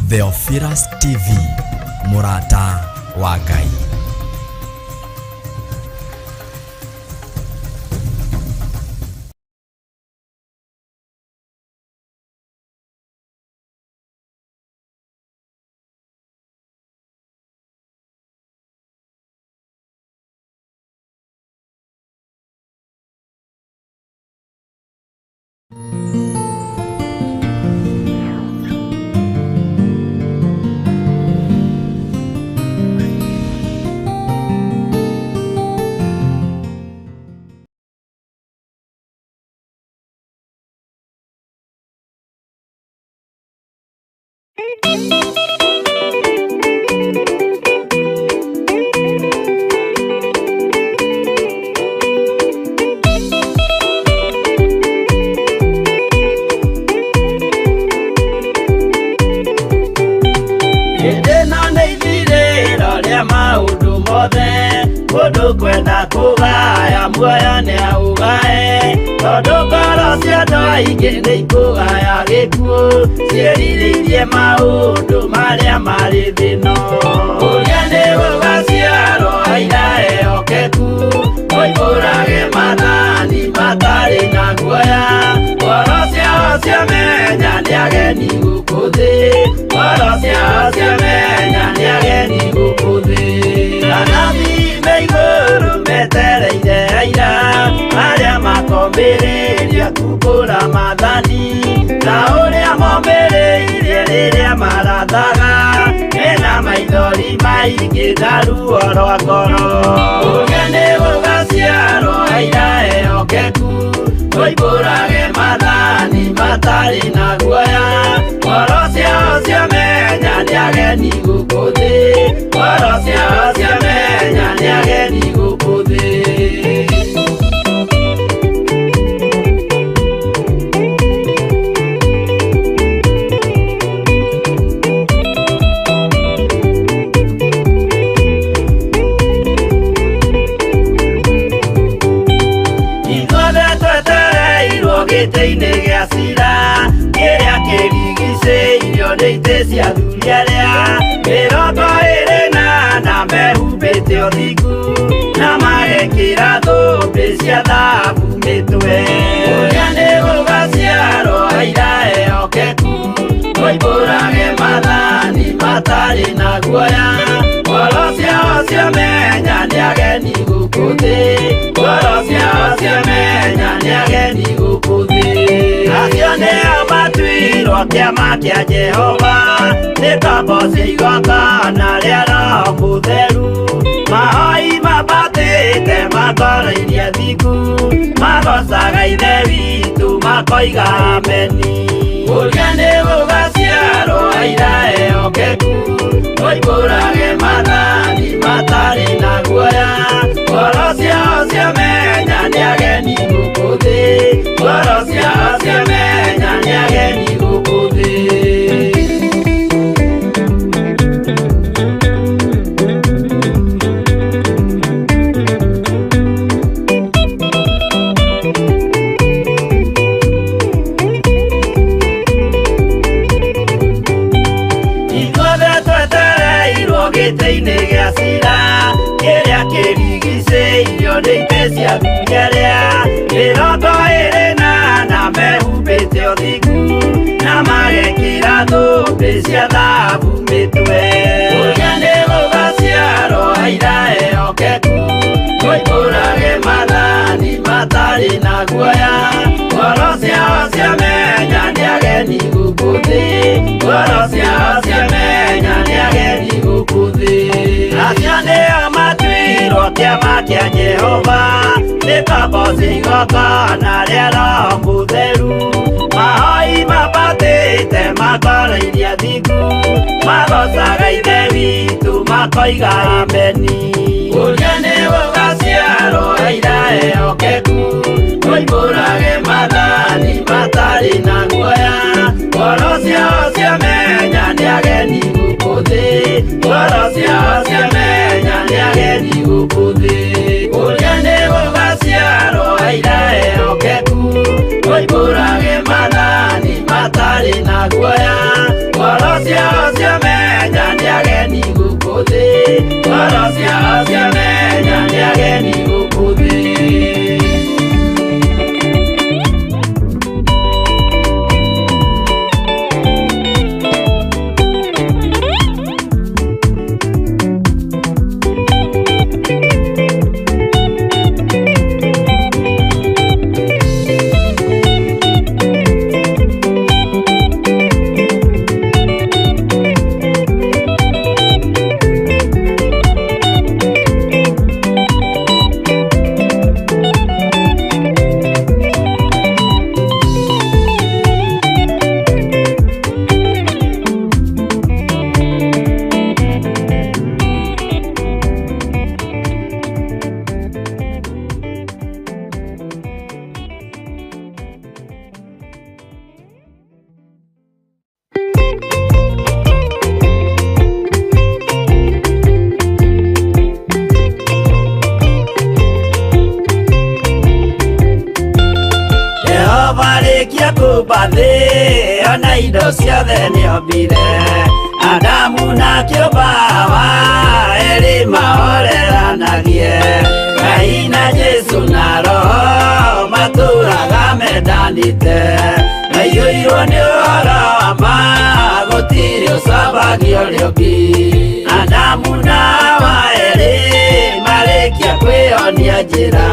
Theophilus TV, mũrata wa Ngai. Hĩndĩ ĩno nĩ ithirĩro rĩa maũndũ mothe, mũndũ kwenda kũgaya muoyo nĩ aũgae, tondũ ngoro cia andũ aingĩ nĩ ikũgaya gĩkuũ, ciĩrirĩirie maũndũ marĩa marĩ thĩ-ĩno. Ũrĩa nĩ gũgaciarwo aira ehokeku, moimbũrage maathani matarĩ na guoya, ngoro ciao ciamenya nĩ ageni gũkũ thĩ, ngoro ciao ciamenya nĩ ageni gũkũ thĩ. Anabii me igũrũ metereire aira, arĩa makombĩrĩria kumbũra maathani, ta ũrĩa mombĩrĩirie rĩrĩa marathaga, mena maithori maingĩ na ruo rwa ngoro. Ũrĩa nĩ gũgaciarwo aira ehokeku, moimbũrage maathani matarĩ na guoya, ngoro ciao ciamenya nĩ ageni gũkũ thĩ, ngoro ciao ciamenya nĩ ageni gũkũ thĩ. Ithuothe twetereirwo gĩtĩ-inĩ gĩa cira, kĩrĩa kĩrigicĩirio nĩ itĩ cia athuri arĩa 24 mehumbĩte ũthingu, na magekĩra thũmbĩ cia thahabu mĩtwe. Ũrĩa nĩ gũgaciarwo aira ehokeku, moimbũrage maathani matarĩ na guoya, ngoro ciao ciamenya nĩ ageni gũkũ thĩ, ngoro ciao ciamenya nĩ ageni gũkũ thĩ. Acio nĩo matuirwo kĩama kĩa Jehova, nĩ ngombo cia igongona rĩa Roho Mũtheru, mahoi mambatĩte matoroirie thingu, magocaga Ithe witũ makoiga ameni. Ũrĩa nĩ gũgaciarwo aira ehokeku, moimbũrage maathani matarĩ na guoya, ngoro ciao ciamenya nĩ ageni gũkũ thĩ, ngoro ciao ciamenya nĩ ageni gũkũ thĩ. Ithuothe twetereirwo gĩtĩ-inĩ gĩa cira, kĩrĩa kĩrigicĩirio nĩ itĩ cia athuri arĩa 24 mehumbĩte ũthingu, na magekĩra thũmbĩ cia thahabu mĩtwe. Ũrĩa nĩ gũgaciarwo aira ehokeku, moimbũrage maathani matarĩ na guoya, ngoro ciao ciamenya nĩ ageni gũkũ thĩ, ngoro ciao ciamenya nĩ ageni gũkũ thĩ. Acio nĩo matuirwo kĩama kĩa Jehova, nĩ ngombo cia igongona rĩa Roho Mũtheru, mahoi mambatĩte matoroirie thingu, magocaga Ithe witũ makoiga ameni. Ũrĩa nĩ gũgaciarwo aira ehokeku, moimbũrage maathani matarĩ na guoya, ngoro ciao ciamenya nĩ ageni gũkũ thĩ, ngoro ciao ciamenya nĩ ageni gũkũ thĩ. Ũrĩa nĩ gũgaciarwo aira ehokeku, moimbũrage maathani matarĩ na guoya, ngoro ciao thĩ ona indo ciothe nĩombire Adamu na kĩũmba Hawa erĩ mahoreranagie Ngai na Jesu na Roho matũraga mendanĩte maiyũirwo nĩ ũhoro wa ma gũtirĩ ũcambagia ũrĩa ũngĩ Adamu na Hawa erĩ marĩkia kwĩyonia njĩra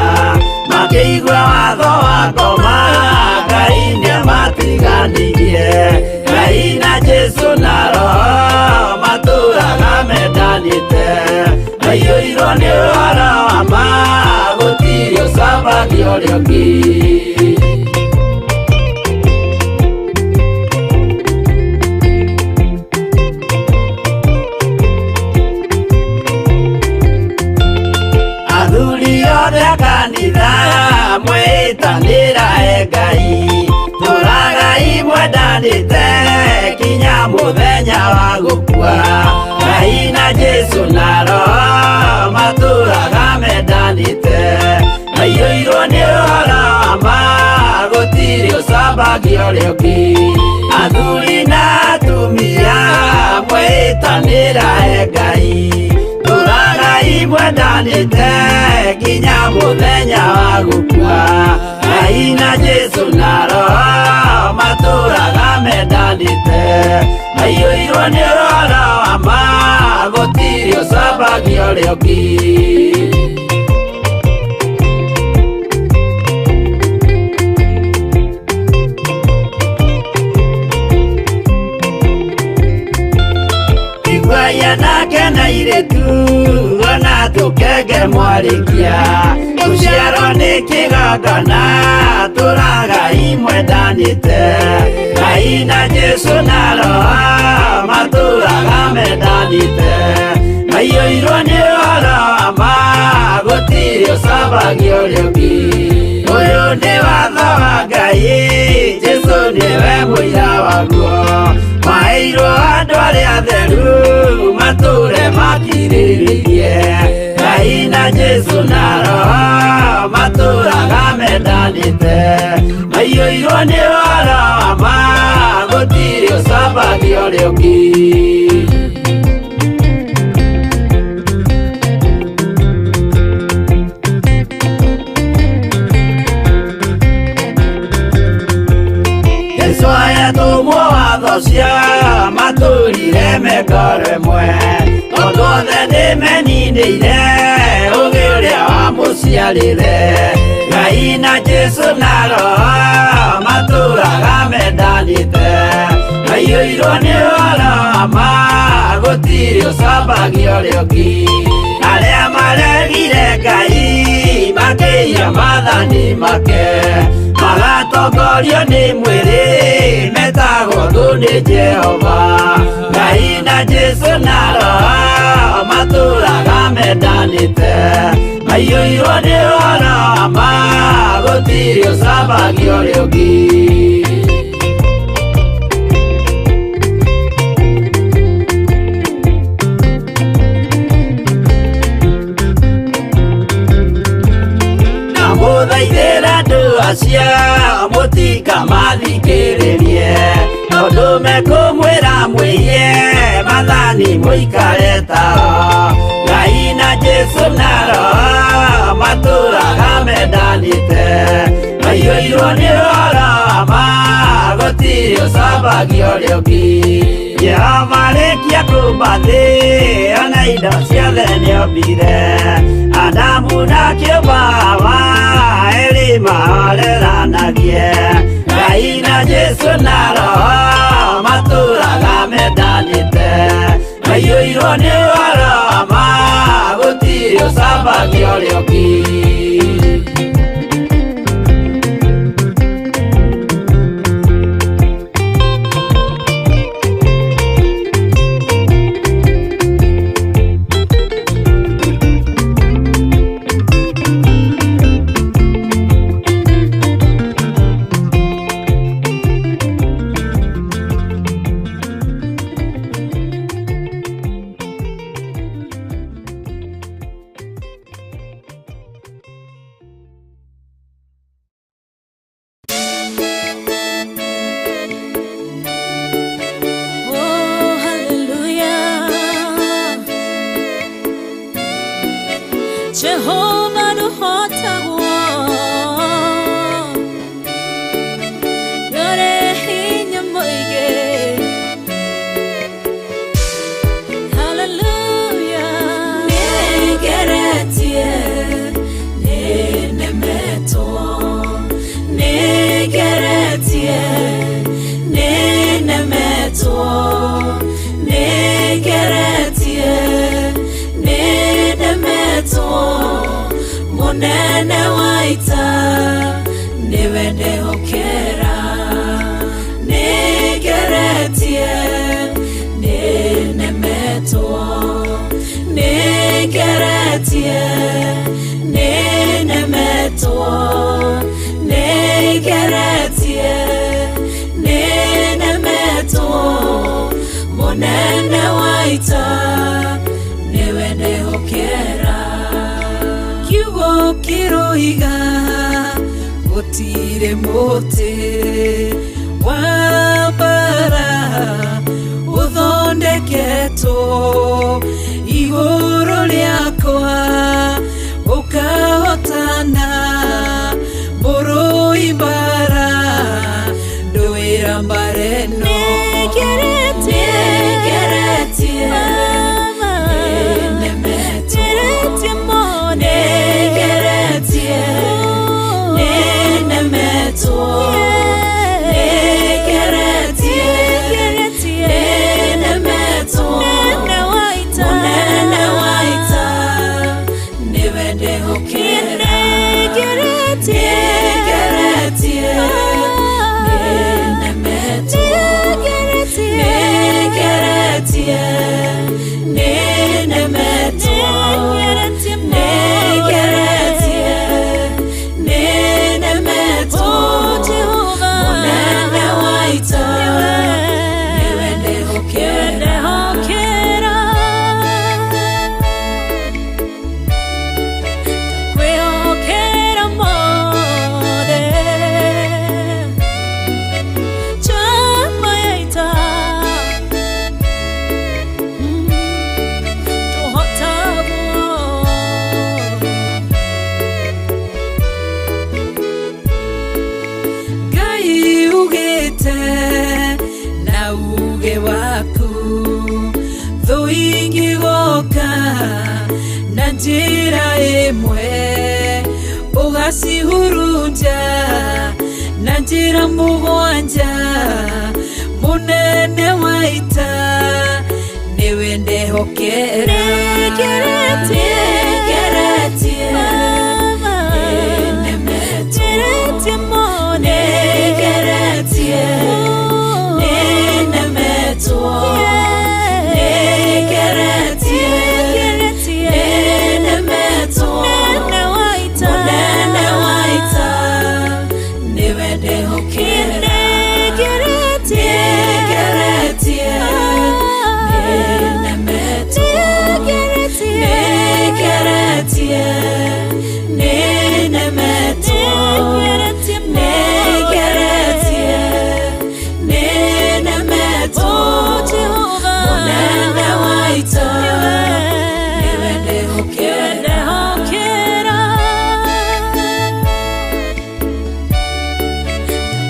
makĩigua watho wa ngoma Ngai nĩamatiganirie Ngai na Jesu na Roho matũraga mendanĩte maiyũirwo nĩ ũhoro wa ma gũtirĩ ũcambagia ũrĩa ũngĩ. Athuri othe a kanitha mwĩtanĩra e Ngai tũragai mwendanĩte kinya mũthenya wa gũkua Ngai na Jesu na Roho matũraga mendanĩte maiyũirwo nĩ ũhoro wa ma gũtirĩ ũcambagia ũrĩa ũngĩ Athuri na atumia mwĩtanĩra e Ngai tũragai mwendanĩte kinya mũthenya wa gũkua Ngai na Jesu na Roho matũraga mendanĩte maiyũirwo nĩ ũhoro wa ma gũtirĩ ũcambagia ũrĩa ũngĩ. Iguaia nake na irĩtu ona tũkenge mwarĩkia gũciarwo nĩ kĩgongona tũragai mwendanĩte Ngai na Jesu na Roho matũraga mendanĩte maiyũirwo nĩ ũhoro wa ma gũtirĩ ũcambagia ũrĩa ũngĩ Ũyũ nĩ watho wa Ngai Jesu nĩwe mũira waguo maheirwo andũ arĩa atheru matũre makirĩrĩirie Ngai na Jesu na Roho matũraga mendanĩte maiyũirwo nĩ ũhoro wa ma gũtirĩ ũcambagia ũrĩa ũngĩ. Jesu ayatũmwo watho cia matũrire mekore mwe tondũ othe nĩmeninĩire ũgĩ ũrĩa wamũciarire Ngai na Jesu na Roho matũraga mendanĩte maiyũirwo nĩ ũhoro wa ma gũtirĩ ũcambagia ũrĩa ũngĩ Arĩa maregire Ngai makĩiya maathani make magatongorio nĩ mwĩrĩ metagwo thũ nĩ Jehova Ngai na Jesu na Roho matũraga mendanĩte maiyũirwo nĩ ũhoro wa ma gũtirĩ ũcambagia ũrĩa ũngĩ. Ndamũthaithĩra andũ acio mũtikamathikĩrĩrie tondũ mekũmwĩra mwĩiye maathani mũikare tao Ngai na Jesu na Roho matũraga mendanĩte maiyũirwo nĩ ũhoro wa ma gũtirĩ ũcambagia ũrĩa ũngĩ Jehova arĩkia kũmba thĩ ona indo ciothe nĩombire Adamu na kĩũmba Hawa erĩ mahoreranagie Ngai na Jesu na Roho matũraga mendanĩte maiyũirwo nĩ ũhoro wa ma gũtirĩ ũcambagia ũrĩa ũngĩ. Mũnene wa ita nĩwe ndehokera. Nĩngeretie, nĩnemetwo. Nĩngeretie, nĩnemetwo. Nĩngeretie, nĩnemetwo. Mũnene wa ita nĩwe ndehokera. Kiugo kĩroiga gũtirĩ mũtĩ wa mbara ũthondeketwo igũrũ rĩakwa ũkahotana. Mũrũi mbara ndũĩra mbara ĩno. Nĩngeretie, Nĩngeretie, nĩnemetwo. Nĩngeretie, nĩnemetwo. Nĩngeretie, nĩnemetwo. Mũnene wa ita nĩwe ndehokera. Nĩngeretie, nĩnemetwo. Nĩngeretie, nĩnemetwo. Nĩngeretie, nĩnemetwo. Mũnene wa ita nĩwe ndehokera. Kwĩhokera mothe njamba ya ita tũhotagwo. Ngai ugĩte na uge waku thũ ingĩgoka na njĩra ĩmwe ũgacihurunja na njĩra mũgwanja. Mũnene wa ita nĩwe ndehokera. Nĩngeretie, Nĩngeretie, nĩnemetwo. Nĩngeretie, nĩnemetwo. Nĩngeretie, nĩnemetwo. Mũnene wa ita nĩwe ndehokera. Nĩngeretie, nĩnemetwo. Nĩngeretie, nĩnemetwo. Nĩngeretie, nĩnemetwo. Mũnene wa ita nĩwe ndehokera.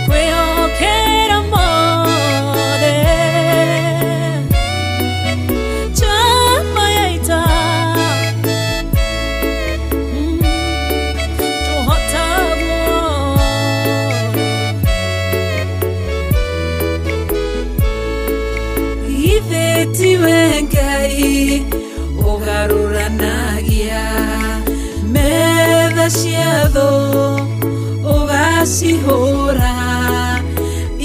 Kwĩhokera mothe njamba ya ita tũhotagwo. Githĩ tiwe Ngai ũgarũranagia metha cia thũ ũgacihũra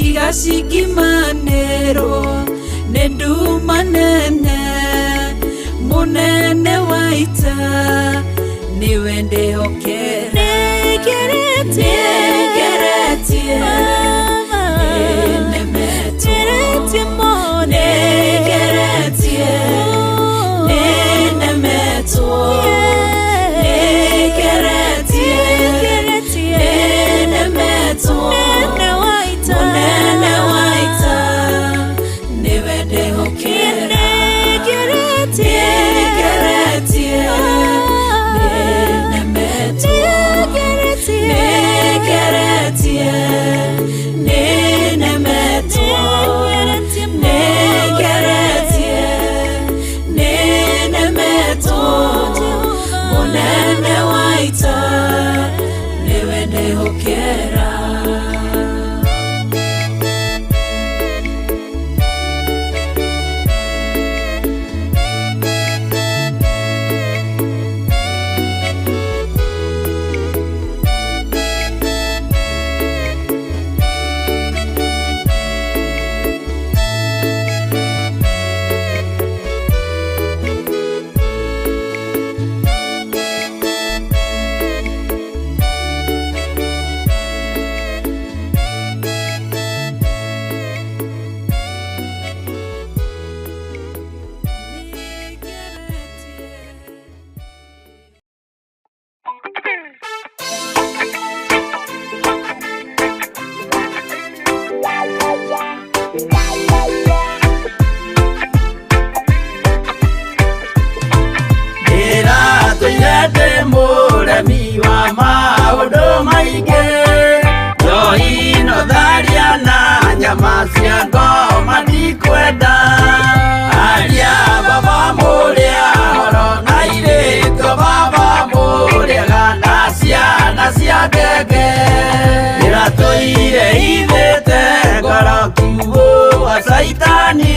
igacingimanĩrwo nĩ nduma nene. Mũnene wa ita nĩwe ndehokera. Nĩngeretie, Nĩngeretie, nĩnemetwo. Nĩngeretie, nĩnemetwo. Nĩngeretie, nĩnemetwo. Mũnene wa ita nĩwe ndehokera. Nĩngeretie, nĩnemetwo. Nĩngeretie, Ndĩratũire ndĩ mũremi wa maũndũ maingĩ, njohi no tharia na nyama cia ngoma ndikwenda. Aria baba mũrĩa horo na irĩtwo baba mũrĩega na ciana cia ngenge. Ndĩratũire ithĩte ngoro kiugũ wa caitani,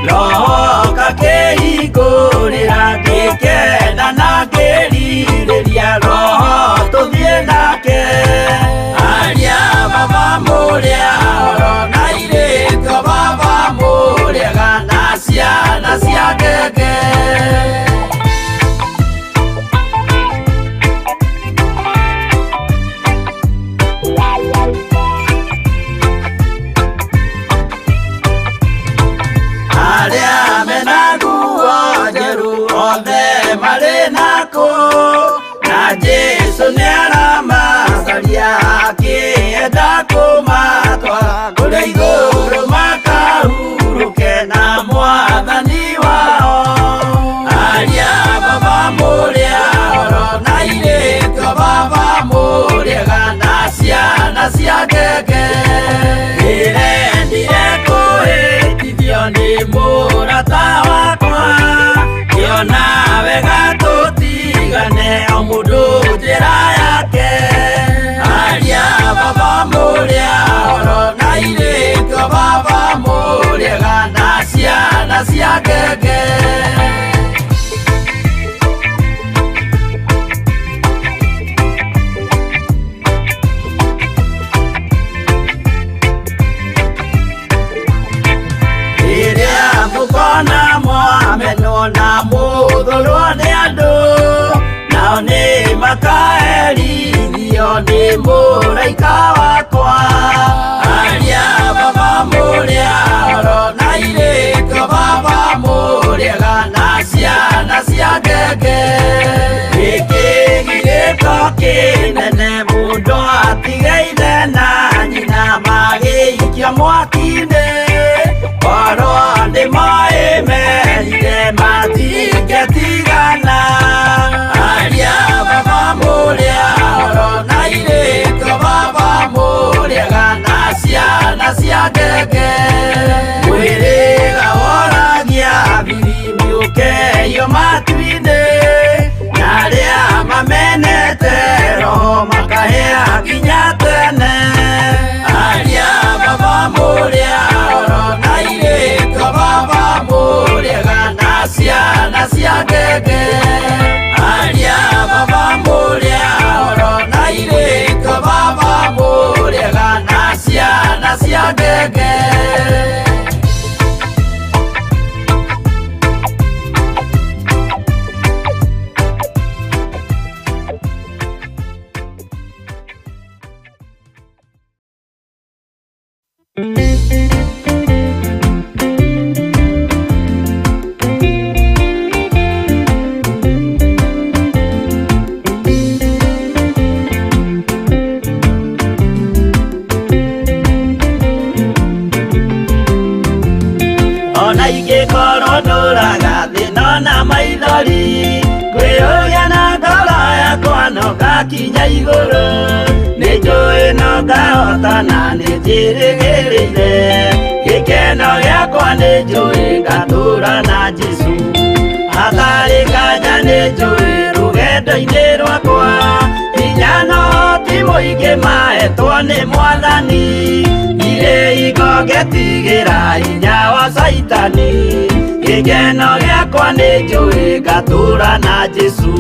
roho kakĩhingũrĩra ngĩkena na ngĩrirĩria roho tũthiĩ nake. Aria baba mũrĩa horo na irĩtwo baba mũrĩega na ciana cia ngenge. Arĩa mena nguo njerũ othe marĩ nakũ, na Jesũ nĩaramacaria akĩenda kũmatwara kũrĩa igũrũ makahurũke na mwathani wao. Aria baba mũrĩa horo na irĩtwo baba mũrĩega na ciana cia ngenge. Ndĩrendire kũhĩtithio nĩ mũrata wakwa, ngĩona wega tũtigane o mũndũ njĩra yake. Aria baba mũrĩa horo na irĩtwo baba mũrĩega na ciana cia ngenge. Rĩrĩa mũkona mwamenwo na mũthũrwo nĩ andũ, nao nĩ makaherithio nĩ mũraika wakwa. Aria baba mũrĩa horo na irĩtwo baba mũrĩega na ciana cia ngenge. Gĩkĩ gĩgĩko kĩnene mũndũ atige ithe na nyina magĩikio mwaki-inĩ, korwo nĩ moĩ merire matingĩtigana. Aria baba mũrĩa horo na irĩtwo baba mũrĩega na ciana cia ngenge. Mwĩrĩga woragia biribiri ũkeio matu-inĩ, na arĩa mamenete roho makahĩa nginya tene. Aria baba mũrĩa horo na irĩtwo baba mũrĩega na ciana cia ngenge. Aria baba mũrĩa horo na irĩtwo baba mũrĩega na ciana cia ngenge. Ona ingĩkorwo ndũraga thĩna na maithori, ngwĩyũria na ngoro yakwa no ngakinya igũrũ. Nĩ njũĩ no ngahotana nĩ njĩrĩgĩrĩire, gĩkeno gĩakwa nĩ njũĩ ngatũũra na Jesũ. Hatarĩ nganja nĩ njũĩ rũgendo-inĩ rwakwa, hinya no ti mũingĩ mahetwo nĩ Mwathani. Ndirĩ hingo ngetigĩra hinya wa caitani, gĩkeno gĩakwa nĩ njũĩ ngatũũra na Jesũ.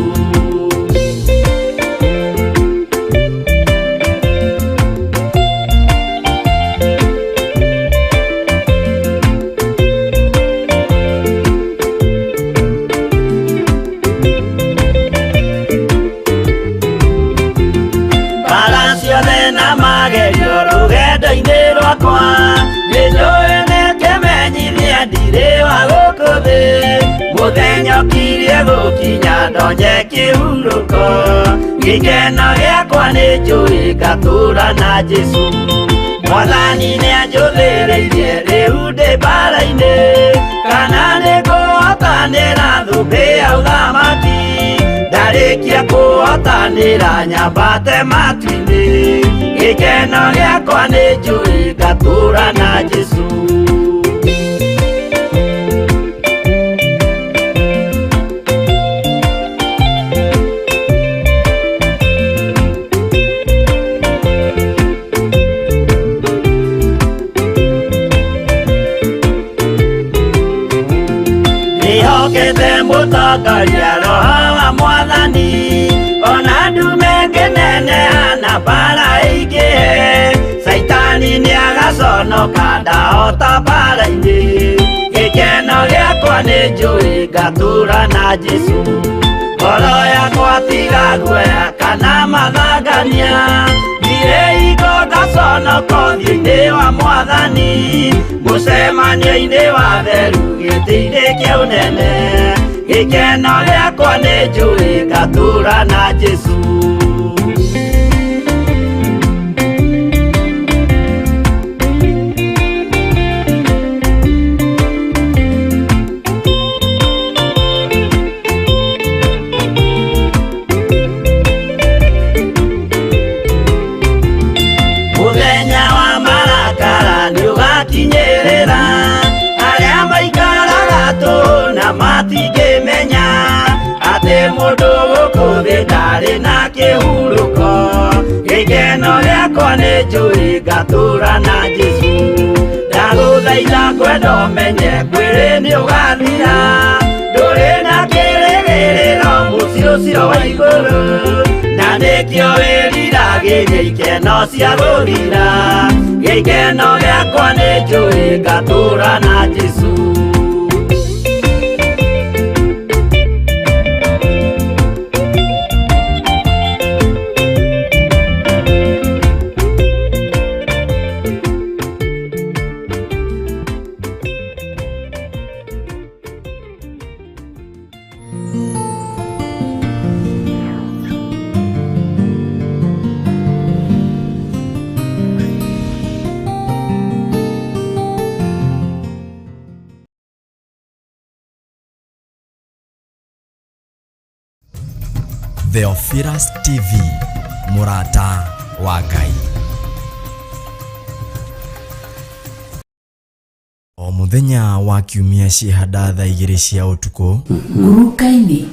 Mbara ciothe na magerio rũgendo-inĩ rwakwa, nĩ njũĩ nĩ kĩmenyithia ndirĩ wa gũkũ thĩ. Mũthenya ũkirie gũkinya ndonye kĩhurũko, gĩkeno gĩakwa nĩ njũĩ ngatũũra na Jesũ. Mwathani nĩanjũthĩrĩirie rĩu ndĩ mbara-inĩ kana nĩngũhotanĩra thũmbĩ ya ũthamaki ndarĩkia kũhotanĩra nyambate matu-inĩ gĩkeno gĩakwa nĩ njũĩ ngatũũra na Jesũ. Ndĩhokete mũtongoria roho wa mwathani ona ndume ngĩneneha na mbara ĩingĩhe caitani nĩagaconoka ndahota mbara-inĩ gĩkeno gĩakwa nĩ njũĩ ngatũũra na Jesũ ngoro yakwa tiga guoya kana mathangania ndirĩ hingo ngaconoka ũthiũ-inĩ wa mwathani mũcemanio-inĩ wa theru gĩtĩ-inĩ kĩa ũnene gĩkeno gĩakwa nĩ njũĩ ngatũũra na Jesũ. Mũthenya wa marakara nĩũgakinyĩrĩra arĩa maikaraga tũhũ na matingĩmenya atĩ mũndũ gũkũ thĩ ndarĩ na kĩhurũko gĩkeno gĩakwa nĩ njũĩ ngatũũra na Jesũ ndagũthaitha kwenda ũmenye mwĩrĩ nĩũgathira ndũrĩ na kĩrĩgĩrĩro mũciĩ ũcio wa igũrũ na nĩkĩo wĩriragĩria ikeno cia gũthira gĩkeno gĩakwa nĩ njũĩ ngatũũra na Jesũ. Theophilus TV mũrata wa Ngai. O mũthenya wa kiumia ciĩhanda thaa 2 cia ũtukũ. Nguruka-inĩ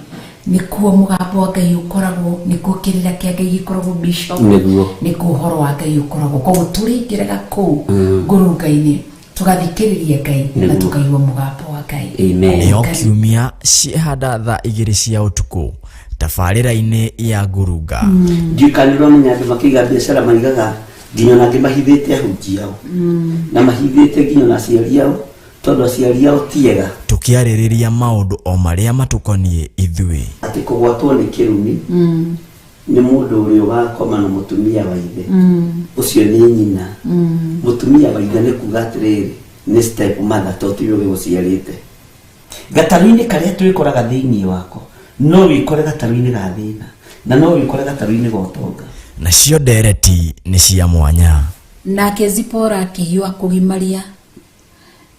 nĩkuo mũgambo wa Ngai ũkoragwo, nĩkuo kĩrĩra kĩa Ngai gĩkoragwo bishop, Nĩguo. nĩkuo ũhoro wa Ngai ũkoragwo. Koguo tũrĩingĩraga kũu ngurunga-inĩ tũgathikĩrĩria Ngai na Nĩguo. tũkaigua mũgambo wa Ngai. Amen. Nĩo kiumia ciĩhanda thaa 2 cia ũtukũ tabarĩra-inĩ ya ngurunga. Ndiũĩ kana nĩũramenya andũ makĩiga biacara maigaga nginya ona angĩ mahithĩte ahunjia ao na mahithĩte nginya ona aciari ao tondũ aciari ao ti ega. Tũkĩarĩrĩria maũndũ o marĩa matũkoniĩ ithuĩ. Atĩ kũgwatwo nĩ kĩrumi nĩ mũndũ ũrĩa ũgakoma na mũtumia wa ithe ũcio nĩ nyina. Mũtumia wa ithe nĩ kuga atĩrĩrĩ nĩ step mother to tiwe ũgĩgũciarĩte. Gatarũ-inĩ karĩa twĩkoraga thĩinĩ wako no wĩkore gatarũ-inĩ ga thĩna na no wĩkore gatarũ-inĩ ga ũtonga. Nacio ndereti nĩ cia mwanya. Nake Zipora akĩhiũha kũgimaria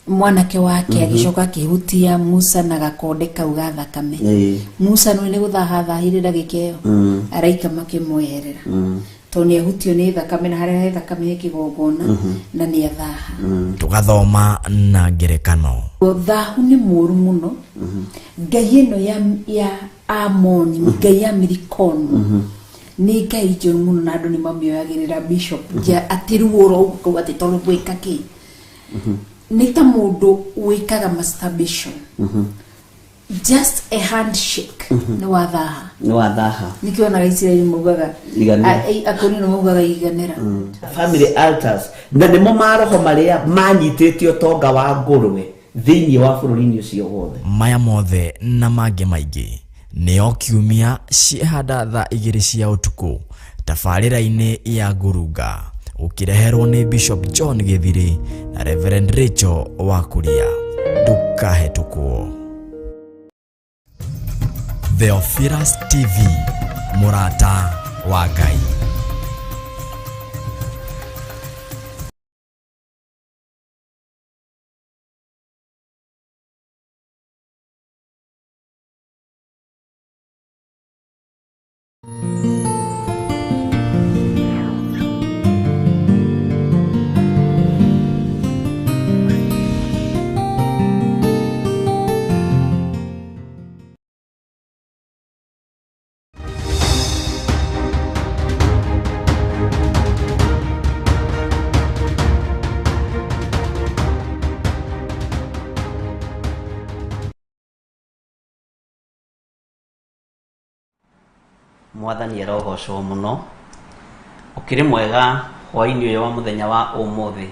mwanake wake agĩcoka akĩhutia Musa na gakonde kau ga thakame. Musa nĩ gũthaha thahire ndagĩka ĩyo araika makĩmweherera tondũ nĩ ahutio nĩ thakame na harĩa he thakame he kĩgongona na nĩ athaha. Tũgathoma na ngerekano. Thahu nĩ mũũru mũno. Ngai ĩno ya Amoni, ngai ya Milikomu nĩ ngai njũru mũno na andũ nĩ mamĩoyagĩrĩra bishop atĩ ruo ũguo atĩ tondũ gwĩka kĩ nĩ ta mũndũ wĩkaga masturbation just a handshake nĩ wathaha. Nĩ wathaha. Nĩkĩo onaga Isiraeli maugaga Iganĩra. Akorino maugaga iganĩra. Family altars na nĩmo maroho marĩa manyitĩte ũtonga wa ngũrwe thĩinĩ wa bũrũri-inĩ ũcio wothe. Maya mothe na mangĩ maingĩ nĩo kiumia ciĩhanda thaa 2 cia ũtukũ tabarĩra-inĩ ya ngurunga ũkĩreherwo nĩ Bishop John Gĩthirĩ na Reverend Rachel Wakuria. Ndũkahetũkwo. Theophilus TV mũrata wa Ngai. Mwathani arogocwo mũno. Ũkĩrĩ mwega hwainĩ ũyũ wa mũthenya wa ũmũthĩ.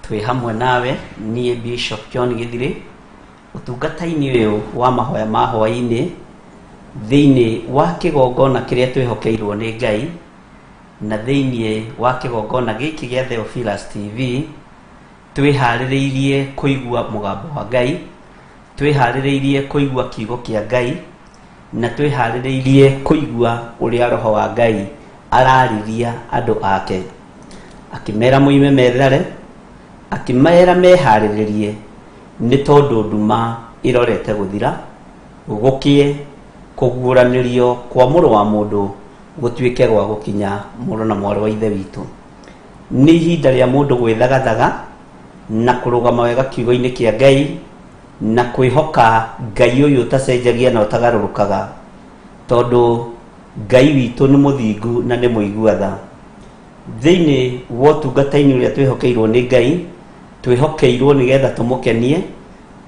Twĩ hamwe nawe niĩ Bishop John Gĩthirĩ ũtungata-inĩ ũyũ wa mahoya ma hwainĩ thĩinĩ wa kĩgongona kĩrĩa twĩhokeirwo nĩ Ngai na thĩinĩ wa kĩgongona gĩkĩ gĩa Theophilus TV twĩharĩrĩirie kũigua mũgambo wa Ngai, twĩharĩrĩirie kũigua kiugo kĩa Ngai na twĩharĩrĩirie kũigua ũrĩa roho wa Ngai ararĩria andũ ake. Akĩmera moime methare, akĩmera meharĩrĩrie nĩ tondũ nduma ĩrorete gũthira, gũkĩe kũguũranĩrio kwa mũrũ wa mũndũ gũtuĩke gwa gũkinya mũrũ na mwarĩ wa ithe witũ. Nĩ ihinda rĩa mũndũ gwĩthagathaga na kũrũgama wega kiugo-inĩ kĩa Ngai na kwĩhoka Ngai ũyũ ũtacenjagia na ũtagarũrũkaga, tondũ Ngai witũ nĩ mũthingu na nĩ mũigua tha. Thĩinĩ wa ũtungata-inĩ ũrĩa twĩhokeirwo nĩ Ngai, twĩhokeirwo nĩgetha tũmũkenie,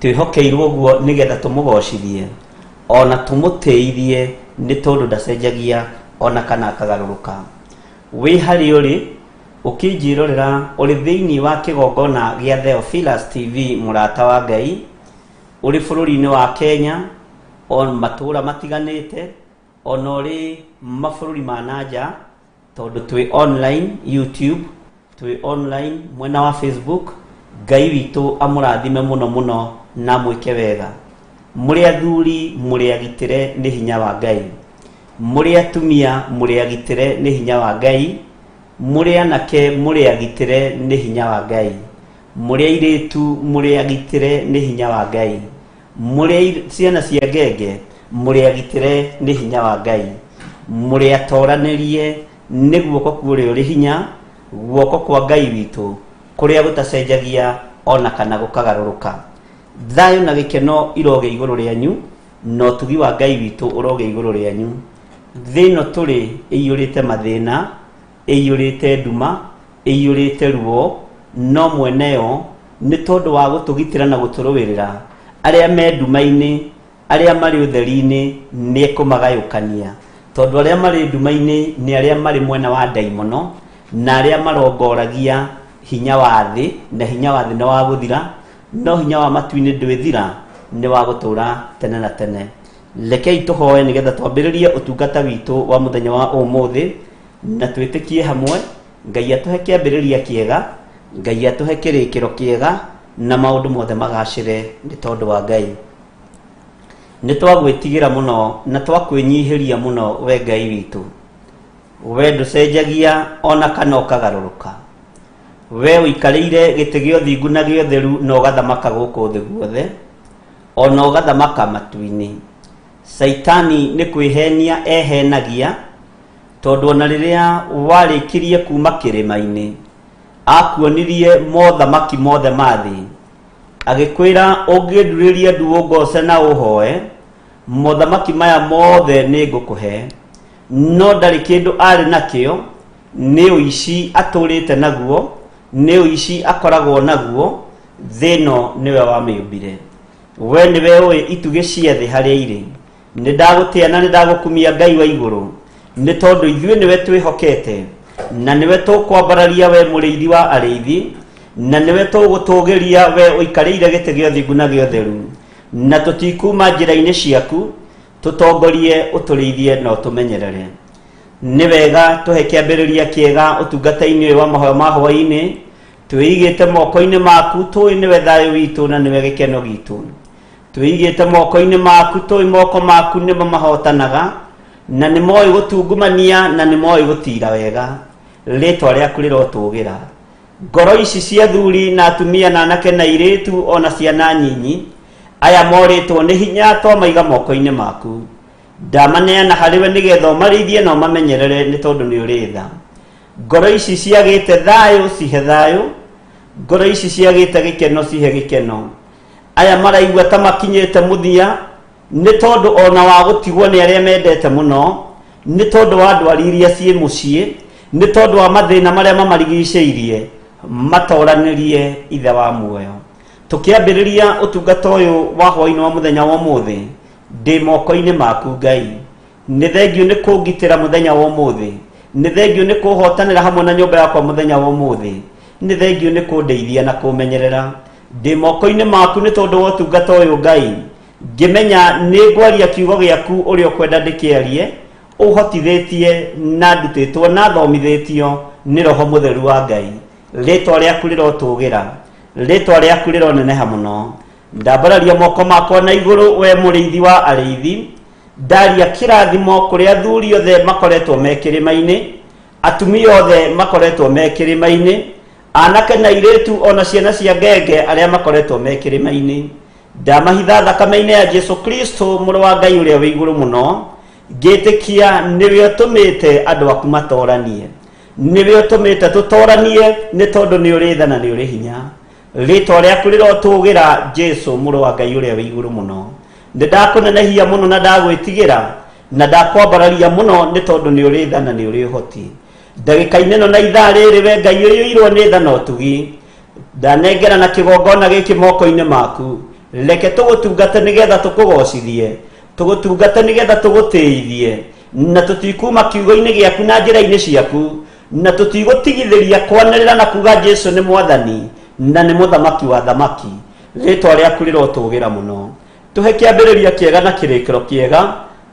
twĩhokeirwo ũguo nĩgetha tũmũgocithie, ona tũmũtĩithie nĩ tondũ ndacenjagia ona kana akagarũrũka. Wĩ harĩa ũrĩ, ũkĩnjĩrorera ũrĩ thĩinĩ wa kĩgongona gĩa Theophilus TV mũrata wa Ngai, ũrĩ bũrũri-inĩ wa Kenya, o matũũra matiganĩte, ona ũrĩ mabũrũri ma na nja, tondũ twĩ online YouTube, twĩ online mwena wa Facebook. Ngai witũ amũrathime mũno mũno na amwĩke wega. Mũrĩ athuri mũrĩ agitĩre nĩ hinya wa Ngai, mũrĩ atumia mũrĩ agitĩre nĩ hinya wa Ngai, mũrĩ anake mũrĩ agitĩre nĩ hinya wa Ngai, mũrĩ airĩtu mũrĩ agitĩre nĩ hinya wa Ngai, mũrĩ ciana cia ngenge mũrĩ agitĩre nĩ hinya wa Ngai, mũrĩ atoranĩrie nĩ guoko kwa ũrĩa ũrĩ hinya, guoko kwa Ngai witũ kũrĩa gũtacenjagia ona kana gũkagarũrũka. Thayũ na gĩkeno irogĩa igũrũ rĩanyu, na ũtugi wa Ngai witũ ũrogĩa igũrũ rĩanyu. Thĩ ĩno tũrĩ ĩiyũrĩte mathĩna, ĩiyũrĩte nduma, ĩiyũrĩte ruo, no mweneyo nĩ tondũ wa gũtũgitĩra na gũtũrũĩrĩra, arĩa me nduma-inĩ, arĩa marĩ ũtheri-inĩ nĩ ekũmagayũkania. Tondũ arĩa marĩ nduma-inĩ nĩ arĩa marĩ mwena wa ndaimono, na arĩa marongoragia hinya wa thĩ, na hinya wa thĩ nĩ wa gũthira, no hinya wa matu-inĩ ndwĩthira, nĩ wa gũtũũra tene na tene. Rekei tũhoe nĩgetha twambĩrĩrie ũtungata witũ wa mũthenya wa ũmũthĩ, na twĩtĩkie hamwe Ngai atũhe kĩambĩrĩria kĩega, Ngai atũhe kĩrĩkĩro kĩega, na maũndũ mothe magacĩre nĩ tondũ wa Ngai. Nĩ twagwĩtigĩra mũno na twakwĩnyihĩria mũno we Ngai witũ. We ndũcenjagia ona kana ũkagarũrũka. We ũikarĩire gĩtĩ gĩa ũthingu na gĩa ũtheru na ũgathamaka gũkũ thĩ guothe, ona ũgathamaka matu-inĩ. Caitani nĩ kwĩhenia ehenagia, tondũ ona rĩrĩa warĩkirie kuma kĩrĩma-inĩ, akuonirie mothamaki mothe ma thĩ, agĩkwĩra ũngĩndurĩria ndu ũngoce na ũhoe, mothamaki maya mothe nĩ ngũkũhe. No ndarĩ kĩndũ arĩ nakĩo, nĩ ũici atũrĩte naguo, nĩ ũici akoragwo naguo, thĩ ĩno nĩwe wamĩũmbire. We nĩwe ũĩ itugĩ cia thĩ harĩa irĩ. Nĩ ndagũtĩa na nĩ ndagũkumia Ngai wa igũrũ, nĩ tondũ ithuĩ nĩwe twĩhokete, na nĩwe tũkwambararia we mũrĩithi wa arĩithi, na nĩwe tũgũtũgĩria we ũikarĩire gĩtĩ gĩa ũthingu na gĩa ũtheru, na tũtikuma njĩra-inĩ ciaku, tũtongorie, ũtũrĩithie na ũtũmenyerere. Nĩ wega tũhe kĩambĩrĩria kĩega ũtungata-inĩ ũyũ wa mahoya ma hwaĩ-inĩ, twĩigĩte moko-inĩ maku, tũĩ nĩwe thayũ witũ na nĩwe gĩkeno gitũ. Twĩigĩte moko-inĩ maku, tũĩ moko maku nĩmo mahotanaga, na nĩ moĩ gũtungumania na nĩ moĩ gũtira wega. Rĩtwa rĩaku rĩrotũgĩra. Ngoro ici cia athuri na atumia na anake na airĩtu ona ciana nyinyi, aya morĩtwo nĩ hinya twamaiga moko-inĩ maku. Ndamaneana harĩ we nĩgetha ũmarĩithie na ũmamenyerere nĩ tondũ nĩ ũrĩ tha. Ngoro ici ciagĩte thayũ cihe thayũ, ngoro ici ciagĩte gĩkeno cihe gĩkeno. Aya maraigua ta makinyĩte mũthia nĩ tondũ ona wa gũtigwo nĩ arĩa mendete mũno, nĩ tondũ wa ndwari iria ciĩ mũciĩ, nĩ tondũ wa mathĩna marĩa mamarigicĩirie, matoranĩrie Ithe wa muoyo. Tũkĩambĩrĩria ũtungata ũyũ wa hwaĩ-inĩ wa mũthenya wa ũmũthĩ, ndĩ moko-inĩ maku Ngai. Nĩ thengiũ nĩ kũngitĩra mũthenya wa ũmũthĩ. Nĩ thengiũ nĩ kũhotanĩra hamwe na nyũmba yakwa mũthenya wa ũmũthĩ. Nĩ thengiũ nĩ kũndeithia na kũmenyerera. Ndĩ moko-inĩ maku nĩ tondũ wa ũtungata ũyũ Ngai. Ngĩmenya nĩ ngwaria kiugo gĩaku ũrĩa ũkwenda ndĩkĩarie, ũhotithĩtie na ndutĩtwo na thomithĩtio nĩ Roho Mũtheru wa Ngai. Rĩtwa rĩaku rĩrotũgĩra, rĩtwa rĩaku rĩroneneha mũno. Ndambararia moko makwa na igũrũ, we mũrĩithi wa arĩithi. Ndaria kĩrathimo kũrĩ athuri othe makoretwo me kĩrĩma-inĩ, atumia othe makoretwo me kĩrĩma-inĩ, anake na airĩtu ona ciana cia ngenge arĩa makoretwo me kĩrĩma-inĩ. Ndamahitha thakame-inĩ ya Jesu Kristo mũrũ wa Ngai ũrĩa wĩ igũrũ mũno, ngĩtĩkia nĩwe ũtũmĩte andũ aku matoranie, nĩwe ũtũmĩte tũtoranie, nĩ tondũ nĩ ũrĩ tha na nĩ ũrĩ hinya. Rĩtwa rĩaku rĩrotũgĩra, Jesu mũrũ wa Ngai ũrĩa wĩ igũrũ mũno. Nĩ ndakũnenehia mũno na ndagwĩtigĩra na ndakwambararia mũno, nĩ tondũ nĩ ũrĩ tha na nĩ ũrĩ ũhoti. Ndagĩka-inĩ ĩno na ithaa rĩrĩ, we Ngai ũiyũirwo nĩ tha na ũtugi, ndanengera na kĩgongona gĩkĩ moko-inĩ maku. Reke tũgũtungate nĩgetha tũkũgocithie, tũgũtungate nĩgetha tũgũtĩithie, na tũtikuma kiugo-inĩ gĩaku na njĩra-inĩ ciaku, na tũtigũtigithĩria kwanĩrĩra na kuga Jesu nĩ mwathani na nĩ mũthamaki wa thamaki. Rĩtwa rĩaku rĩrotũgĩra mũno. Tũhe kĩambĩrĩria kĩega na kĩrĩkĩro kĩega,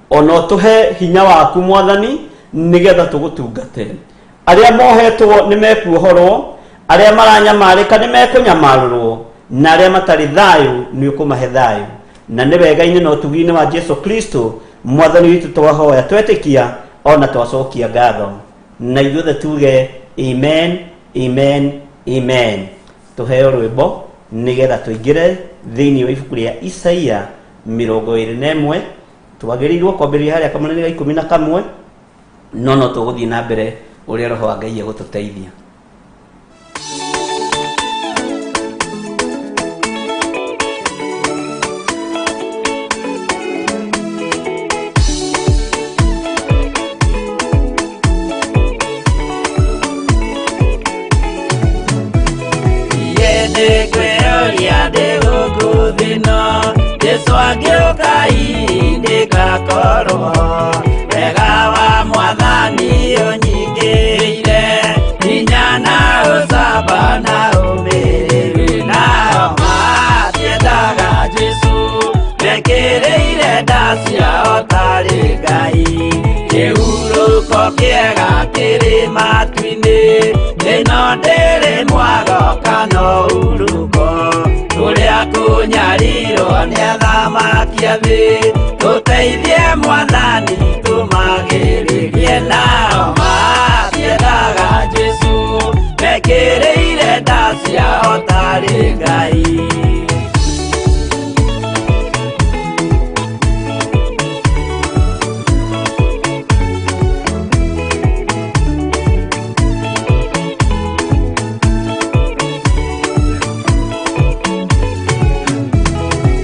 ona ũtũhe hinya waku mwathani, nĩgetha tũgũtungate. Arĩa mohetwo nĩ mekuohorwo, arĩa maranyamarĩka nĩ mekũnyamarũrwo, na arĩa matarĩ thayũ nĩ ũkũmahe thayũ. Na nĩ wega-inĩ na ũtugi-inĩ wa Jesu Kristo mwathani witũ twahoya, twetĩkia ona twacokia ngatho, na ithuothe tuge amen, amen, amen. Tũheo rwĩmbo nĩgetha tũingĩre thĩinĩ wa ibuku rĩa Isaia 21. Twagĩrĩirwo kwambĩrĩria harĩa kamũnene ga 11, no no tũgũthiĩ na mbere ũrĩa Roho wa Ngai egũtũteithia. Ndĩkwĩyũria ndĩ gũkũ thĩ ĩno, Jesũ angĩũka hihi ndĩgakorwo. Wega wa mwathani ũnyingĩrĩire, hinya na ũcamba na ũmĩrĩru. Nao matiendaga Jesũ, mekĩrĩire nda ciao tarĩ Ngai. Kĩhurũko kĩega kĩrĩ matu-inĩ, ĩno ndĩrĩ mwago kana ũhurũko. Kũrĩa kũnyarirwo nĩ athamaki a thĩ, tũteithie mwathani tũmagĩrĩrie. Nao matiendaga Jesũ, mekĩrĩire nda ciao tarĩ Ngai.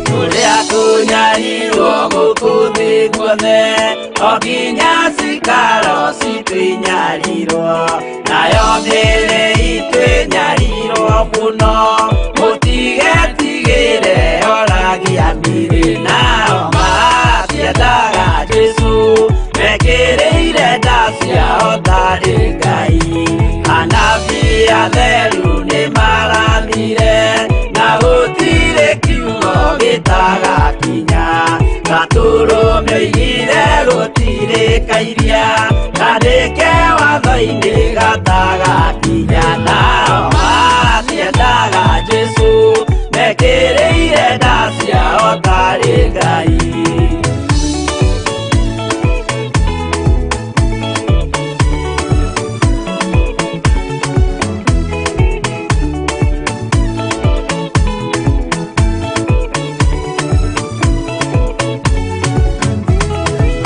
Kũrĩa kũnyarirwo gũkũ thĩ guothe, o nginya cikaro citũ inyarirwo, nayo mĩĩrĩ itũ ĩnyarirwo mũno, mũtigetigĩre oragia mĩĩrĩ. Nao matiendaga Jesũ, mekĩrĩire nda ciao tarĩ Ngai. Anabii atheru nĩmarathire, na gũtirĩ kiugo gĩtagakinya. Gatũrũme oigire gũtirĩ kairia, kandĩke watho-inĩ gatagakinya. Nao matiendaga Jesũ, mekĩrĩire nda ciao tarĩ Ngai.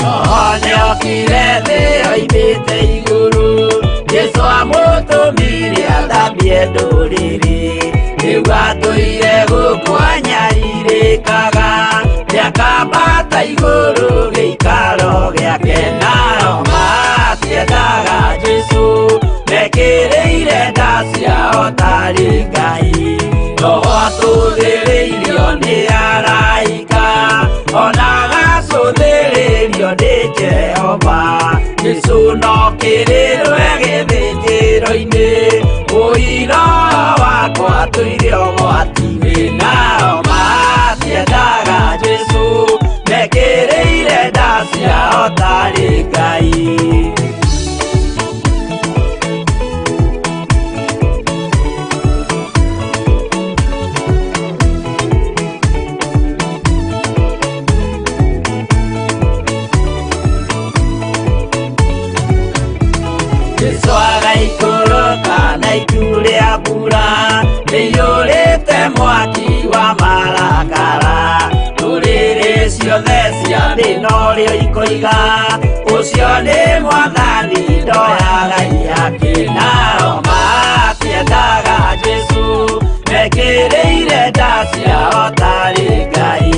Roho nĩokire thĩ oimĩte igũrũ, Jesũ amũtũmire athambie ndũrĩrĩ. Rĩu atũire gũkũ anyarirĩkaga, nĩakambata igũrũ gĩikaro gĩake. Nao matiendaga Jesũ, mekĩrĩire nda ciao tarĩ Ngai. Roho atũthĩrĩirio nĩ araika, ona agacũthĩrĩrio nĩ Jehova Jesu no kĩrĩrwe gĩthĩnjĩro-inĩ ũira wakwa tũire ũgwati-inĩ nao matiendaga Jesu mekĩrĩire nda ciao tarĩ Ngai. Jesu agaikũrũka na itu rĩa mbura rĩiyũrĩte mwaki wa marakara ndũrĩrĩ ciothe cia thĩ norĩo ikoiga ũcio nĩ mwathani ndoyaga ihaki nao matiendaga Jesu mekĩrĩire nda ciao tarĩ Ngai.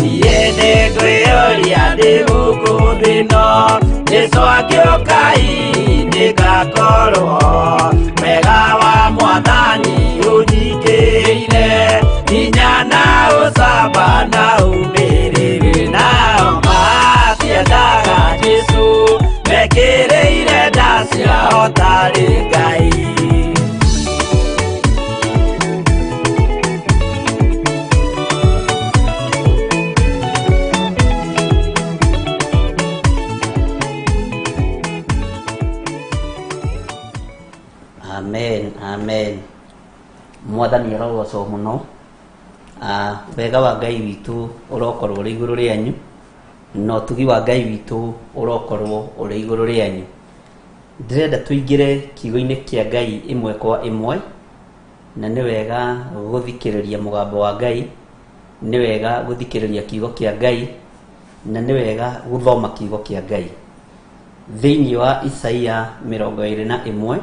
Niĩ nĩngwĩyũria ndĩ gũkũ thĩ ĩno Jesu akĩũka nĩngakorwo wega wa mwathani ũnyingĩire hinya na ũcamba na ũmĩrĩru nao matiendaga Jesu mekĩrĩire nda ciao tarĩ Ngai. Amen, amen. Mwathani arogocwo mũno. Wega wa Ngai witũ ũrokorwo ũrĩ igũrũ rĩanyu na ũtugi wa Ngai witũ ũrokorwo ũrĩ igũrũ rĩanyu. Ndĩrenda tũingĩre kiugo-inĩ kĩa Ngai ĩmwe kwa ĩmwe, na nĩ wega gũthikĩrĩria mũgambo wa Ngai, nĩ wega gũthikĩrĩria kiugo kĩa Ngai, na nĩ wega gũthoma kiugo kĩa Ngai. Thĩinĩ wa Isaia 21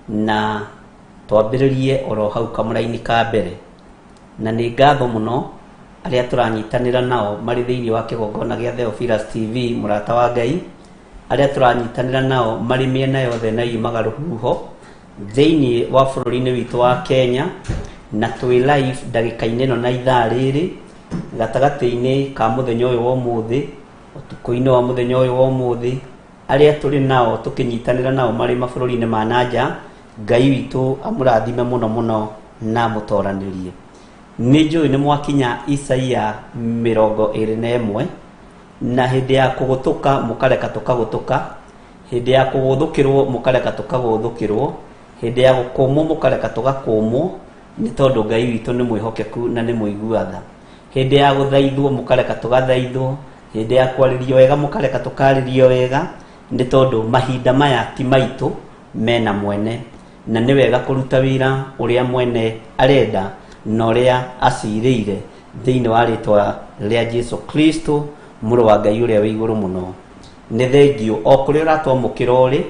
na twambĩrĩrie oro hau kamũraini ka mbere, na nĩ ngatho mũno arĩa tũranyitanĩra nao marĩ thĩinĩ wa kĩgongona gĩa Theophilus TV mũrata wa Ngai, arĩa tũranyitanĩra nao marĩ mĩena yothe na yumaga rũhuho thĩinĩ wa bũrũri-inĩ witũ wa Kenya, na twĩ live ndagĩka-inĩ ĩno na ithaa rĩrĩ gatagatĩ-inĩ ka mũthenya ũyũ wa ũmũthĩ, ũtukũ-inĩ wa mũthenya ũyũ wa ũmũthĩ, arĩa tũrĩ nao tũkĩnyitanĩra nao marĩ mabũrũri-inĩ ma nanja. Ngai witũ amũrathime mũno mũno na amũtoranĩrie. Nĩ njũĩ nĩ mwakinya Isaia 21, na hĩndĩ ya kũgũtũka mũkareka tũkagũtũka, hĩndĩ ya kũgũthũkĩrwo mũkareka tũkagũthũkĩrwo, hĩndĩ ya gũkũmwo mũkareka tũgakũmwo, nĩ tondũ Ngai witũ nĩ mwĩhokeku na nĩ mũigua tha. Hĩndĩ ya gũthaithwo mũkareka tũgathaithwo, hĩndĩ ya kwarĩrio wega mũkareka tũkarĩrio wega, nĩ tondũ mahinda maya ti maitũ, mena mwene, na nĩ wega kũruta wĩra ũrĩa mwene arenda na ũrĩa acirĩire thĩinĩ wa rĩtwa rĩa Jesu Kristo mũrũ wa Ngai ũrĩa wĩ igũrũ mũno. Nĩ thengio o kũrĩa ũratwamũkĩra ũrĩ,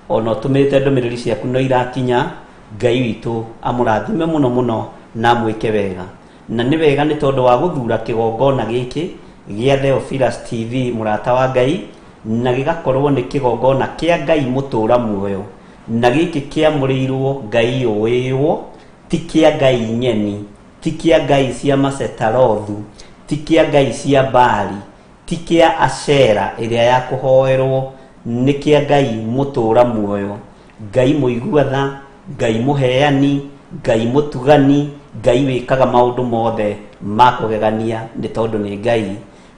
ona ũtũmĩte ndũmĩrĩri ciaku no irakinya. Ngai witũ amũrathime mũno mũno na amwĩke wega. Na nĩ wega nĩ tondũ wa gũthura kĩgongona gĩkĩ gĩa Theophilus TV mũrata wa Ngai, na gĩgakorwo nĩ kĩgongona kĩa Ngai mũtũra muoyo, na gĩkĩ kĩamũrĩirwo Ngai ũĩĩwo, ti kĩa Ngai nyeni, ti kĩa Ngai cia macetarothu, ti kĩa Ngai cia Baali, ti kĩa Ashera ĩrĩa ya kũhoerwo, nĩ kĩa Ngai mũtũra muoyo, Ngai mũigua tha, Ngai mũheani, Ngai mũtugani, Ngai wĩkaga maũndũ mothe ma kũgegania, nĩ tondũ nĩ Ngai.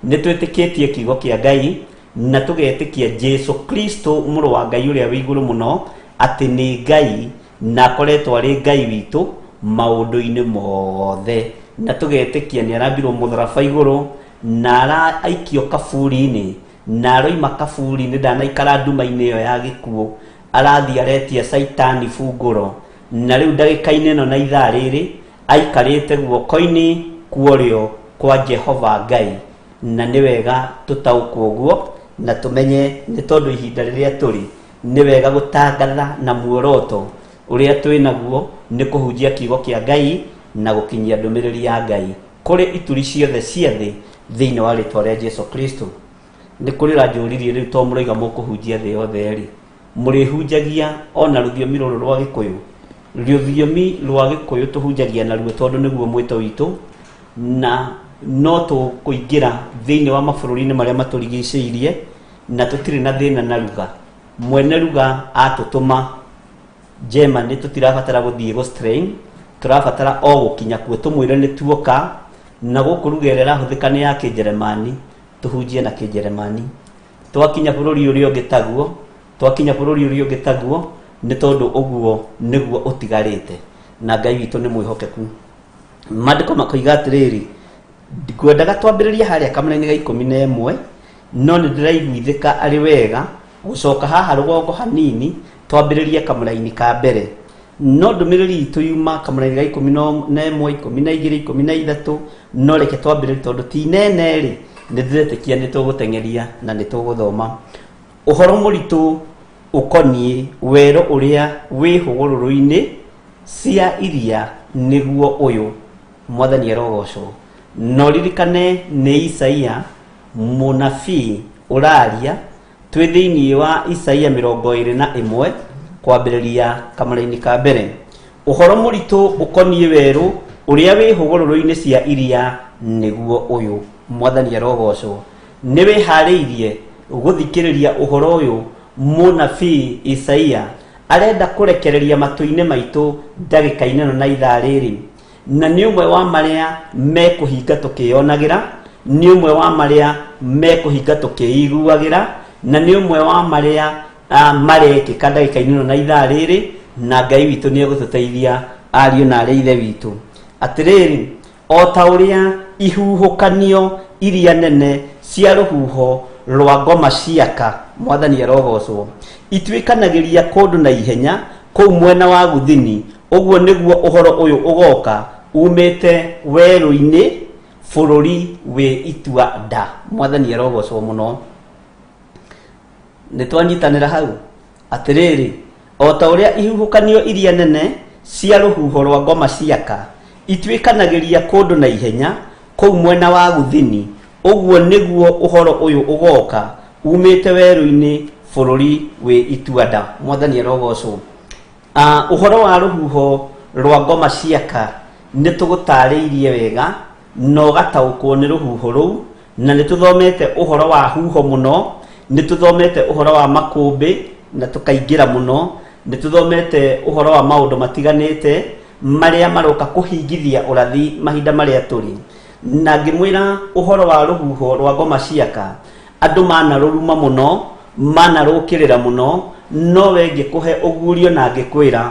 Nĩ twĩtĩkĩtie kiugo kĩa Ngai na tũgetĩkia Jesu Kristo mũrũ wa Ngai ũrĩa wĩ igũrũ mũno atĩ nĩ Ngai na akoretwo arĩ Ngai witũ maũndũ-inĩ mothe, na tũgetĩkia nĩ arambirwo mũtharaba igũrũ na araikio kaburi-inĩ, na aroima kaburi-inĩ ndanaikara nduma-inĩ ĩyo ya gĩkuũ, arathiĩ aretia Caitani bungũro, na rĩu ndagĩka-inĩ ĩno na ithaa rĩrĩ aikarĩte guoko-inĩ kuorĩo kwa Jehova Ngai. Na nĩ wega tũtaũkwo ũguo na tũmenye nĩ tondũ ihinda rĩrĩa tũrĩ nĩ wega gũtangatha na muoroto ũrĩa twĩ naguo nĩ kũhunjia kiugo kĩa Ngai na gũkinyia ndũmĩrĩri ya Ngai kũrĩ ituri ciothe cia thĩ thĩinĩ wa rĩtwa rĩa Jesu Kristo. Nĩ kũrĩ ũranjũririe rĩu to mũroiga mũkũhunjia thĩ yothe rĩ, mũrĩhunjagia ona rũthiomi rũrũ rwa Gĩkũyũ? Rũthiomi rwa Gĩkũyũ tũhunjagia naruo tondũ nĩguo mwĩto witũ, na no tũkũingĩra thĩinĩ wa mabũrũri-inĩ marĩa matũrigicĩirie, Na tũtirĩ na thĩna na ruga. Mwene ruga atũtũma Germany, tũtirabatara gũthiĩ gũ strain, tũrabatara o gũkinya kuo tũmwĩre nĩ tuoka, na gũkũ ruga ĩrĩa ĩrahũthĩka nĩ ya Kĩnjeremani, tũhunjie na Kĩnjeremani. Twakinya bũrũri ũrĩa ũngĩ taguo, twakinya bũrũri ũrĩa ũngĩ taguo, nĩ tondũ ũguo nĩguo ũtigarĩte, na Ngai witũ nĩ mwĩhokeku. Maandĩko makoiga atĩrĩrĩ, ngwendaga twambĩrĩrie harĩa kamũra-inĩ ga 11, no nĩ ndĩraiguithĩka arĩ wega gũcoka haha rũgongo hanini twambĩrĩrie kamũra-inĩ ka mbere. No ndũmĩrĩri itũ yuma kamũra-inĩ ga 11, 12, 13, no reke twambĩrĩrie tondũ ti nene rĩ, nĩ ndĩretĩkia nĩ tũgũteng'eria na nĩ tũgũthoma. Ũhoro mũritũ ũkoniĩ werũ ũrĩa wĩ hũgũrũrũ-inĩ cia iria nĩguo ũyũ. Mwathani arogocwo. Na ũririkane nĩ Isaia mũnabii ũraria, twĩ thĩinĩ wa Isaia 21 kwambĩrĩria kamũra-inĩ ka mbere. Ũhoro mũritũ ũkoniĩ werũ ũrĩa wĩ hũgũrũrũ-inĩ cia iria nĩguo ũyũ. Mwathani arogocwo. Nĩ wĩharĩirie gũthikĩrĩria ũhoro ũyũ mũnabii Isaia arenda kũrekereria matũ-inĩ maitũ ndagĩka-inĩ ĩno na ithaa rĩrĩ, na nĩ ũmwe wa marĩa mekũhinga tũkĩyonagĩra, nĩ ũmwe wa marĩa mekũhinga tũkĩiguagĩra, na nĩ ũmwe wa marĩa marekĩka ndagĩka-inĩ ĩno na ithaa rĩrĩ, na Ngai witũ nĩ egũtũteithia ariũ na arĩ ithe witũ. Atĩrĩrĩ, o ta ũrĩa ihuhũkanio iria nene cia rũhuho rwa ngoma ciaka, Mwathani arogocwo, ituĩkanagĩria kũndũ na ihenya kũu mwena wa gũthini, ũguo nĩguo ũhoro ũyũ ũgoka umĩte werũ-inĩ bũrũri wĩ itua nda. Mwathani arogocwo mũno. Nĩ twanyitanĩra hau. Atĩrĩrĩ, o ta ũrĩa ihuhũkanio iria nene cia rũhuho rwa ngoma ciaka ituĩkanagĩria kũndũ na ihenya kũu mwena wa gũthini, ũguo nĩguo ũhoro ũyũ ũgoka umĩte werũ-inĩ bũrũri wĩ itua nda. Mwathani arogocwo. Ũhoro wa rũhuho rwa ngoma ciaka nĩ tũgũtarĩirie wega na ũgataũkwo nĩ rũhuho rũu, na nĩ tũthomete ũhoro wa huho mũno, nĩ tũthomete ũhoro wa makũmbĩ na tũkaingĩra mũno, nĩ tũthomete ũhoro wa maũndũ matiganĩte marĩa maroka kũhingithia ũrathi mahinda marĩa tũrĩ. Na ngĩmwĩra ũhoro wa rũhuho rwa ngoma ciaka, andũ manarũruma mũno, manarũkĩrĩra mũno, no we ngĩkũhe ũguũrio na ngĩkwĩra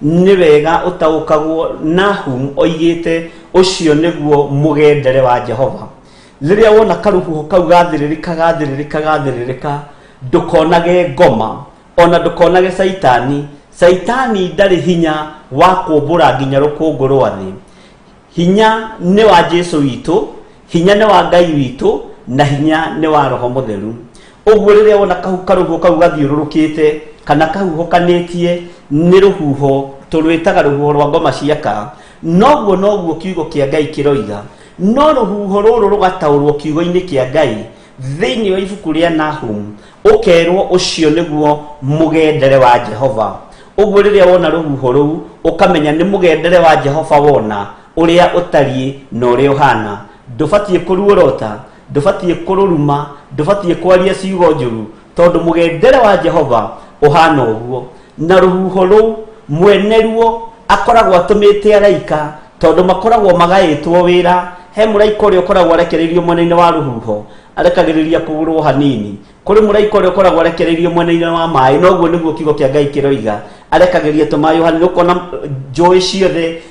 nĩ wega ũtaũkagwo. Nahum oigĩte ũcio nĩguo mũgendere wa Jehova. Rĩrĩa wona karũhuho kau gathĩrĩrĩka gathĩrĩrĩka gathĩrĩrĩka, ndũkonage ngoma ona ndũkonage Caitani. Caitani ndarĩ hinya wa kũmbũra nginya rũkũngũ rwa thĩ. Hinya nĩ wa Jesu witũ, hinya nĩ wa Ngai witũ, na hinya nĩ wa Roho Mũtheru. Ũguo rĩrĩa wona karũhuho kau gathiũrũrũkĩte kana kahuhũkanĩtie, nĩ rũhuho tũrwĩtaga rũhuho rwa ngoma ciaka. Noguo noguo kiugo kĩa Ngai kĩroiga. No rũhuho rũrũ rũgataũrwo kiugo-inĩ kĩa Ngai thĩinĩ wa ibuku rĩa Nahum, ũkerwo ũcio nĩguo mũgendere wa Jehova. Ũguo rĩrĩa wona rũhuho rũu ũkamenya nĩ mũgendere wa Jehova wona ũrĩa ũtariĩ na ũrĩa ũhana. Ndũbatiĩ kũruorota, ndũbatiĩ kũrũruma, ndũbatiĩ kwaria ciugo njũru, tondũ mũgendere wa Jehova ũhana ũguo. Na rũhuho rũu mwene ruo akoragwo atũmĩte araika, tondũ makoragwo magaĩtwo wĩra. He mũraika ũrĩa ũkoragwo arekereirio mwena-inĩ wa rũhuho, arekagĩrĩria kũgũrũ hanini. Kũrĩ mũraika ũrĩa ũkoragwo arekereirio mwena-inĩ wa maĩ, noguo nĩguo kiugo kĩa Ngai kĩroiga, arekagĩria tũmaĩ hanini, ũkona njũĩ ciothe,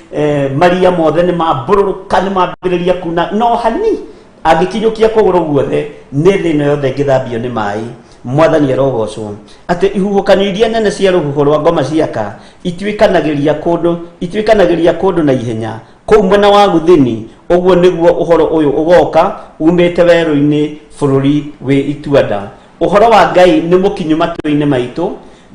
maria mothe nĩ mambũrũrũka, nĩ mambĩrĩria kuna, no hani angĩkinyũkia kũgũrũ guothe nĩ thĩ ĩno yothe ĩngĩthambio nĩ maĩ. Mwathani arogocwo. Atĩ ihuhũkanio iria nene cia rũhuho rwa ngoma ciaka ituĩkanagĩria kũndũ, ituĩkanagĩria kũndũ na ihenya kũu mwena wa gũthini, ũguo nĩguo ũhoro ũyũ ũgoka umĩte werũ-inĩ bũrũri wĩ ituanda. Ũhoro wa Ngai nĩ mũkinyu matũ-inĩ maitũ,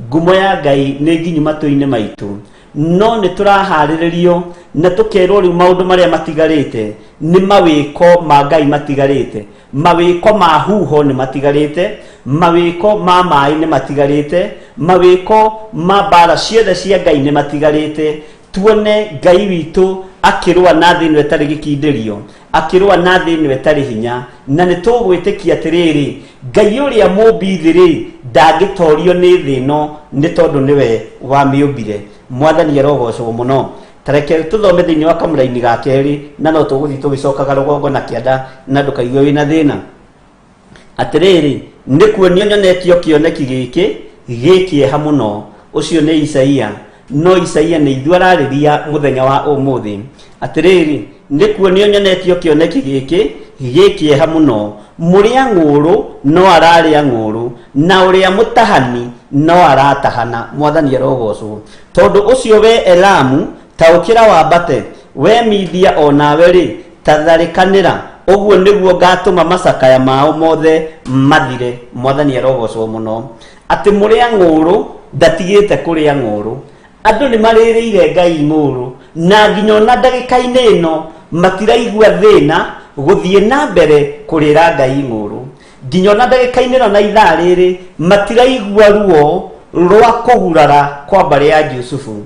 ngumo ya Ngai nĩ nginyu matũ-inĩ maitũ, no nĩ tũraharĩrĩrio na tũkerwo rĩu maũndũ marĩa matigarĩte nĩ mawĩko ma Ngai matigarĩte. Mawĩko ma huho nĩ matigarĩte, mawĩko ma maĩ nĩ matigarĩte, mawĩko ma mbara ciothe cia Ngai nĩ matigarĩte. Tuone Ngai witũ Akĩrũa na thĩ ĩno ĩtarĩ gĩkindĩrio, akĩrũa na thĩ ĩno ĩtarĩ hinya. Na nĩ tũgwĩtĩkia atĩrĩrĩ, Ngai ũrĩa mũmbi thĩ rĩ, ndangĩtorio nĩ thĩ ĩno, nĩ tondũ nĩwe wamĩũmbire. Mwathani arogocwo mũno. Tareke tũthome thĩinĩ wa kamũraini ga kerĩ, na no tũgũthiĩ tũgĩcokaga rũgongo na kĩanda, na ndũkaigue wĩna thĩna. Atĩrĩrĩ, nĩ kuonio nyonetio kĩoneki gĩkĩ gĩ kĩeha mũno. Ũcio nĩ Isaia, no Isaia nĩ ithuĩ ararĩria mũthenya wa ũmũthĩ. Atĩrĩrĩ, nĩ kuonio nyonetio kĩoneki gĩkĩ gĩ kĩeha mũno. Mũrĩa ng'ũũrũ no ararĩa ng'ũũrũ, na ũrĩa mũtahani no aratahana. Mwathani arogocwo. Tondũ ũcio we Elamu, ta ũkĩra wambate, we Media o nawe-rĩ, ta tharĩkanĩra. Ũguo nĩguo ngatũma macakaya mao mothe mathire. Mwathani arogocwo mũno. Atĩ mũrĩa ng'ũũrũ ndatigĩte kũrĩa ng'ũũrũ. Andũ nĩ marĩrĩire Ngai ng'ũũrũ, na nginya ona ndagĩka-inĩ ĩno matiraigua thĩna gũthiĩ na mbere kũrĩra Ngai ng'ũũrũ. Nginya ona ndagĩka-inĩ ĩno na ithaa rĩrĩ matiraigua ruo rwa kũgurara kwa mbarĩ ya Jusufu.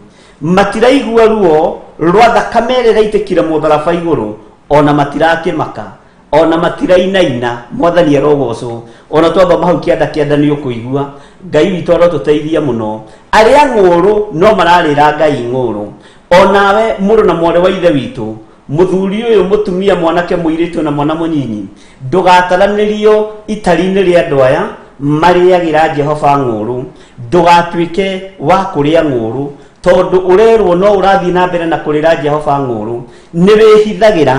Matiraigua ruo rwa thakame ĩrĩa ĩraitĩkire mũtharaba igũrũ, ona matirakĩmaka, ona matirainaina. Mwathani arogocwo. Ona twathoma hau kĩanda kĩanda nĩ ũkũigua. Ngai witũ arotũteithia mũno. Arĩa ng'ũũrũ no mararĩra Ngai ng'ũũrũ. Onawe mũrũ na mwarĩ wa ithe witũ, mũthuri ũyũ, mũtumia, mwanake, mũirĩtu na mwana mũnyinyi, ndũgataranĩrio itari-inĩ rĩa andũ aya marĩagĩra Jehova ng'ũũrũ. Ndũgatuĩke wa kũrĩa ng'ũũrũ, tondũ ũrerwo no ũrathiĩ na mbere na kũrĩra Jehova ng'ũũrũ. Nĩ wĩhithagĩra,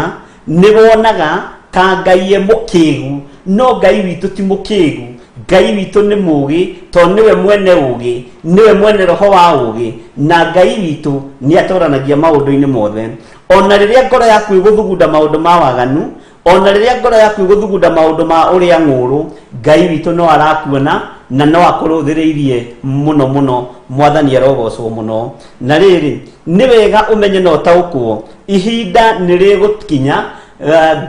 nĩ wonaga ta Ngai e mũkĩgu, no Ngai witũ ti mũkĩgu. Ngai witũ nĩ mũũgĩ, tondũ nĩwe mwene ũũgĩ, nĩwe mwene roho wa ũũgĩ, na Ngai witũ nĩ atoranagia maũndũ-inĩ mothe. Ona rĩrĩa ngoro yaku ĩgũthugunda maũndũ ma waganu, ona rĩrĩa ngoro yaku ĩgũthugunda maũndũ ma ũrĩa ng'ũũrũ, Ngai witũ no arakuona na no akũrũthĩrĩirie mũno mũno. Mwathani arogocwo mũno. Na rĩrĩ, nĩ wega ũmenye na ũtaũkwo, ihinda nĩ rĩgũkinya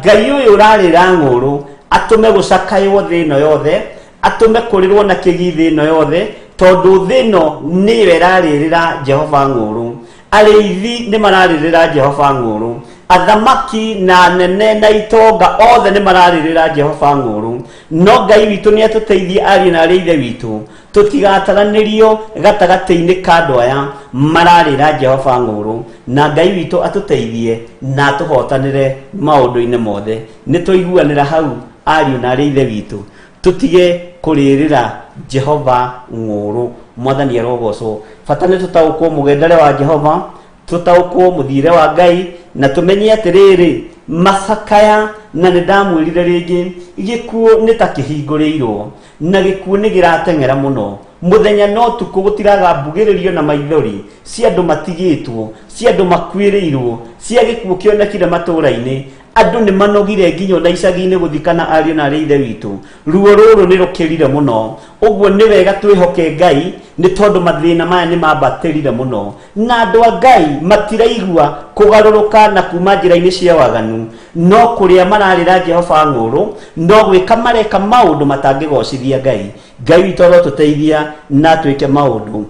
Ngai ũyũ ũrarĩra ng'ũũrũ atũme gũcakaywo thĩ ĩno yothe, atũme kũrĩrwo na kĩgi thĩ ĩno yothe, tondũ thĩ ĩno nĩyo ĩrarĩrĩra Jehova ng'ũũrũ. Arĩithi nĩ mararĩrĩra Jehova ng'ũũrũ, athamaki na anene na itonga othe nĩ mararĩrĩra Jehova ng'ũũrũ. No Ngai witũ nĩ atũteithie ariũ na arĩ ithe witũ, tũtigataranĩrio gatagatĩ-inĩ ka andũ aya mararĩra Jehova ng'ũũrũ, na Ngai witũ atũteithie na atũhotanĩre maũndũ-inĩ mothe. Nĩ twaiguanĩra hau ariũ na arĩ ithe witũ, tũtige kũrĩrĩra Jehova ng'ũũrũ. Mwathani arogocwo. Bata nĩ tũtaũkwo mũgendere wa Jehova, tũtaũkwo mũthiĩre wa Ngai, na tũmenye atĩrĩrĩ, macakaya, na nĩ ndamwĩrire rĩngĩ, gĩkuũ nĩ ta kĩhingũrĩirwo, na gĩkuũ nĩ gĩrateng'era mũno. Mũthenya na ũtukũ gũtiraga mbugĩrĩrio na maithori cia andũ matigĩtwo, cia andũ makuĩrĩirwo, cia gĩkuũ kĩonekire matũũra-inĩ. Andũ nĩ manogire nginya ona icagi-inĩ gũthikana ariũ na arĩ ithe witũ. Ruo rũrũ nĩ rũkĩrire mũno. Ũguo nĩ wega twĩhoke Ngai, nĩ tondũ mathĩna maya nĩ mambatĩrire mũno. Na andũ a Ngai matiraigua kũgarũrũka na kuma njĩra-inĩ cia waganu, no kũrĩa mararĩra Jehova ng'ũũrũ, no gwĩka mareka maũndũ matangĩgocithia Ngai. Ngai witũ arotũteithia na atwĩke maũndũ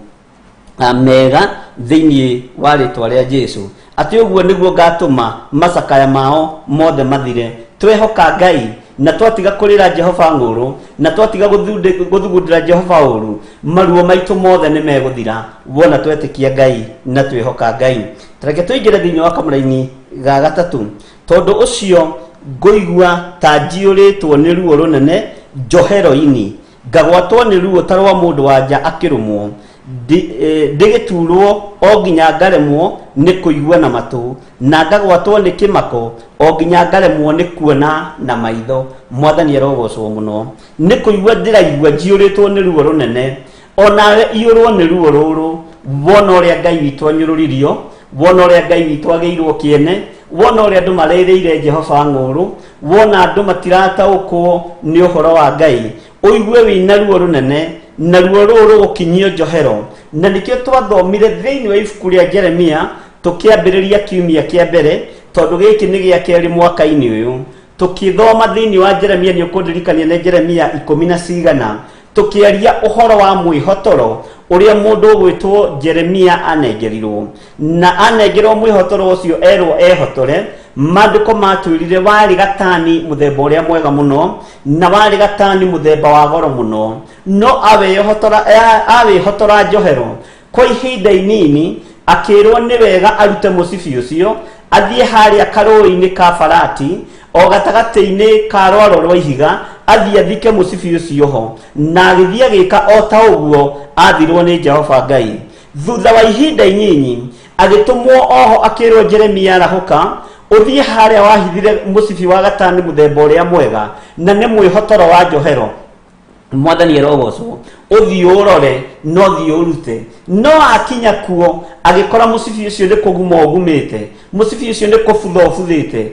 mega thĩinĩ wa rĩtwa rĩa Jesu. Atĩ ũguo nĩguo ngatũma macakaya mao mothe mathire. Twehoka Ngai na twatiga kũrĩra Jehova ng'ũũrũ, na twatiga gũthugundĩra Jehova ũũru, maruo maitũ mothe nĩ megũthira wona twetĩkia Ngai na twĩhoka Ngai. Tareke tũingĩre thĩinĩ wa kamũraini ga gatatũ. Tondũ ũcio ngũigua ta njiyũrĩtwo nĩ ruo rũnene njohero-inĩ, ngagwatwo nĩ ruo ta rwa mũndũ wa nja akĩrũmwo, ndĩgĩturwo o nginya ngaremwo nĩ kũigua na matũ, na ngagwatwo nĩ kĩmako o nginya ngaremwo nĩ kuona na maitho. Mwathani arogocwo mũno. Nĩ kũigua ndĩraigua njiyũrĩtwo nĩ ruo rũnene. Onawe iyũrwo nĩ ruo rũrũ, wona ũrĩa Ngai witũ anyũrũririo, wona ũrĩa Ngai witũ agĩirwo kĩene, wona ũrĩa andũ marĩrĩire Jehova ng'ũũrũ, wona andũ matirataũkwo nĩ ũhoro wa Ngai, ũigue wĩna ruo rũnene, na ruo rũrũ rũgũkinyio njohero. Na nĩkĩo twathomire thĩinĩ wa ibuku rĩa Jeremia tũkĩambĩrĩria kiumia kĩa mbere, tondũ gĩkĩ nĩ gĩa kerĩ mwaka-inĩ ũyũ. Tũkĩthoma thĩinĩ wa Jeremia, nĩ ũkũndirikania nĩ Jeremia ikũmi na cigana, Tũkĩaria ũhoro wa mwĩhotoro ũrĩa mũndũ ũgwĩtwo Jeremia anengerirwo, na anengerwo mwĩhotoro ũcio erwo ehotore. Maandĩko matwĩrire warĩ gatani mũthemba ũrĩa mwega mũno, na warĩ gatani mũthemba wa goro mũno, no awĩhotora njohero kwa ihinda inini. Akĩrwo nĩ wega arute mũcibi ũcio, athiĩ harĩa karũĩ-inĩ ka Farati, o gatagatĩ-inĩ ka rwaro rwa ihiga, athiĩ athike mũcibi ũcio ho. Na agĩthiĩ agĩka o ta ũguo athirwo nĩ Jehova Ngai. Thutha wa ihinda inyinyi agĩtũmwo oho, akĩrwo, Jeremia, arahũka ũthiĩ harĩa wahithire mũcibi wa gatani mũthemba ũrĩa mwega, na nĩ mwĩhotoro wa njohero. Mwathani arogocwo. Ũthiĩ ũrore, no thiĩ ũrute. No akinya kuo agĩkora mũcibi ũcio nĩ kũguma ũgumĩte, mũcibi ũcio nĩ kũbutha ũbuthĩte,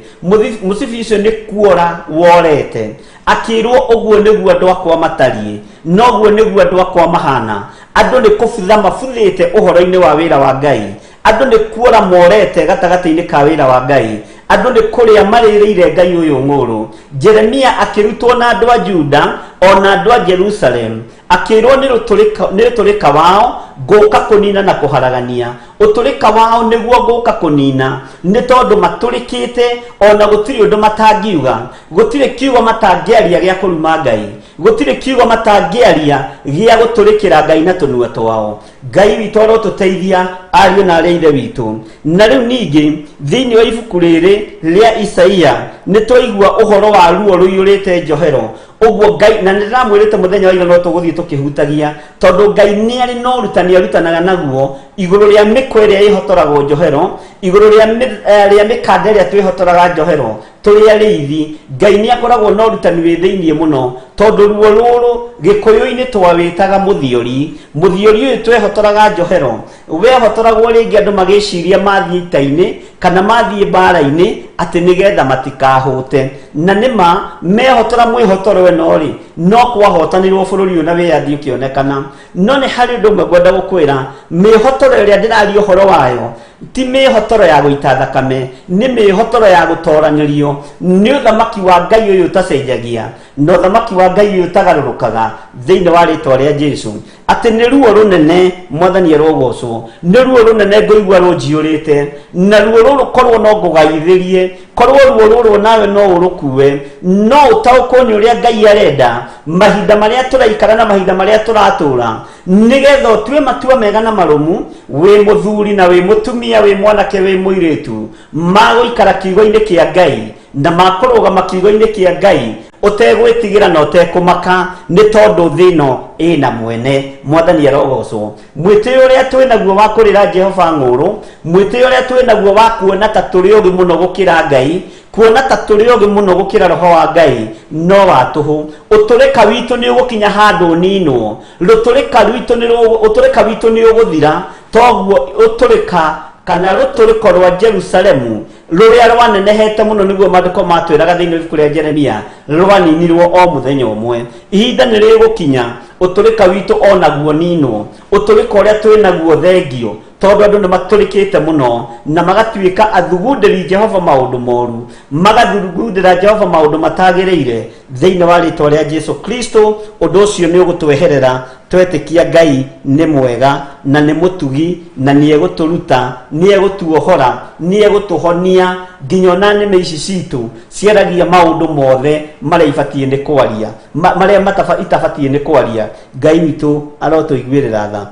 mũcibi ũcio nĩ kuora worete. Akĩrwo, ũguo nĩguo andũ akwa matariĩ, noguo nĩguo andũ akwa mahana. Andũ nĩ kũbutha mabuthĩte ũhoro-inĩ wa wĩra wa Ngai, andũ nĩ kuora morete gatagatĩ-inĩ ka wĩra wa Ngai, andũ nĩ kũrĩa marĩrĩire Ngai ũyũ ng'ũrũ. Jeremia akĩrutwo na andũ a Juda ona andũ a Jerusalem, akĩrwo nĩ rũtũrĩka wao ngũka kũnina na kũharagania. Ũtũrĩka wao nĩguo ngũka kũnina, nĩ tondũ matũrĩkĩte, ona gũtirĩ ũndũ matangiuga, gũtirĩ kiugo matangĩaria gĩa kũruma Ngai, gũtirĩ kiugo matangĩaria gĩa gũtũrĩkĩra Ngai na tũnua twao. Ngai witũ arotũteithia, ariũ na arĩ a ithe witũ. Na rĩu ningĩ thĩinĩ wa ibuku rĩrĩ rĩa Isaia nĩ twaigua ũhoro wa ruo rũiyũrĩte njohero ũguo Ngai, na nĩ ndĩramwĩrĩte mũthenya wa ira no tũgũthiĩ tũkĩhutagia, tondũ Ngai nĩ arĩ na ũrutani arutanaga naguo igũrũ rĩa mĩkwa ĩrĩa ĩhotoragwo njohero, igũrũ rĩa mĩkanda ĩrĩa twĩhotoraga njohero tũrĩ arĩithi. Ngai nĩ akoragwo na ũrutani wĩ thĩiniĩ mũno, tondũ ruo rũrũ gĩkũyũ-inĩ twawĩtaga mũthiori. Mũthiori ũyũ twehotoraga njohero wehotoragwo rĩngĩ andũ magĩciria mathiĩ ita-inĩ kana mathiĩ mbara-inĩ atĩ nĩgetha matikahũte. Na nĩma mehotora mwĩhotoro ĩno rĩ, no kwahotanirwo bũrũri ũyũ na wĩyathi ũkĩonekana. No nĩ harĩ ũndũ ũmwe ngwenda gũkwĩra: mĩhotoro ĩrĩa ndĩraria ũhoro wayo ti mĩhotoro ya gũita thakame, nĩ mĩhotoro ya gũtoranĩrio nĩ ũthamaki wa Ngai ũyũ ũtacenjagia na ũthamaki wa Ngai ũyũ ũtagarũrũkaga, thĩinĩ wa rĩtwa rĩa Jesu. Atĩ nĩ ruo rũnene, Mwathani arogocwo, nĩ ruo rũnene ngũigua rũnjiyũrĩte, na ruo rũrũ korwo no ngũgaithĩrie, korwo ruo rũrũ nawe no ũrũkue, no ũtaũkwo nĩ ũrĩa Ngai arenda mahinda marĩa tũraikara na mahinda marĩa tũratũra, nĩgetha ũtue matua mega na marũmu, wĩ mũthuri na wĩ mũtumia, wĩ mwanake, wĩ mũirĩtu, magũikara kiugo-inĩ kĩa Ngai na makũrũgama kiugo-inĩ kĩa Ngai ũtegwĩtigĩra na ũtekũmaka, nĩ tondũ thĩ ĩno ĩna mwene. Mwathani arogocwo. Mwĩtĩo ũrĩa twĩ naguo wa kũrĩra Jehova ng'ũrũ, mwĩtĩo ũrĩa twĩ naguo wa kuona ta tũrĩ ũgĩ mũno gũkĩra Ngai, kuona ta tũrĩ ũgĩ mũno gũkĩra roho wa Ngai, no wa tũhũ. Ũtũrĩka witũ nĩ ũgũkinya handũ ũninwo. Rũtũrĩka rwitũ nĩ ũtũrĩka witũ nĩ ũgũthira, toguo ũtũrĩka kana rũtũrĩko rwa Jerusalemu rũrĩa rwanenehete mũno, nĩguo maandĩko matwĩraga thĩinĩ wa ibuku rĩa Jeremia, rwaninirwo o mũthenya ũmwe. Ihinda nĩ rĩgũkinya ũtũrĩka witũ onaguo ninwo, ũtũrĩka ũrĩa twĩ naguo thengio, tondũ andũ nĩ matũrĩkĩte mũno na magatuĩka athugundĩri Jehova maũndũ moru, magathugundĩra Jehova maũndũ matagĩrĩire. Thĩinĩ wa rĩtwa rĩa Jesu Kristo, ũndũ ũcio nĩ ũgũtweherera twetĩkia Ngai nĩ mwega na nĩ mũtugi, na nĩ egũtũruta, nĩ egũtuohora, nĩ egũtũhonia, nginya ona nĩmĩ ici citũ ciaragia maũndũ mothe marĩa ibatiĩ nĩ kwaria, marĩa itabatiĩ nĩ kwaria. Ngai witũ arotũiguĩrĩra tha.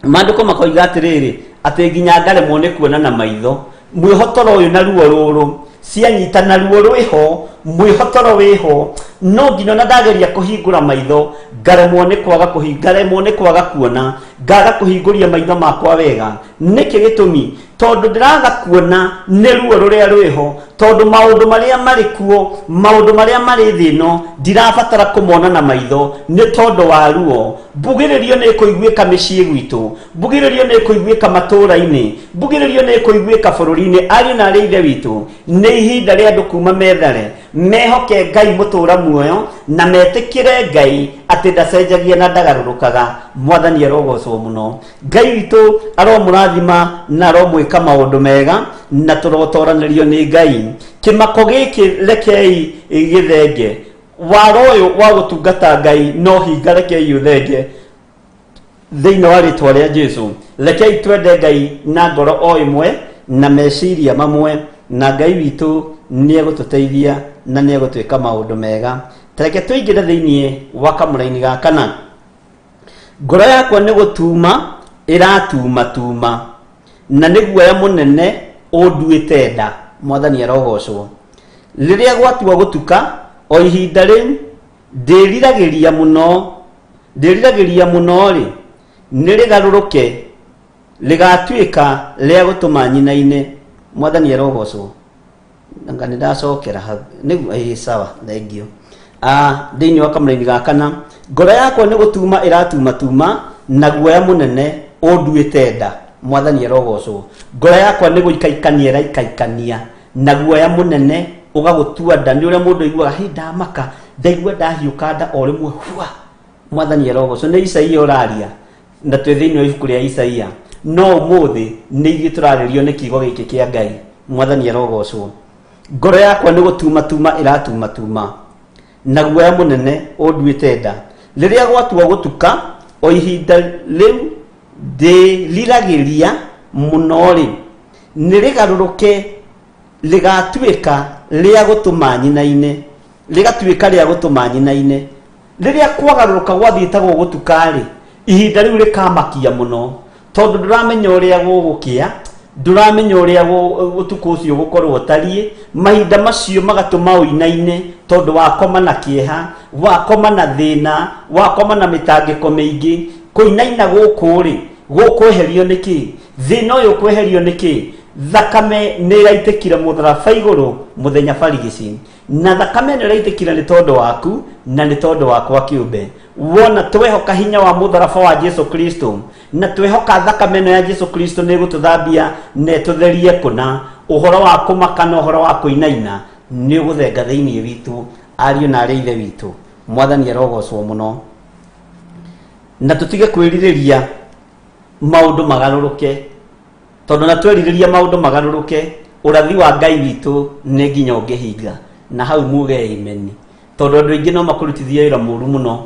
Maandĩko makoiga atĩrĩrĩ, atĩ nginya ngaremwo nĩ kuona na maitho. Mwĩhotoro ũyũ na ruo rũrũ cianyita, na ruo rwĩho, mwĩhotoro wĩho, no nginya ona ndageria kũhingũra maitho ngaremwo nĩ kwaga ngaremwo nĩ kwaga kuona, ngaga kũhingũria maitho makwa wega. Nĩkĩ gĩtũmi? Tondũ ndĩraga kuona nĩ ruo rũrĩa rwĩho, tondũ maũndũ marĩa marĩ kuo, maũndũ marĩa marĩ thĩ ĩno, ndirabatara kũmona na maitho nĩ tondũ wa ruo. Mbugĩrĩrio nĩ ĩkũiguĩka mĩciĩ gwitũ, mbugĩrĩrio nĩ ĩkũiguĩka matũũra-inĩ, mbugĩrĩrio nĩ ĩkũiguĩka bũrũri-inĩ. Ariũ na arĩ ithe witũ, nĩ ihinda rĩa andũ kuma methare, mehoke Ngai mũtũũra muoyo, na metĩkĩre Ngai atĩ ndacenjagia na ndagarũrũkaga. Mwathani arogocwo mũno. Ngai witũ aromũrathima na aromwĩka maũndũ mega, na tũrotoranĩrio nĩ Ngai. Kĩmako gĩkĩ rekei gĩthenge. Waro ũyũ wa gũtungata Ngai no hinga, rekei ũthenge thĩinĩ wa rĩtwa rĩa Jesu. Rekei twende Ngai na ngoro o ĩmwe na meciria mamwe, na Ngai witũ nĩ egũtũteithia na nĩ egũtwĩka maũndũ mega. Tareke tũingĩre thĩinĩ wa kamũraini ga kana. Ngoro yakwa nĩ gũtuma ĩratumatuma, na nĩ guoya mũnene ũnduĩte nda. Mwathani arogocwo. Rĩrĩa gwatua gũtuka, o ihinda rĩu ndĩriragĩria mũno, ndĩriragĩria mũno-rĩ, nĩ rĩgarũrũke rĩgatuĩka rĩa gũtũma nyinaine. Mwathani arogocwo. Anga nĩ ndacokera hau nĩguo? Ĩĩ, sawa, thank you. Thĩinĩ wa kamũraini ga kana, ngoro yakwa nĩ gũtuma ĩratumatuma, na guoya mũnene ũnduĩte nda. Mwathani arogocwo. Ngoro yakwa nĩ gũikaikania ĩraikaikania, na guoya mũnene ũgagũtua nda. Nĩ ũrĩa mũndũ aiguaga, hĩ, ndamaka, ndaigua ndahiũka nda o rĩmwe hua. Mwathani arogocwo. Nĩ Isaia ũraria, na twĩ thĩinĩ wa ibuku rĩa Isaia, no ũmũthĩ nĩ ithuĩ tũrarĩrio nĩ kiugo gĩkĩ kĩa Ngai. Mwathani arogocwo. Ngoro yakwa nĩ gũtumatuma ĩratumatuma, na guoya mũnene ũnduĩte nda. Rĩrĩa gwatua gũtuka, o ihinda rĩu ndĩriragĩria mũno-rĩ, nĩ rĩgarũrũke rĩgatuĩka rĩa gũtũma nyinaine, rĩgatuĩka rĩa gũtũma nyinaine. Rĩrĩa kwagarũrũka gwathiĩtagwo gũtuka-rĩ, ihinda rĩu rĩkamakia mũno, tondũ ndũramenya ũrĩa gũgũkĩa, ndũramenya ũrĩa ũtukũ ũcio ũgũkorwo ũtariĩ. Mahinda macio magatũma ũinaine, tondũ wakoma na kĩeha, wakoma na thĩna, wakoma na mĩtangĩko mĩingĩ. Kũinaina gũkũ rĩ, gũkweherio nĩ kĩ? Thĩna ũyũ ũkweherio nĩ kĩ? Thakame nĩ ĩraitĩkire mũtharaba igũrũ mũthenya barigici, na thakame ĩno ĩraitĩkire nĩ tondũ waku na nĩ tondũ wakwa kĩũmbe. Wona twehoka hinya wa mũtharaba wa Jesu Kristo, na twehoka thakame ĩno ya Jesu Kristo nĩ ĩgũtũthambia na ĩtũtherie kũna, ũhoro wa kũmaka na ũhoro wa kũinaina nĩ ũgũthenga thĩinĩ witũ, ariũ na arĩ ithe witũ. Mwathani arogocwo mũno. Na tũtige kwĩrirĩria maũndũ magarũrũke, tondũ na twerirĩria maũndũ magarũrũke, ũrathi wa Ngai witũ nĩ nginya ũngĩhinga. Na hau muge amen, tondũ andũ aingĩ no makũrutithie wĩra mũru mũno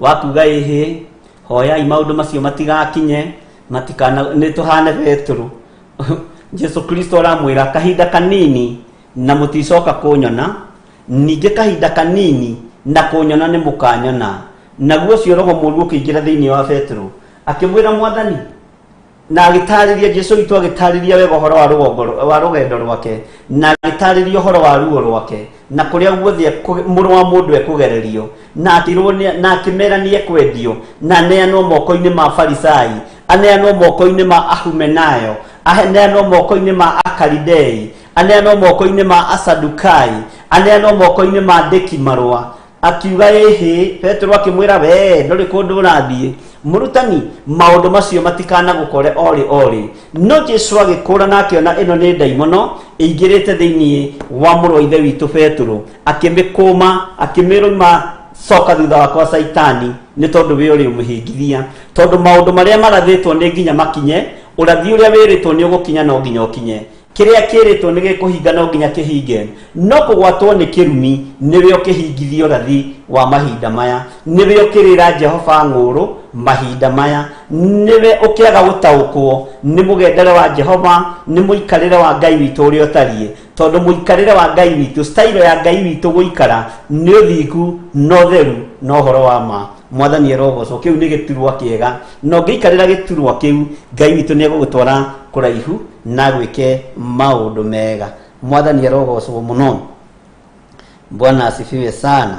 wa kuga, ĩhĩ, hoyai maũndũ macio matigakinye, matikana nĩ tũhane Petero. Jesu Kristo aramwĩra, kahinda kanini na mũticoka kũnyona, ningĩ kahinda kanini na kũnyona nĩ mũkanyona. Naguo ũcio roho mũru ũkĩingĩra thĩinĩ wa Petero, akĩmwĩra, Mwathani, na agĩtarĩria Jesu witũ, agĩtarĩria wega ũhoro wa rũgongo wa rũgendo rwake, na agĩtarĩria ũhoro wa ruo rwake na kũrĩa guothe mũrũ wa mũndũ ekũgererio, na akĩrwo na akĩmera nĩ ekwendio na aneanwo moko-inĩ ma Farisai, aneanwo moko-inĩ ma Ahumenayo, aneanwo moko-inĩ ma Akaridei, aneanwo moko-inĩ ma Asadukai, aneanwo moko-inĩ ma andĩki marũa. Akiuga ĩhĩ. Petero akĩmwĩra, we ndũrĩ kũndũ ũrathiĩ, mũrutani, maũndũ macio matikanagũkore orĩ orĩ. No Jesu agĩkũra na akĩona ĩno nĩ ndaimono ĩingĩrĩte thĩinĩ wa mũrũ wa ithe witũ Petero, akĩmĩkũma, akĩmĩrũma, coka thutha wakwa, Caitani, nĩ tondũ we ũrĩ ũmũhĩngithia, tondũ maũndũ marĩa marathĩtwo nĩ nginya makinye. Ũrathi ũrĩa wĩrĩtwo nĩ ũgũkinya, no nginya ũkinye. Kĩrĩa kĩrĩtwo nĩ gĩkũhinga, no nginya kĩhinge. No kũgwatwo nĩ kĩrumi nĩwe ũkĩhingithia ũrathi wa mahinda maya, nĩwe ũkĩrĩra Jehova ng'ũrũ mahinda maya, nĩwe ũkĩaga gũtaũkwo nĩ mũgendere wa Jehova, nĩ mũikarĩre wa Ngai witũ ũrĩa ũtariĩ, tondũ mũikarĩre wa Ngai witũ, style ya Ngai witũ gũikara nĩ ũthingu na ũtheru na ũhoro wa ma. Mwathani arogocwo. Kĩu nĩ gĩturwa kĩega, na ũngĩikarĩra gĩturwa kĩu, Ngai witũ nĩ egũgũtwara kũraihu na gwĩke maũndũ mega. Mwathani arogocwo mũno. Bwana asifiwe sana.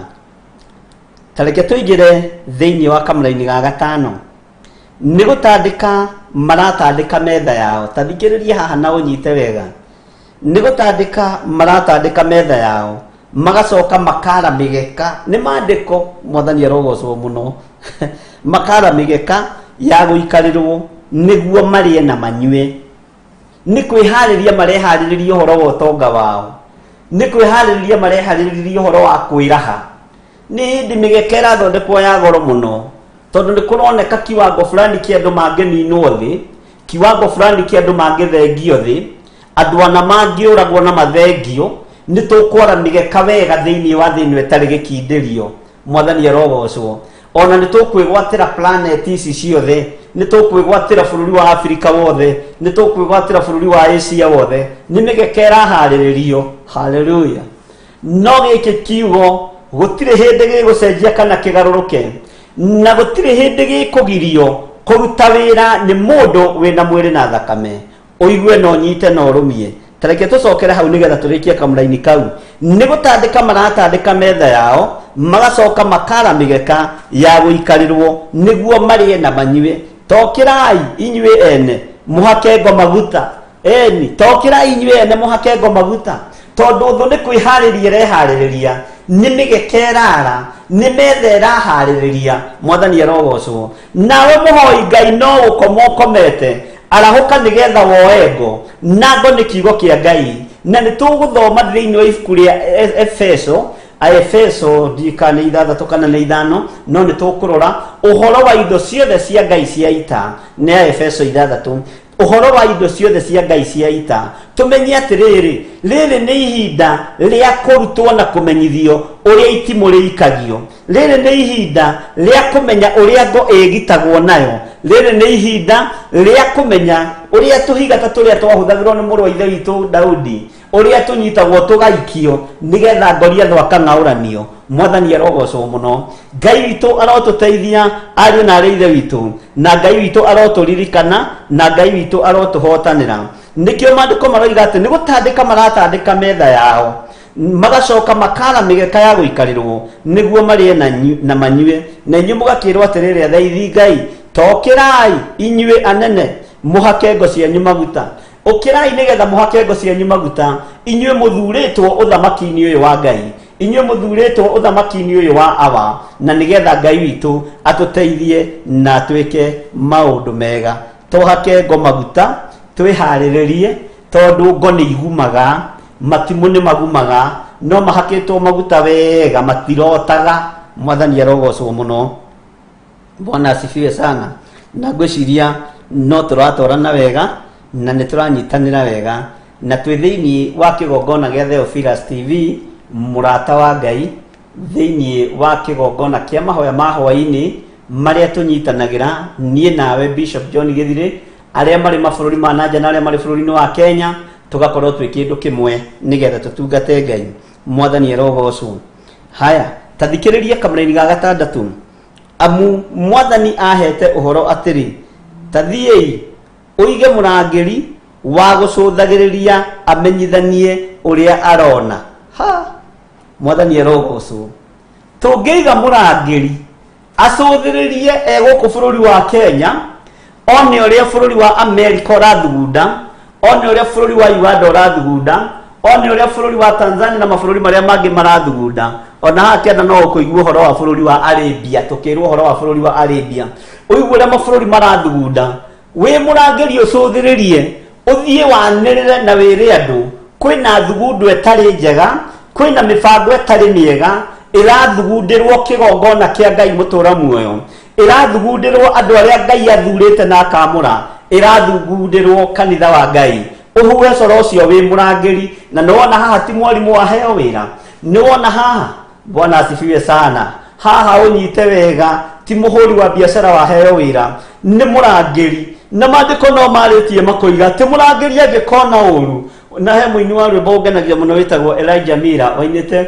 Tareke tũingĩre thĩinĩ wa kamũraini ga gatano. Nĩ gũtandĩka maratandĩka metha yao. Ta thikĩrĩria haha na ũnyite wega. Nĩ gũtandĩka maratandĩka metha yao, magacoka makara mĩgeka. Nĩ maandĩko. Mwathani arogocwo mũno. Makara mĩgeka ya gũikarĩrwo nĩguo marĩe na manyue. Nĩ kwĩharĩria mareharĩrĩria ũhoro wa ũtonga wao, nĩ kwĩharĩrĩria mareharĩrĩria ũhoro wa kwĩraha. Nĩ hĩndĩ mĩgeka ĩrathondekwo ya goro mũno, tondũ nĩ kũroneka kiwango fulani kĩa andũ mangĩninwo thĩ, kiwango fulani kĩa andũ mangĩthengio thĩ, andũ ana mangĩũragwo na mathengio. Nĩ tũkwara mĩgeka wega thĩinĩ wa thĩ ĩno ĩtarĩ gĩkindĩrio. Mwathani arogocwo. Ona nĩ tũkwĩgwatĩra planet ici ciothe, nĩ tũkwĩgwatĩra bũrũri wa Afrika wothe, nĩ tũkwĩgwatĩra bũrũri wa Asia wothe. Nĩ mĩgeka ĩraharĩrĩrio. Haleluya. No gĩkĩ kiugo gũtirĩ hĩndĩ gĩgũcenjia kana kĩgarũrũke, na gũtirĩ hĩndĩ gĩkũgirio kũruta wĩra nĩ mũndũ wĩna mwĩrĩ na thakame. Ũigue na ũnyite na ũrũmie. Tareke tũcokere hau nĩgetha tũrĩkie kamũraini kau. Nĩ gũtandĩka maratandĩka metha yao, magacoka makara mĩgeka ya gũikarĩrwo nĩguo marĩe na manyue. Tokĩrai inyuĩ ene mũhake ngo maguta. Eni, tokĩrai inyuĩ ene mũhake ngo maguta. Tondũ thũ nĩ kwĩharĩria ĩreharĩrĩria, nĩ mĩgeka ĩrara, nĩ metha ĩraharĩrĩria. Mwathani arogocwo. Nawe mũhoi Ngai no gũkoma ũkomete, arahũka nĩgetha woe ngo. Na ngo nĩ kiugo kĩa Ngai. Na nĩ tũgũthoma thĩinĩ wa ibuku rĩa Efeso, Aefeso ndika nĩ 6 kana nĩ 5, no nĩ tũkũrora ũhoro wa indo ciothe cia Ngai cia ita. Nĩ Aefeso 6, ũhoro wa indo ciothe cia Ngai cia ita. Tũmenye atĩrĩrĩ, rĩrĩ nĩ ihinda rĩa kũrutwo na kũmenyithio ũrĩa itimũ rĩikagio. Rĩrĩ nĩ ihinda rĩa kũmenya ũrĩa ngo ĩgitagwo nayo. Rĩrĩ nĩ ihinda rĩa kũmenya ũrĩa tũhiga ta tũrĩa twahũthagĩrwo nĩ mũrũ wa ithe witũ Daudi, ũrĩa tũnyitagwo tũgaikio nĩgetha Goliathũ akang'aũranio. Mwathani arogocwo mũno. Ngai witũ arotũteithia ariũ na arĩ ithe witũ, na Ngai witũ arotũririkana, na Ngai witũ arotũhotanĩra. Nĩkĩo maandĩko maroiga atĩ nĩ gũtandĩka maratandĩka metha yao, magacoka makara mĩgeka ya gũikarĩrwo nĩguo marĩe na manyue. Na inyuĩ mũgakĩrwo atĩrĩrĩ, athaithi Ngai, tokĩrai inyuĩ anene mũhake ngo cianyu maguta. Ũkĩrai nĩgetha mũhake ngo cianyu maguta, inyuĩ mũthurĩtwo ũthamaki-inĩ ũyũ wa Ngai, inyuĩ mũthurĩtwo ũthamaki-inĩ ũyũ wa Awa, na nĩgetha Ngai witũ atũteithie na atwĩke maũndũ mega. Tũhake ngo maguta, twĩharĩrĩrie, tondũ ngo nĩ igumaga, matimũ nĩ magumaga, no mahakĩtwo maguta wega matirotaga. Mwathani arogocwo mũno. Bwana asifiwe sana. Na ngwĩciria no tũratwarana wega na nĩ tũranyitanĩra wega, na twĩ thĩinĩ wa kĩgongona gĩa Theophilus TV, mũrata wa Ngai, thĩinĩ wa kĩgongona kĩa mahoya ma hwaĩ-inĩ marĩa tũnyitanagĩra niĩ nawe Bishop John Gĩthirĩ, arĩa marĩ mabũrũri ma nanja na arĩa marĩ bũrũri-inĩ wa Kenya, tũgakorwo twĩ kĩndũ kĩmwe nĩgetha tũtungate Ngai. Mwathani arogocwo. Haya, ta thikĩrĩria kamũraini ga 6. Amu Mwathani ahete ũhoro atĩrĩ, ta thiĩi ũige mũrangĩri wa gũcũthagĩrĩria amenyithanie ũrĩa arona. Ha, Mwathani arogocwo. Tũngĩiga mũrangĩri acũthĩrĩrie e gũkũ bũrũri wa Kenya, one ũrĩa bũrũri wa Amerika ũrathugunda, one ũrĩa bũrũri wa Uganda ũrathugunda, one ũrĩa bũrũri wa Tanzania na mabũrũri marĩa mangĩ marathugunda. Ona haha kĩanda no ũkũigua ũhoro wa bũrũri wa Arabia, tũkĩrwo ũhoro wa bũrũri wa Arabia, ũigue ũrĩa mabũrũri marathugunda. Wĩ mũrangĩri ũcũthĩrĩrie, ũthiĩ wanĩrĩre na wĩre andũ kwĩna thugundu ĩtarĩ njega, kwĩna mĩbango ĩtarĩ mĩega ĩrathugundĩrwo kĩgongona kĩa Ngai mũtũra muoyo, ĩrathugundĩrwo andũ arĩa Ngai athurĩte na akamũra, ĩrathugundĩrwo kanitha wa Ngai. Ũhuhe coro ũcio wĩ mũrangĩri. Na nĩwona haha ti mwarimũ waheo wĩra, nĩwona haha, Bwana asifiwe sana, haha ũnyite wega, ti mũhũri wa biacara waheo wĩra, nĩ mũrangĩri. Na maandĩko no marĩtie makoiga ti mũrangĩri angĩkona ũru. Na he mũini wa rwĩmbo ũngenagia mũno wĩtagwo Elijah Mira, wainĩte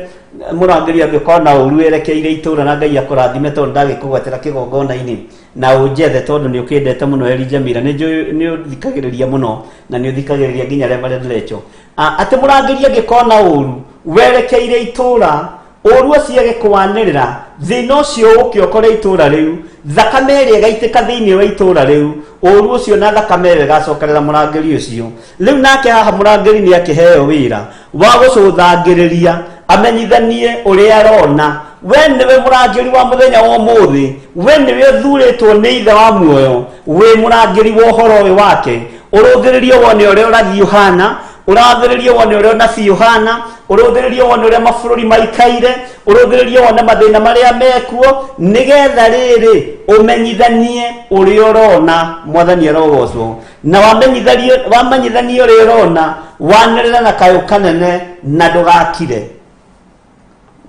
mũrangĩri angĩkona ũru erekeire itũra, na Ngai akũrathime tondũ ndagĩkũgwetera kĩgongona-inĩ na ũnjethe tondũ nĩ ũkĩndete mũno. Elijah Mira, nĩ njũĩ nĩ ũthikagĩrĩria mũno na nĩ ũthikagĩrĩria nginya Reverend Rachel. Atĩ mũrangĩri angĩkona ũru werekeire itũra, ũru ũcio agĩkwanĩrĩra, thĩna ũcio ũke ũkore itũra rĩu, thakame ĩrĩa ĩgaitĩka thĩinĩ wa itũra rĩu, ũru ũcio na thakame ĩyo ĩgacokerera mũrangĩri ũcio. Rĩu nake haha mũrangĩri nĩ akĩheo wĩra wa gũcũthangĩrĩria amenyithanie ũrĩa arona. We nĩwe mũrangĩri wa mũthenya wa ũmũthĩ, we nĩwe ũthurĩtwo nĩ ithe wa muoyo, wĩ mũrangĩri wa ũhoro ũyũ wake. Ũrũngĩrĩrie wone ũrĩa ũrathiĩ ũhana, Ũrathĩrĩrie wone ũrĩa ũnabii ũhana, ũrũthĩrĩrie wone ũrĩa mabũrũri maikaire, ũrũthĩrĩrie wone mathĩna marĩa mekuo, nĩgetha rĩrĩ ũmenyithanie ũrĩa ũrona. Mwathani arogocwo. Na wamenyithanie ũrĩa ũrona, wanĩrĩra na kayũ kanene na ndũgakire.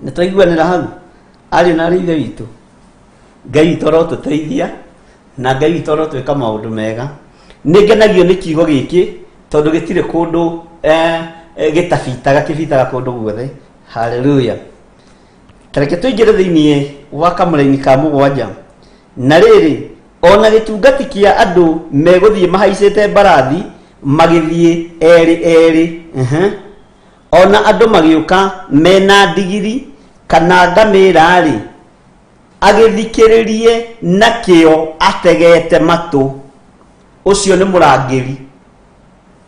Nĩ twaiguanĩra hau ariũ na arĩ ithe witũ? Ngai witũ arotũteithia na Ngai witũ arotwĩka maũndũ mega. Nĩ ngenagio nĩ kiugo gĩkĩ tondũ gĩtirĩ kũndũ gĩtabitaga, kĩbitaga kũndũ guothe. Haleluya. Tareke tũingĩre thĩiniĩ wa kamũraini ka 7. Na rĩrĩ, ona gĩtungati kĩa andũ megũthiĩ mahaicĩte mbarathi magĩthiĩ erĩ erĩ, ona andũ magĩũka mena ndigiri kana ngamĩra-rĩ, agĩthikĩrĩrie na kĩo ategete matũ. Ũcio nĩ mũrangĩri.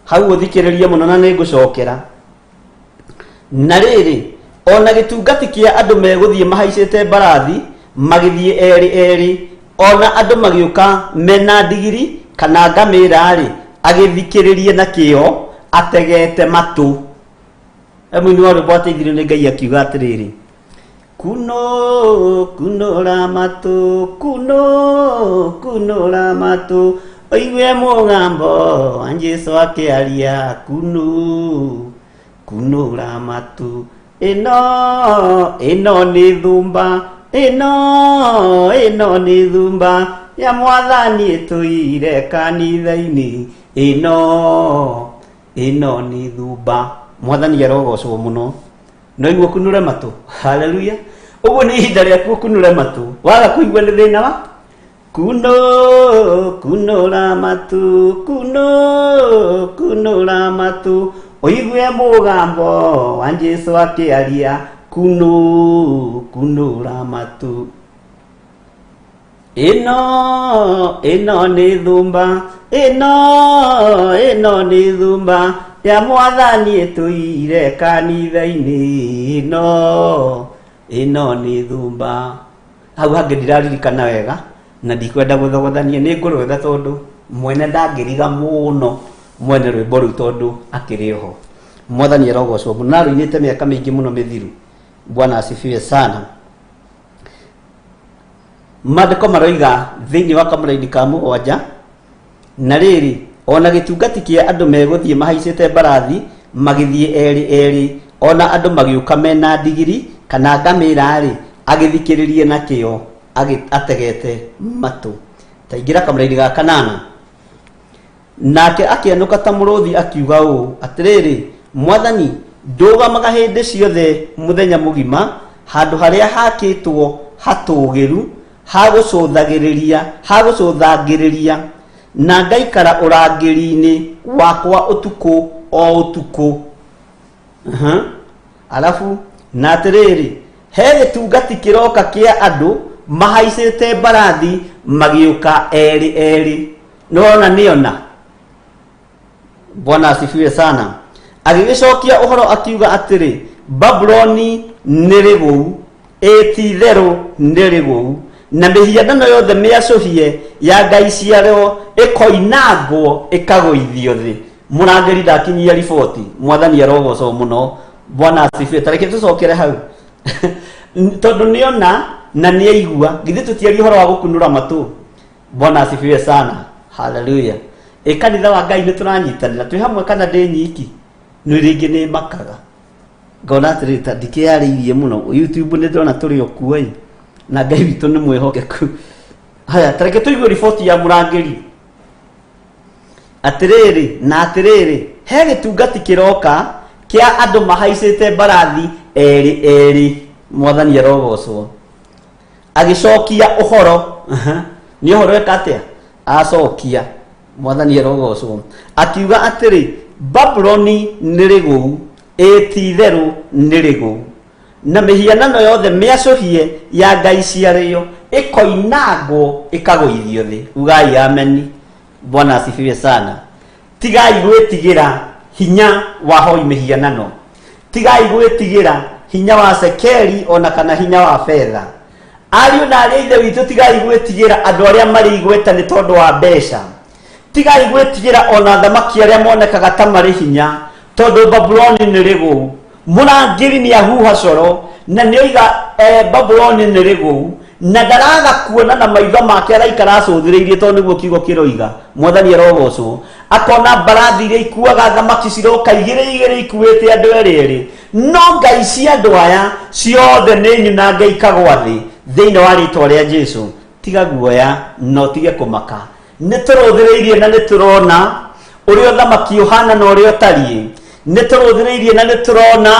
Hau ũthikĩrĩrie mũno na nĩngũcokera. Na rĩrĩ, ona gĩtungati kĩa andũ megũthiĩ mahaicĩte mbarathi magĩthiĩ erĩ erĩ, ona andũ magĩũka mena ndigiri kana ngamĩra-rĩ, agĩthikĩrĩrie na kĩo ategete matũ. Mũini wa rwĩmbo ateithirio nĩ Ngai akiuga atĩrĩrĩ, kuno kunũra matũ, kuno kunũra matũ, ũigue mũgambo wa Jesũ akĩaria, kuno kunũra matũ, ĩno ĩno nĩ thumba, ĩno ĩno nĩ thumba ya Mwathani ĩtũire kanitha-inĩ, ĩno ĩno nĩ thumba. Mwathani arogocwo mũno. No igua kunũre matũ. Haleluya. Ũguo nĩ ihinda rĩaku ũkunũre matũ. Waga kũigua nĩ thĩna wa kuno kunũra matũ, kuno kunũra matũ, ũigue mũgambo wa Jesũ akĩaria, kuno kunũra matũ, ĩno ĩno nĩ thumba, ĩno ĩno nĩ thumba ya Mwathani ĩtũire kanitha-inĩ, ĩno ĩno nĩ thumba. Hau hangĩ ndiraririkana wega na ndikwenda gũthogothania, nĩ ngũrwetha tondũ mwene ndangĩriga mũno mwene rwĩmbo rũu tondũ akĩrĩ oho. Mwathani arogocwo mũno. Na rũinĩte mĩaka mĩingĩ mũno mĩthiru. Bwana asifiwe sana. Maandĩko maroiga thĩinĩ wa kamũraini ka 7, na rĩrĩ, ona gĩtungati kĩa andũ megũthiĩ mahaicĩte mbarathi magĩthiĩ erĩ erĩ, ona andũ magĩũka mena ndigiri kana ngamĩra-rĩ, agĩthikĩrĩrie na kĩo ategete matũ. Taingĩra kamũraini ga 8. Nake akĩenũka ta mũrũthi akiuga ũũ, atĩrĩrĩ, Mwathani, ndũgamaga hĩndĩ ciothe mũthenya mũgima handũ harĩa hakĩtwo hatũũgĩru hagũcũthagĩrĩria na ngaikara ũrangĩri-inĩ wakwa ũtukũ o ũtukũ. Alafu na atĩrĩrĩ, he gĩtungati kĩroka kĩa andũ mahaicĩte mbarathi magĩũka erĩ erĩ. Nĩwona nĩona. Bwana asifiwe sana. Agĩgĩcokia ũhoro akiuga atĩrĩ, Babuloni nĩ rĩgũu, ĩ ti itherũ nĩ rĩgũu, na mĩhianano yothe mĩacũhie ya ngai ciarĩo ĩkoinangwo ĩkagũithio thĩ. Mũrangĩri ndakinyia riboti. Mwathani arogocwo mũno. Bwana asifiwe. Tareke tũcokere hau tondũ nĩona na nĩaigua. Githĩ tũtiaria ũhoro wa gũkunũra matũ? Bwana asifiwe sana. Haleluya. Ĩ kanitha wa Ngai nĩ tũranyitanĩra twĩ hamwe kana ndĩ nyiki? Nĩ rĩngĩ nĩ makaga ngona atĩrĩrĩ, ta ndikĩyarĩirie mũno YouTube nĩ ndĩrona tũrĩ o kuo ĩ, na Ngai witũ nĩ mwĩhokeku. Haya, tareke tũigue riboti ya mũrangĩri. Atĩrĩrĩ na atĩrĩrĩ, he gĩtungati kĩroka kĩa andũ mahaicĩte mbarathi erĩ erĩ. Mwathani arogocwo. Agĩcokia ũhoro, nĩ ũhoro eka atĩa? Acokia. Mwathani arogocwo. Akiuga atĩrĩ, Babuloni nĩ rĩgũu, ĩ ti itherũ nĩ rĩgũu, na mĩhianano yothe mĩacũhie ya ngai ciarĩo ĩkoinangwo ĩkagũithio thĩ. Ugai ameni. Bwana asifiwe sana. Tigai gwĩtigĩra hinya wa hoi mĩhianano, tigai gwĩtigĩra hinya wa cekeri ona kana hinya wa betha. Ariũ na arĩ a ithe witũ, tigai gwĩtigĩra andũ arĩa marĩ igweta nĩ tondũ wa mbeca. Tigai gwĩtigĩra ona thamaki arĩa monekaga ta marĩ hinya. Tondũ Babuloni nĩ rĩgũu. Mũrangĩri nĩ ahuha coro na nĩ oiga Babuloni nĩ rĩgũu na ndaraga kuona na maitho make, araikara acũthĩrĩirie tondũ nĩguo kiugo kĩroiga. Mwathani arogocwo. Akona mbarathi iria ikuaga thamaki ciroka igĩrĩ igĩrĩ ikuĩte andũ erĩ erĩ, no ngai cia andũ aya ciothe nĩ nyunange ikagwa thĩ thĩinĩ wa rĩtwa rĩa Jesu. Tiga guoya na ũtige kũmaka, nĩ tũrũthĩrĩirie na nĩ tũrona ũrĩa ũthamaki ũhana na ũrĩa ũtariĩ, nĩ tũrũthĩrĩirie na nĩ tũrona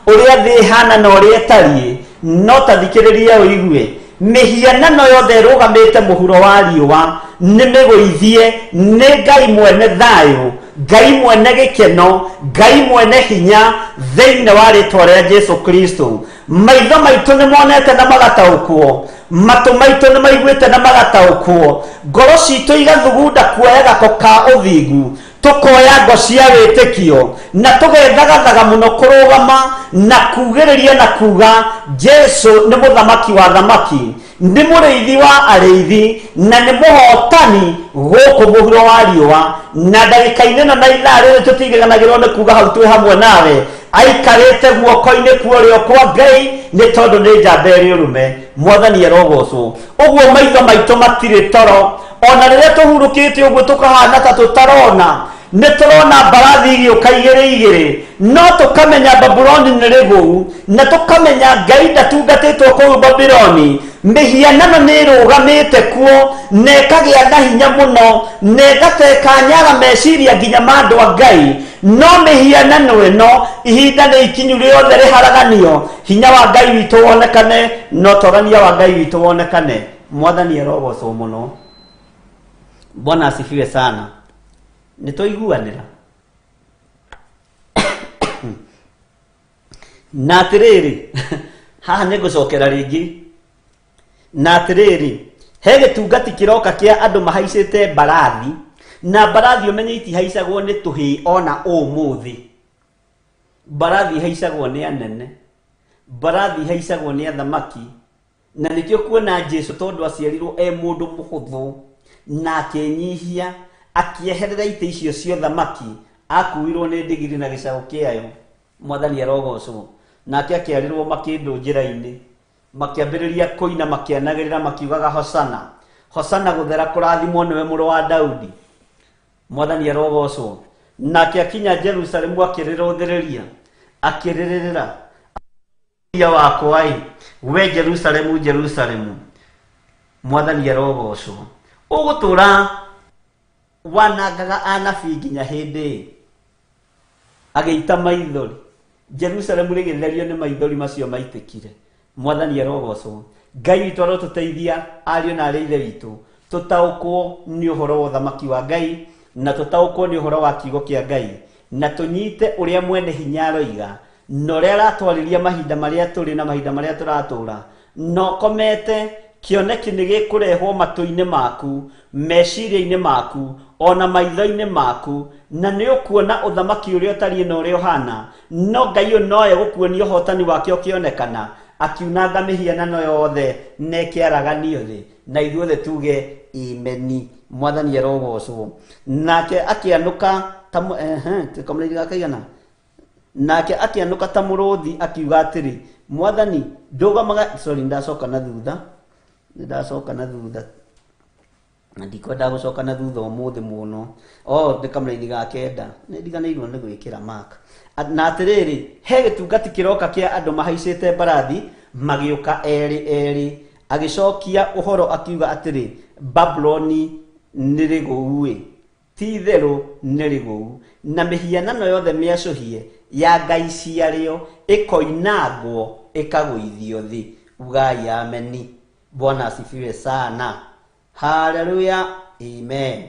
ũrĩa thĩ ĩhana na ũrĩa ĩtariĩ. No ta thikĩrĩria ũigue, mĩhianano yothe ĩrũgamĩte mũhuro wa riũa nĩ mĩgũithie nĩ Ngai mwene thayũ, Ngai mwene gĩkeno, Ngai mwene hinya thĩinĩ wa rĩtwa rĩa Jesu Kristo. Maitho maitũ nĩ monete na magataũkwo, matũ maitũ nĩ maiguĩte na magataũkwo, ngoro citũ igathugunda kuoya gako ka ũthingu, tũkoya ngo cia wĩtĩkio na tũgethagathaga mũno kũrũgama na kugĩrĩria na kuga Jesu nĩ mũthamaki wa thamaki, nĩ mũrĩithi wa arĩithi na nĩ mũhotani gũkũ mũhuro wa riũa. Na ndagĩka-inĩ ĩno na ithaa rĩrĩ tũtigiganagĩrwo nĩ kuga hau twĩ hamwe nawe, aikarĩte guoko-inĩ kuorĩo kwa Ngai nĩ tondũ nĩ njamba ĩrĩ ũrũme. Mwathani arogocwo. Ũguo maitho maitũ matirĩ toro, ona rĩrĩa tũhurũkĩte ũguo tũkahana ta tũtarona, nĩ tũrona mbarathi igĩũka igĩrĩ igĩrĩ, no tũkamenya Babuloni nĩ rĩgũu na tũkamenya Ngai ndatungatĩtwo kũu Babiloni. Mĩhianano nĩ ĩrũgamĩte kuo na ĩkagĩa na hinya mũno na ĩgatekanyaga meciria nginya ma andũ a Ngai. No mĩhianano ĩno ihinda nĩ ikinyu rĩothe rĩharaganio, hinya wa Ngai witũ wonekane na ũtorania wa Ngai witũ wonekane. Mwathani arogocwo mũno. Bwana asifiwe sana. Nĩ twaiguanĩra na atĩrĩrĩ, haha nĩ ngũcokera rĩngĩ na atĩrĩrĩ, he gĩtungati kĩroka kĩa andũ mahaicĩte mbarathi, na mbarathi ũmenye itihaicagwo nĩ tũhĩĩ ona ũmũthĩ. Mbarathi ihaicagwo nĩ anene, mbarathi ihaicagwo nĩ athamaki, na nĩkĩo kuona Jesu tondũ aciarirwo e mũndũ mũhũthũ na akĩnyihia akĩeherera itĩ icio cia ũthamaki, akuuirwo nĩ ndigiri na gĩcaũ kĩayo. Mwathani arogocwo. Nake akĩarĩrwo makĩndũ njĩra-inĩ, makĩambĩrĩria kũina makĩanagĩrĩra makiugaga hosana hosana, gũthera kũrathimwo nĩwe mũrũ wa Daudi. Mwathani arogocwo. Nake akinya Jerusalemu akĩrĩrũthĩrĩria akĩrĩrĩrĩra ya wakwa ĩ, we Jerusalemu, Jerusalemu. Mwathani arogocwo. Ũgũtũra wanangaga anabii nginya hĩndĩ ĩ? Agĩita maithori, Jerusalemu rĩgĩtherio nĩ maithori macio maitĩkire. Mwathani arogocwo. Ngai witũ arotũteithia, ariũ na arĩ ithe witũ, tũtaũkwo nĩ ũhoro wa ũthamaki wa Ngai na tũtaũkwo nĩ ũhoro wa kiugo kĩa Ngai na tũnyite ũrĩa mwene hinya aroiga na ũrĩa aratwarĩria mahinda marĩa tũrĩ na mahinda marĩa tũratũra. Na ũkomete kĩoneki nĩ gĩkũrehwo matũ-inĩ maku, meciria-inĩ maku, ona maitho-inĩ maku, na nĩ ũkuona ũthamaki ũrĩa ũtariĩ na ũrĩa ũhana. No Ngai ũyũ nowe gũkuonia ũhotani wake ũkĩonekana akiunanga mĩhianano yothe na ĩkĩaraganio thĩ, na ithuothe tuge imeni. Mwathani arogocwo. Nake akĩanũka ta kamũraini ga kaigana, nake akĩanũka ta mũrũthi akiuga atĩrĩ, Mwathani ndũgamaga. Sorry, ndacoka na thutha, ndacoka na thutha na ndikwenda gũcoka na thutha ũmũthĩ mũno. O nĩ kamũraini ga kenda, nĩ ndiganĩirwo nĩ gwĩkĩra mark. Na atĩrĩrĩ, he gĩtungati kĩroka kĩa andũ mahaicĩte mbarathi magĩũka erĩ erĩ. Agĩcokia ũhoro akiuga atĩrĩ, Babuloni nĩ rĩgũu ĩ, ti itherũ nĩ rĩgũu, na mĩhianano yothe mĩacũhie ya ngai ciarĩo ĩkoinangwo ĩkagũithio thĩ. Ugai ameni. Bwana asifiwe sana. Haleluya, amen.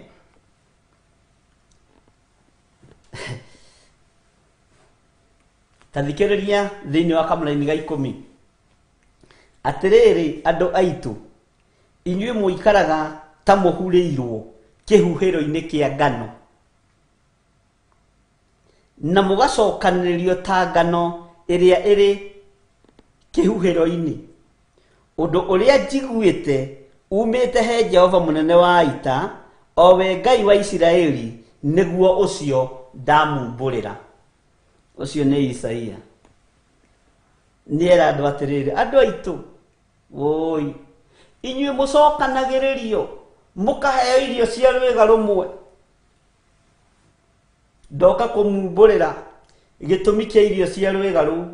Ta thikĩrĩria thĩinĩ wa kamũraini ga 10. Atĩrĩrĩ andũ aitũ, inyuĩ mũikaraga ta mũhurĩirwo kĩhuhĩro-inĩ kĩa ngano na mũgacokanĩrĩrio ta ngano ĩrĩa ĩrĩ kĩhuhĩro-inĩ. Ũndũ ũrĩa njiguĩte umĩte he Jehova mũnene wa ita, o we Ngai wa Isiraeli, nĩguo ũcio ndamumbũrĩra. Ũcio nĩ Isaia. Nĩ era andũ atĩrĩrĩ, andũ aitũ, woi, inyuĩ mũcokanagĩrĩrio mũkaheo irio cia rwĩga rũmwe. Ndoka kũmumbũrĩra gĩtũmi kĩa irio cia rwĩga rũu.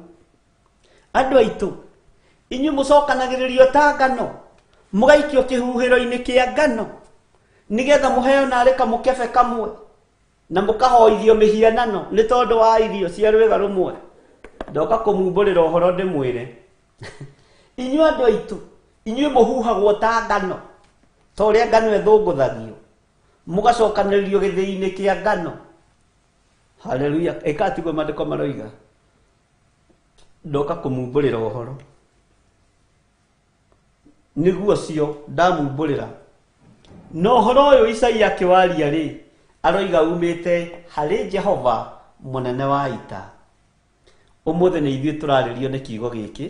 Andũ aitũ, inyuĩ mũcokanagĩrĩrio ta ngano, mũgaikio kĩhuhĩro-inĩ kĩa ngano, nĩgetha mũheo narĩ kamũkebe kamwe, na mũkahoithio mĩhianano nĩ tondũ wa irio cia rwĩga rũmwe. Ndoka kũmumbũrĩra ũhoro ndĩmwĩre. Inyuĩ andũ aitũ, inyuĩ mũhuhagwo ta ngano, ta ũrĩa ngano ĩthũngũthagio, mũgacokanĩrĩrio gĩthĩi-inĩ kĩa ngano. Haleluya. Ĩka tiguo maandĩko maroiga. Ndoka kũmumbũrĩra ũhoro. Nĩguo cio ndamumbũrĩra. Na ũhoro ũyũ Isaia akĩwaria rĩ, aroiga umĩte harĩ Jehova mũnene wa ita. Ũmũthĩ nĩ ithuĩ tũrarĩrio nĩ kiugo gĩkĩ.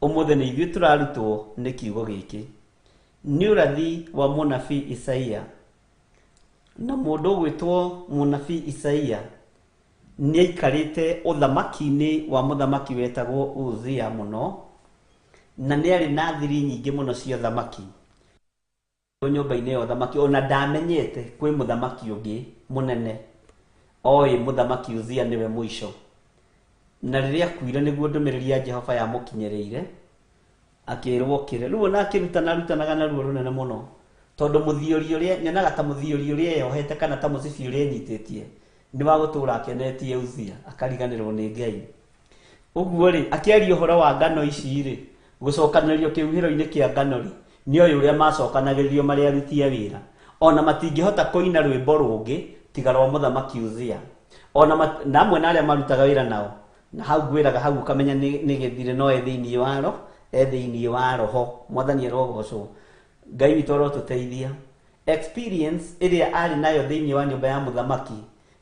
Ũmũthĩ nĩ ithuĩ tũrarutwo nĩ kiugo gĩkĩ. Nĩ ũrathi wa mũnabii Isaia. Na mũndũ ũgwĩtwo mũnabii Isaia nĩ aikarĩte ũthamaki-inĩ wa mũthamaki wetagwo Uzia mũno, na nĩ arĩ na thiri nyingĩ mũno cia ũthamaki. Nyũmba-inĩ ya ũthamaki ona ndamenyete kwĩ mũthamaki ũngĩ mũnene, oĩ mũthamaki Uzia nĩwe mũico. Na rĩrĩa akuire nĩguo ndũmĩrĩri ya Jehova yamũkinyĩrĩire, akĩrwo okĩre. Rĩu ona akĩrutana arutanaga na ruo rũnene mũno, tondũ mũthiori ũrĩa nyonaga ta mũthiori ũrĩa eyohete kana ta mũcibi ũrĩa enyitĩtie nĩ wa gũtũra akenetie Uzia, akariganĩrwo nĩ Ngai. Ũguo rĩ, akĩaria ũhoro wa ngano ici rĩ, gũcokanĩrĩrio kĩhuhĩro-inĩ kĩa ngano rĩ, nĩ oĩ ũrĩa macokanagĩrĩrio marĩ aruti a wĩra. Ona matingĩhota kũina rwĩmbo rũngĩ tiga rwa mũthamaki Uzia. Ona na amwe na arĩa marutaga wĩra nao, na hau ngwĩraga hau ũkamenya nĩ gĩthire no e thĩinĩ wa ro, e thĩinĩ wa roho. Mwathani arogocwo. Ngai witũ arotũteithia. Experience ĩrĩa arĩ nayo thĩinĩ wa nyũmba ya mũthamaki,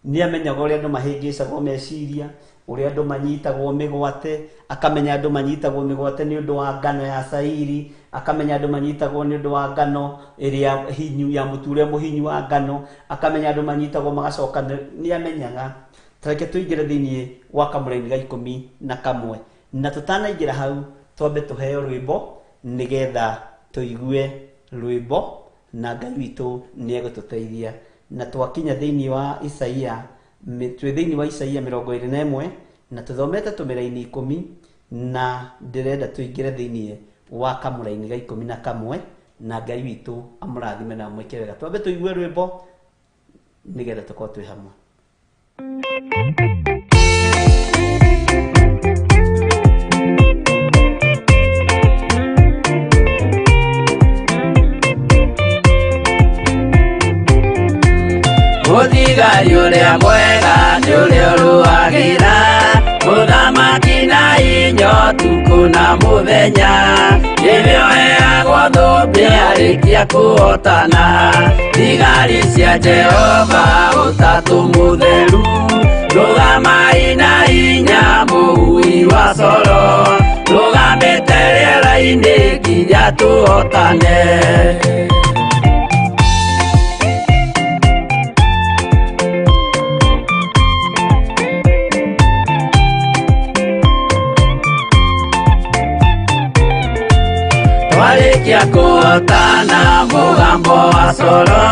nĩ amenyaga ũrĩa andũ mahĩngĩcagwo meciria, ũrĩa andũ manyitagwo mĩgwate, akamenya andũ manyitagwo mĩgwate nĩ ũndũ wa ngano ya cairi, akamenya andũ manyitagwo nĩ ũndũ wa ngano ĩrĩa hinyu ya mũtu ũrĩa mũhinyu wa ngano, akamenya andũ manyitagwo magacoka, nĩ amenyaga. Tareke tũingĩre thĩinĩ wa kamũraini ga 11, na tũtanaingĩra hau twambe tũheo rwĩmbo nĩgetha tũigue rwĩmbo, na Ngai witũ nĩ egũtũteithia. Na twakinya thĩinĩ wa Isaia, twĩ thĩinĩ wa Isaia 21, na tũthomete tũmĩraini 10, na ndĩrenda tũingĩre thĩinĩ wa kamũraini ga 11, na Ngai witũ amũrathime na amwĩke wega. Twambe tũigue rwĩmbo nĩgetha tũkorwo twĩ hamwe. Mũthigari ũrĩa mwega nĩ ũrĩa ũrũagĩra mũthamaki na inyo ũtukũ na mũthenya, nĩwe ũheagwo thũmbĩ arĩkia kũhotana. Thigari cia Jehova ũtatũ mũtheru, rũgamai na hinya mũhui wa coro, rũgamĩte rĩera-inĩ nginya tũhotane. Twarĩkia kũhotana mũgambo wa coro,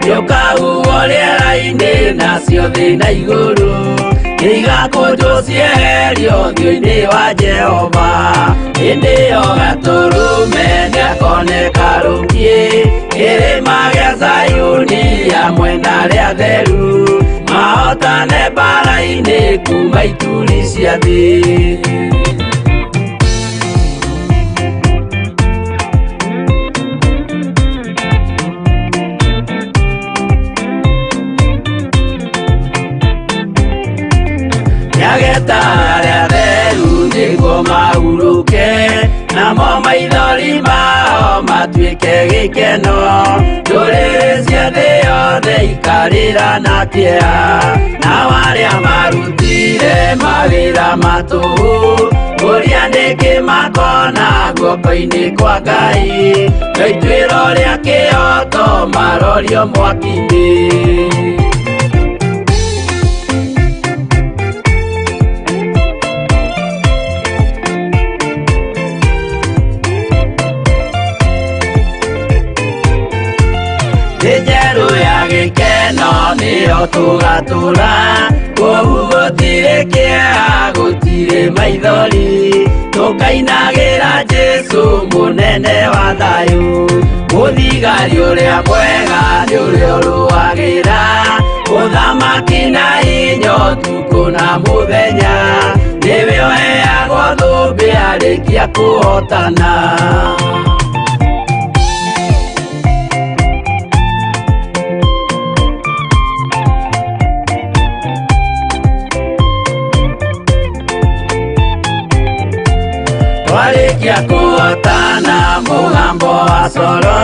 nĩũkahuhwo rĩera-inĩ nacio thĩ na igũrũ, nĩigakũnjwo cieherio ũthiũ-inĩ wa Jehova. Hĩndĩ ĩyo gatũrũme nĩakoneka rũngiĩ, kĩrĩma gĩa Zayuni hamwe na arĩa atheru, mahotane mbaara-inĩ kuma ituri cia thĩ. Nĩageta arĩa atheru nĩguo mahurũke, namo maithori mao matuĩke gĩkeno. Ndũrĩrĩ cia thĩ yothe ikarĩra na kĩeha, nao arĩa marutire mawĩra ma tũhũ, kũrĩa nĩkĩ makona guoko-inĩ kwa Ngai, no ituĩro rĩa kĩhooto marorio mwaki-inĩ. Nĩyo tũgatũra kũu gũtirĩ kĩeha gũtirĩ maithori tũkainagĩra Jesũ mũnene wa thayũ mũthigari ũrĩa mwega nĩ ũrĩa ũrũagĩra ũthamaki na hinya ũtukũ na mũthenya nĩwe ũheagwo thũmbĩ arĩkia kũhotana. Twarĩkia kũhotana mũgambo wa coro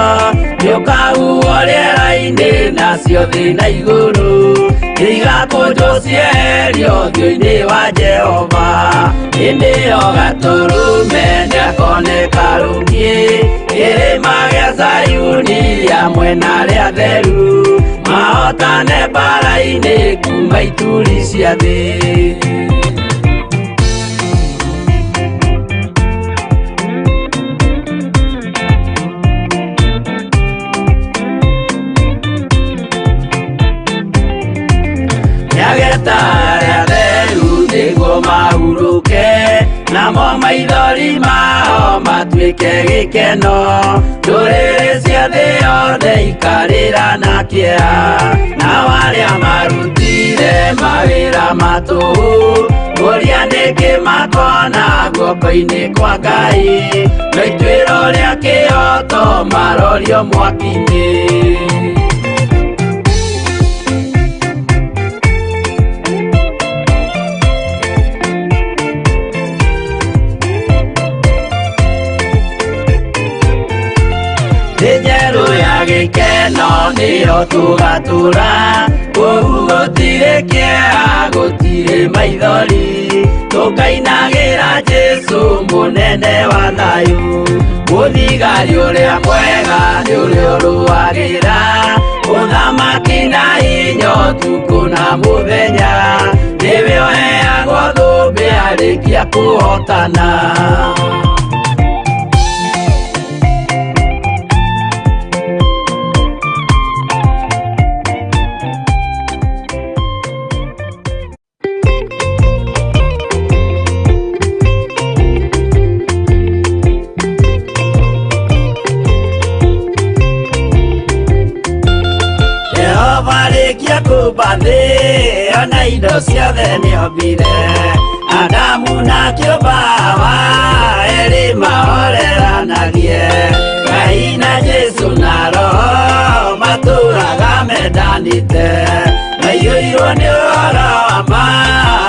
nĩũkahuhwo rĩera-inĩ nacio thĩ na igũrũ igakũnjwo cieherio ũthiũ-inĩ wa Jehova hĩndĩ ĩyo gatũrũme nĩakoneka rũngĩ kĩrĩma gĩa Zayuni hamwe na arĩa atheru mahotane mbara-inĩ kuma ituri cia thĩ. Nĩageta arĩa atheru nĩguo mahurũke namo maithori mao matuĩke gĩkeno ndũrĩrĩ cia thĩ yothe ikarĩra na kĩeha nao arĩa marutire mawĩra ma tũhũ kũria nĩkĩ makona guoko-inĩ kwa Ngai no ituĩro rĩa kĩhoto marorio mwaki-inĩ. Thĩ njerũ ya gĩkeno nĩyo tũgatũra kũu gũtirĩ kĩeha gũtirĩ maithori tũkainagĩra Jesũ mũnene wa thayũ mũthigari ũrĩa mwega nĩ ũrĩa ũrũagĩra ũthamaki na hinya ũtukũ na mũthenya nĩwe ũheagwo thũmbĩ arĩkia kũhotana. Jehova arĩkia kũmba thĩ ona indo ciothe nĩombire Adamu na kĩũmba Hawa erĩ mahoreranagie Ngai na Jesũ na Roho matũraga mendanĩte maiyũirwo nĩ ũhoro wa ma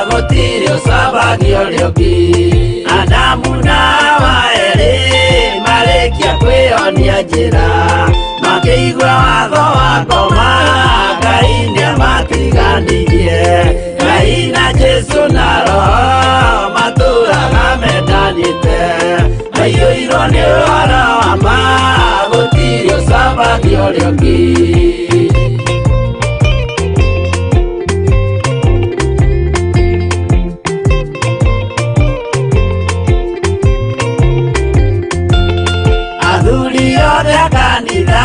gũtirĩ ũcambagia ũrĩa ũngĩ Adamu na Hawa erĩ marĩkia kwĩyonia njĩra makĩigua watho wa ngoma Ngai nĩamatiganirie Ngai na Jesũ na Roho matũraga mendanĩte maiyũirwo nĩ ũhoro wa ma gũtirĩ ũcambagia ũrĩa ũngĩ. Athuri othe a kanitha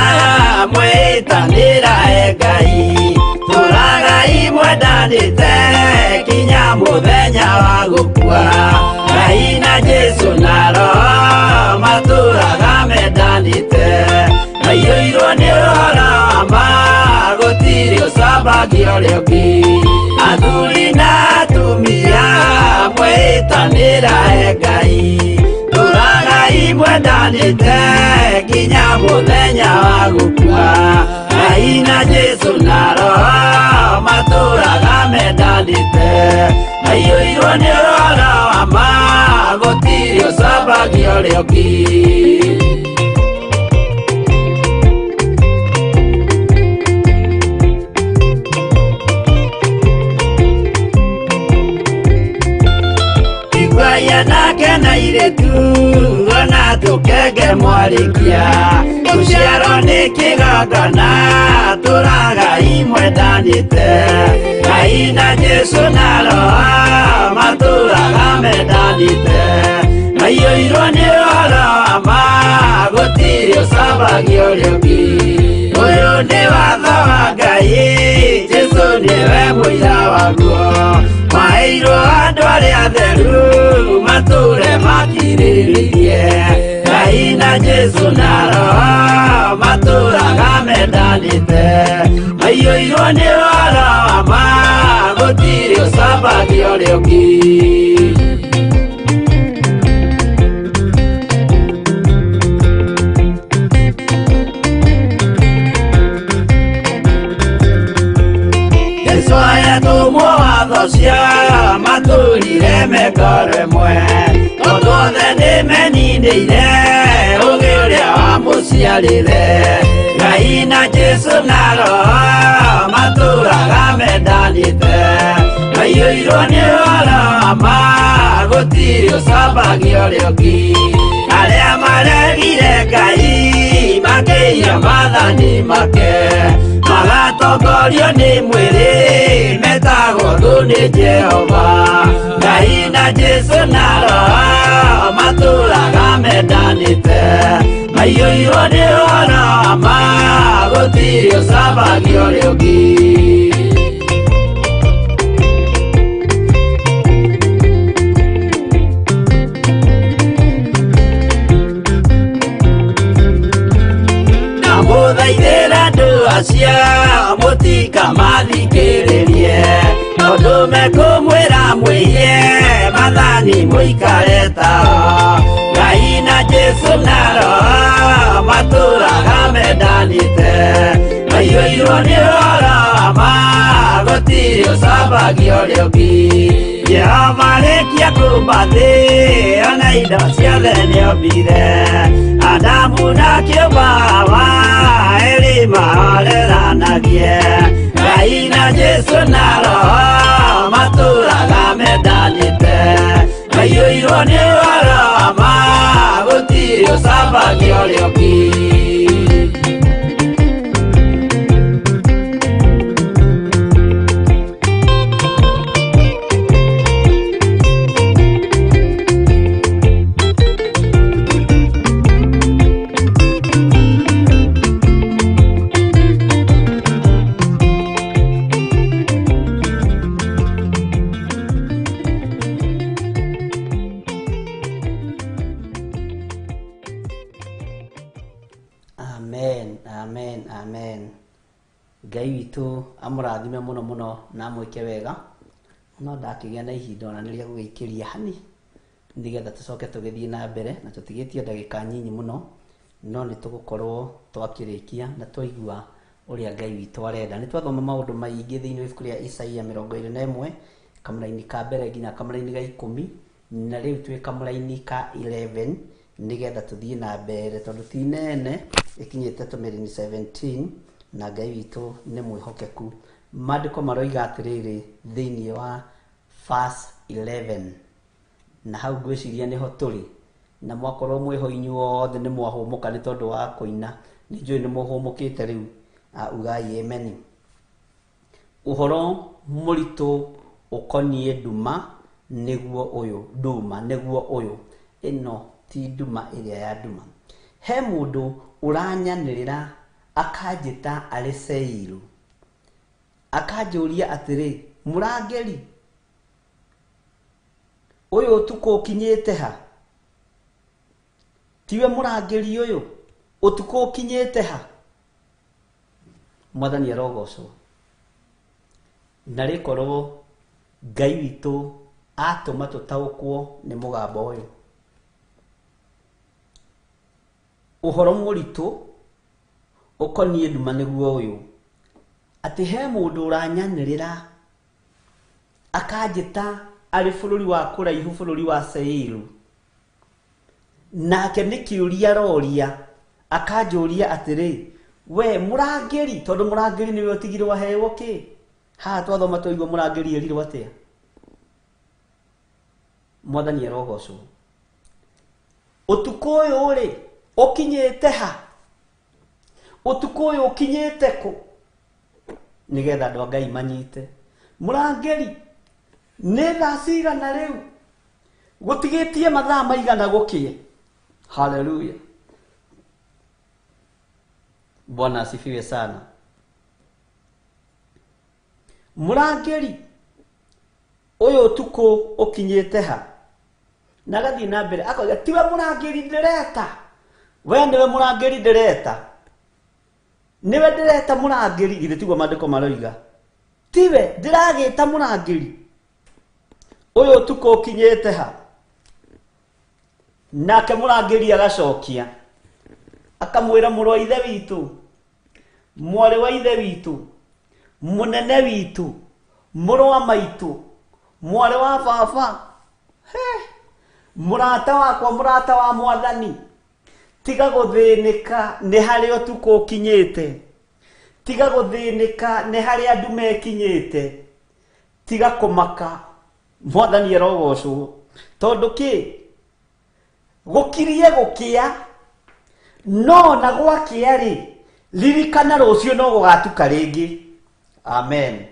mwĩtanĩra e Ngai tũragai mwendanĩte kinya mũthenya wa gũkua Ngai na Jesũ na Roho matũraga mendanĩte maiyũirwo nĩ ũhoro wa ma gũtirĩ ũcambagia ũrĩa ũngĩ Athuri na atumia mwĩtanĩra e Ngai tũragai mwendanĩte kinya mũthenya wa gũkua Ngai na Jesũ na Roho matũraga mendanĩte maiyũirwo nĩ ũhoro wa ma gũtirĩ ũcambagia ũrĩa ũngĩ. Iguaia nake na airĩtu ona tũkenge mwarĩkia gũciarwo nĩ kĩgongona tũragai mwendanĩte Ngai na Jesũ na Roho matũraga mendanĩte maiyũirwo nĩ ũhoro wa ma gũtirĩ ũcambagia ũrĩa ũngĩ. Ũyũ Nĩ watho wa Ngai, Jesũ nĩwe mũira waguo. Maheirwo andũ arĩa atheru matũre makirĩrĩirie. Ngai na Jesũ na Roho matũraga mendanĩte. Maiyũirwo nĩ ũhoro wa ma, gũtirĩ ũcambagia ũrĩa ũngĩ. Jesũ ayatũmwo watho cia matũrire mekoro ĩmwe, tondũ othe nĩmeninĩire ũgĩ ũrĩa wamũciarire. Ngai na Jesũ na Roho matũraga mendanĩte, maiyũirwo nĩ ũhoro wa ma, gũtirĩ ũcambagia ũrĩa ũngĩ. Arĩa maregire Ngai makĩiya maathani make, magatongorio nĩ mwĩrĩ metagwo thũ nĩ Jehova. Ngai na Jesũ na Roho matũraga mendanĩte, maiyũirwo nĩ ũhoro wa ma, gũtirĩ ũcambagia ũrĩa ũngĩ. Ndamũthaithĩra andũ acio mũtikamathikĩrĩrie, tondũ mekũmwĩra mwĩiye maathani mũikare tao. Ngai na Jesũ na Roho matũraga mendanĩte, maiyũirwo nĩ ũhoro wa ma, gũtirĩ ũcambagia ũrĩa ũngĩ. Jehova arĩkia kũũmba thĩ, ona indo ciothe nĩombire. Adamu na kĩũmba Hawa, erĩ mahoreranagie. Ngai na Jesũ na Roho matũraga mendanĩte, maiyũirwo nĩ ũhoro wa ma, gũtirĩ ũcambagia ũrĩa ũngĩ. Amen, amen, amen. Ngai witũ amũrathime mũno mũno na amwĩke wega. No ndakĩgĩa na ihinda ona nĩ rĩa gũgĩikĩria hani nĩgetha tũcoke tũgĩthiĩ na mbere na tũtigĩtie ndagĩka nyinyi mũno, no nĩ tũgũkorwo twakĩrĩkia na twaigua ũrĩa Ngai witũ arenda. Nĩ twathoma maũndũ maingĩ thĩinĩ wa ibuku rĩa Isaia 21 kamũraini ka mbere nginya kamũraini ga 10, na rĩu twĩ kamũraini ka 11 nĩgetha tũthiĩ na mbere tondũ ti nene ĩkinyĩte tũmĩrini 17 na Ngai witũ nĩ mwĩhokeku. Maandĩko maroiga atĩrĩrĩ thĩinĩ wa verse 11, na hau ngwĩciria nĩho tũrĩ, na mwakorwo mwĩho inyuothe nĩ mwahũmũka nĩ tondũ wa kũina, nĩ njũĩ nĩ mũhũmũkĩte rĩu, ugai ameni. Ũhoro mũritũ ũkoniĩ nduma nĩguo ũyũ, nduma nĩguo ũyũ, ĩno ti nduma ĩrĩa ya nduma. He mũndũ ũranyanĩrĩra akanjĩta arĩ Seiru, akanjũria atĩrĩ, mũrangĩri ũyũ ũtukũ ũkinyĩte ha? Tiwe mũrangĩri ũyũ ũtukũ ũkinyĩte ha? Mwathani arogocwo. Na rĩkorwo Ngai witũ atũma tũtaũkwo nĩ mũgambo ũyũ. Ũhoro mũritũ ũkoniĩ nduma nĩguo ũyũ, atĩ he mũndũ ũranyanĩrĩra akanjĩta arĩ bũrũri wa kũraihu, bũrũri wa Seiru, nake nĩ kĩũria aroria, akanjũria atĩrĩ, we mũrangĩri, tondũ mũrangĩri nĩwe ũtigirwo aheo kĩ? Haha twathoma twaigua mũrangĩri erirwo atĩa? Mwathani arogocwo. Ũtukũ ũyũ rĩ ũkinyĩte ha? Ũtukũ ũyũ ũkinyĩte kũ? Nĩgetha andũ a Ngai manyite. Mũrangĩri nĩ thaa cigana rĩu? Gũtigĩtie mathaa maigana gũkĩe? Haleluya. Bwana asifiwe sana. Mũrangĩri ũyũ ũtukũ ũkinyĩte ha? Na agathiĩ na mbere akoiga tiwe mũrangĩri ndĩreta, we nĩwe mũrangĩri ndĩreta, nĩwe ndĩreta mũrangĩri. Githĩ tiguo maandĩko maroiga? Tiwe ndĩragĩta mũrangĩri ũyũ ũtukũ ũkinyĩte ha? Nake mũrangĩri agacokia akamwĩra mũrũ wa ithe witũ, mwarĩ wa ithe witũ, mũnene witũ, mũrũ wa maitũ, mwarĩ wa baba, he mũrata wakwa, mũrata wa mwathani, tiga gũthĩnĩka nĩ harĩa ũtukũ ũkinyĩte, tiga gũthĩnĩka nĩ harĩa andũ mekinyĩte, tiga kũmaka, mwathani arogocwo. Tondũ kĩ? Gũkirie gũkĩa, no na gwakĩa rĩ, ririkana rũciũ no gũgatuka rĩngĩ. Amen.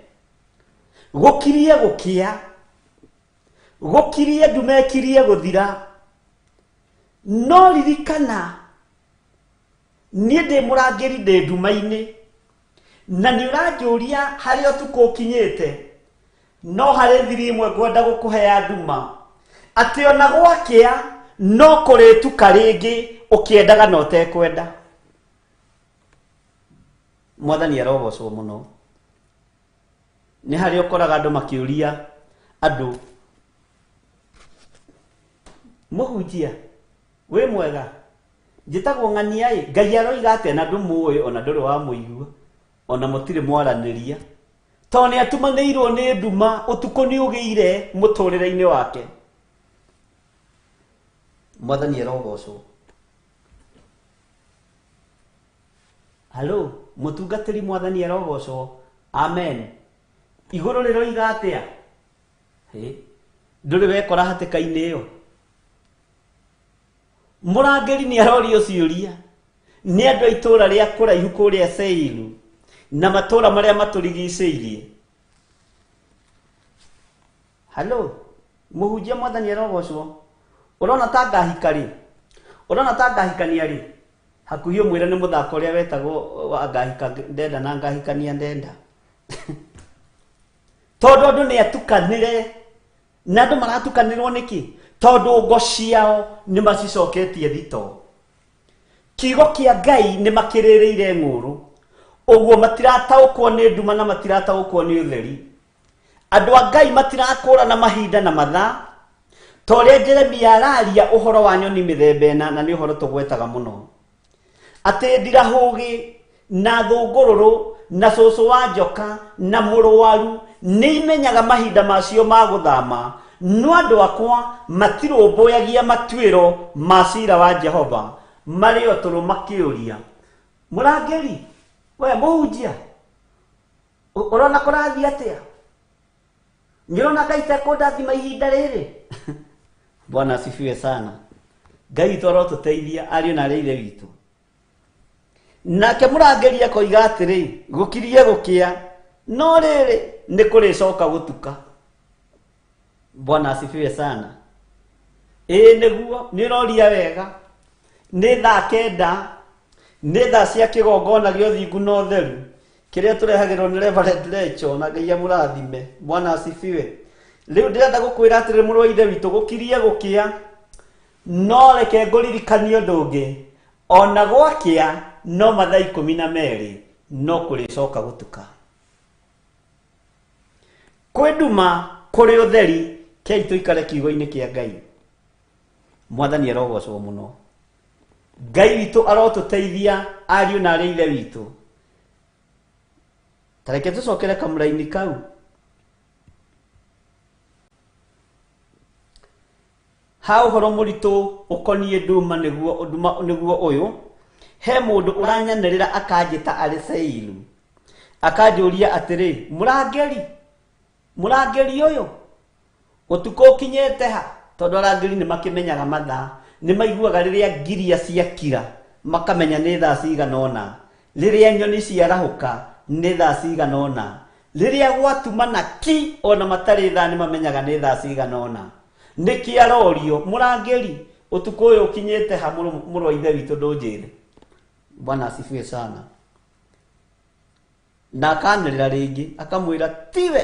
Gũkirie gũkĩa, gũkirie ndume ĩkirie gũthira, no ririkana niĩ ndĩ mũrangĩri, ndĩ nduma-inĩ, na nĩ ũranjũria harĩa ũtukũ ũkinyĩte, no harĩ thiri ĩmwe ngwenda gũkũhea nduma, atĩ ona gwakĩa no kũrĩtuka rĩngĩ ũkĩendaga na ũtekwenda. Mwathani arogocwo mũno. Nĩ harĩa ũkoraga andũ makĩũria andũ, mũhunjia wĩ mwega, njĩtagwo ng'ania ĩ, Ngai aroiga atĩa na ndũmũĩ, ona ndũrĩ wamũigua, ona mũtirĩ mwaranĩria, tondũ nĩ atumanĩirwo nĩ nduma, ũtukũ nĩ ũgĩire mũtũrĩre-inĩ wake. Mwathani arogocwo. Halo, mũtungatĩri, mwathani arogocwo. Amen. Igũrũ rĩroiga atĩa? Ndũrĩ wekora hatĩka-inĩ ĩyo? Mũrangĩri nĩ arorio ciũria nĩ andũ a itũũra rĩa kũraihu kũrĩa Seiru na matũũra marĩa matũrigicĩirie. Halo, mũhunjia, mwathani arogocwo. Ũrona ta ngahika rĩ? Ũrona ta ngahikania rĩ? Hakuhĩ ũmwĩre nĩ mũthako ũrĩa wetagwo wa ngahika ndenda na ngahikania ndenda. Tondũ andũ nĩ atukanĩre, na andũ maratukanĩrwo nĩkĩ? Tondũ ngo ciao nĩ macicoketie thito. Kiugo kĩa Ngai nĩ makĩrĩrĩire ng'ũrũ, ũguo matirataũkwo nĩ nduma na matirataũkwo nĩ ũtheri. Andũ a Ngai matirakũrana mahinda na mathaa, ta ũrĩa Jeremia araria ũhoro wa nyoni mĩthemba ĩna, na nĩ ũhoro tũgwetaga mũno, atĩ ndirahũgĩ na thũngũrũrũ na cũcũ wa njoka na mũrwaru nĩ imenyaga mahinda macio ma gũthama, no andũ akwa matirũmbũyagia matuĩro ma cira wa Jehova, marĩ o tũrũ makĩũria. Mũrangĩri, we mũhunjia, ũrona kũrathiĩ atĩa? Nĩ ũrona Ngai tekũndathima ihinda rĩrĩ? Bwana asifiwe sana. Ngai witũ arotũteithia, ariũ na arĩa ithe witũ. Nake mũrangĩri akoiga atĩrĩ, gũkirie gũkĩa, no rĩrĩ nĩ kũrĩcoka gũtuka. Bwana asifiwe sana. Ĩĩ nĩguo, nĩ ũroria wega. Nĩ thaa 9, nĩ thaa cia kĩgongona gĩa ũthingu na ũtheru kĩrĩa tũrehagĩrwo nĩ Reverend Rachel, na Ngai amũrathime. Bwana asifiwe. Rĩu ndĩrenda gũkwĩra atĩrĩ, mũrũ wa ithe witũ, gũkirie gũkĩa, no reke ngũririkanie ũndũ ũngĩ, ona gwakĩa no mathaa 12 no kũrĩcoka gũtuka. Kwĩ nduma kũrĩ ũtheri, kei tũikare kiugo-inĩ kĩa Ngai. Mwathani arogocwo mũno. Ngai witũ arotũteithia, ariũ na arĩa ithe witũ. Ta reke tũcokere kamũraini kau. Ha ũhoro mũritũ ũkoniĩ nduma nĩguo nduma nĩguo ũyũ, he mũndũ ũranyanĩrĩra akanjĩta arĩ Seiru, akanjũria atĩrĩ, mũrangĩri, mũrangĩri ũyũ ũtukũ ũkinyĩte ha? Tondũ arangĩri nĩ makĩmenyaga mathaa, nĩ maiguaga rĩrĩa ngiria ciakira makamenya nĩ thaa cigana ũna, rĩrĩa nyoni ciarahũka nĩ thaa cigana ũna, rĩrĩa gwatumana ki ona matarĩ thaa nĩ mamenyaga nĩ thaa cigana ũna. Nĩkĩ arorio, mũrangĩri ũtukũ ũyũ ũkinyĩte ha? Mũrũ wa ithe witũ, ndũnjĩre. Bwana asifiwe sana. Na akanĩrĩra rĩngĩ akamwĩra tiwe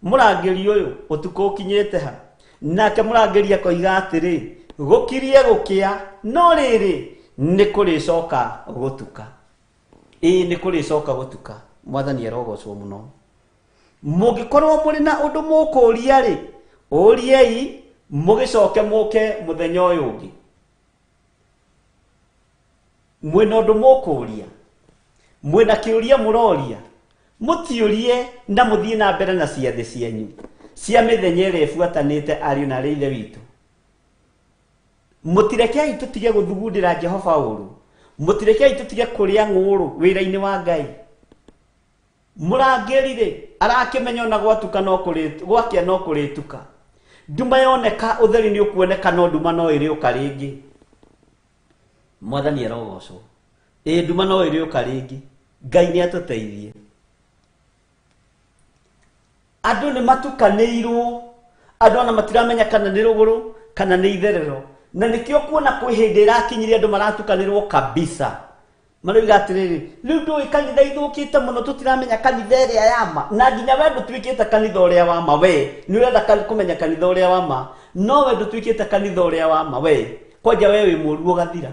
mũrangĩri ũyũ ũtukũ ũkinyĩte ha. Nake mũrangĩri akoiga atĩrĩ, gũkirie gũkĩa, no rĩrĩ nĩ kũrĩcoka gũtuka. Ĩĩ nĩ kũrĩcoka gũtuka. Mwathani arogocwo mũno. Mũngĩkorwo mũrĩ na ũndũ mũkũũria rĩ, ũriei mũgĩcoke mũke mũthenya ũyũ ũngĩ. Mwĩna ũndũ mũkũũria, mwĩna kĩũria mũroria, mũtiũrie na mũthiĩ na mbere na ciathĩ cianyu cia mĩthenya ĩrĩa ĩbuatanĩte ariũ na arĩ ithe witũ. Mũtirekei tũtige gũthugundĩra Jehova ũru, mũtirekei tũtige kũrĩa ng'ũũrũ wĩra-inĩ wa Ngai. Mũrangĩri rĩ arakĩmenya ona gwatuka no kũrĩ gwakĩa no kũrĩtuka. Nduma yoneka ũtheri nĩ ũkuoneka, no nduma no ĩrĩũka rĩngĩ. Mwathani arogocwo. Ĩĩ nduma no ĩrĩũka rĩngĩ. Ngai nĩ atũteithie. Andũ nĩ matukanĩirwo, andũ ona matiramenya kana nĩ rũgũrũ kana nĩ itherero, na nĩkĩo kuona kwĩ hĩndĩ ĩrakinyire andũ maratukanĩrwo kabisa. Maroiga atĩrĩrĩ, rĩu ndũĩ kanitha ithũkĩte mũno, tũtiramenya kanitha ĩrĩa ya ma, na nginya we ndũtuĩkĩte kanitha ũrĩa wa ma. We nĩ ũrenda kũmenya kanitha ũrĩa wa ma, no we ndũtuĩkĩte kanitha ũrĩa wa ma. We kwanja we wĩ mũru ũgathira.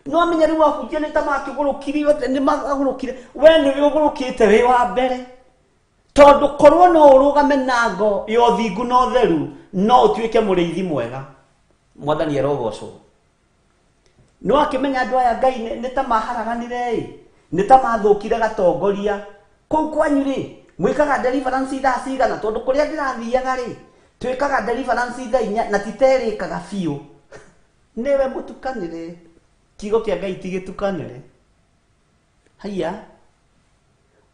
No amenya rĩu ahunjia nĩ ta makĩgũrũkire othe, nĩ magũrũkire, we nĩwe ũgũrũkĩte wĩ wa mbere. Tondũ korwo no ũrũgame na ngo ya ũthingu na ũtheru, no ũtuĩke mũrĩithi mwega. Mwathani arogocwo. No akĩmenya andũ aya Ngai nĩ ta maharaganire ĩ, nĩ ta mathũkire gatongoria. Kũu kwanyu rĩ, mwĩkaga deliverance thaa cigana? Tondũ kũrĩa ndĩrathiaga rĩ, twĩkaga deliverance thaa 4 na titerĩkaga biũ. Nĩwe mũtukanĩre. Kiugo kĩa Ngai ti gĩtukanĩre. Haiya,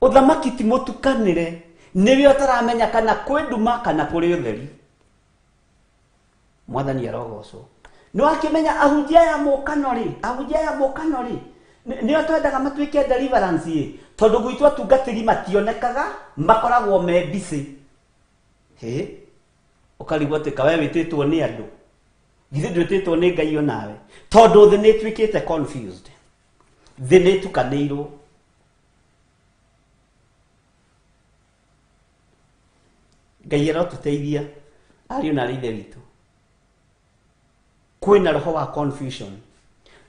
ũthamaki ti mũtukanĩre. Nĩwe ũtaramenya kana kwĩ nduma kana kũrĩ ũtheri. Mwathani arogocwo. Nĩ wakĩmenya ahunjia aya mũkano rĩ, ahunjia aya mũkano rĩ, nĩo twendaga matuĩke deliverance ĩ, tondũ gwitũ atungatĩri mationekaga, makoragwo me busy. Hĩ, ũkarigwo atĩ kawe wĩtĩtwo nĩ andũ, githĩ ndwĩtĩtwo nĩ Ngai onawe? Tondũ thĩ nĩ ĩtuĩkĩte confused, thĩ nĩ ĩtukanĩirwo. Ngai arotũteithia ariũ na arĩ ithe witũ. Kwĩna roho wa confusion,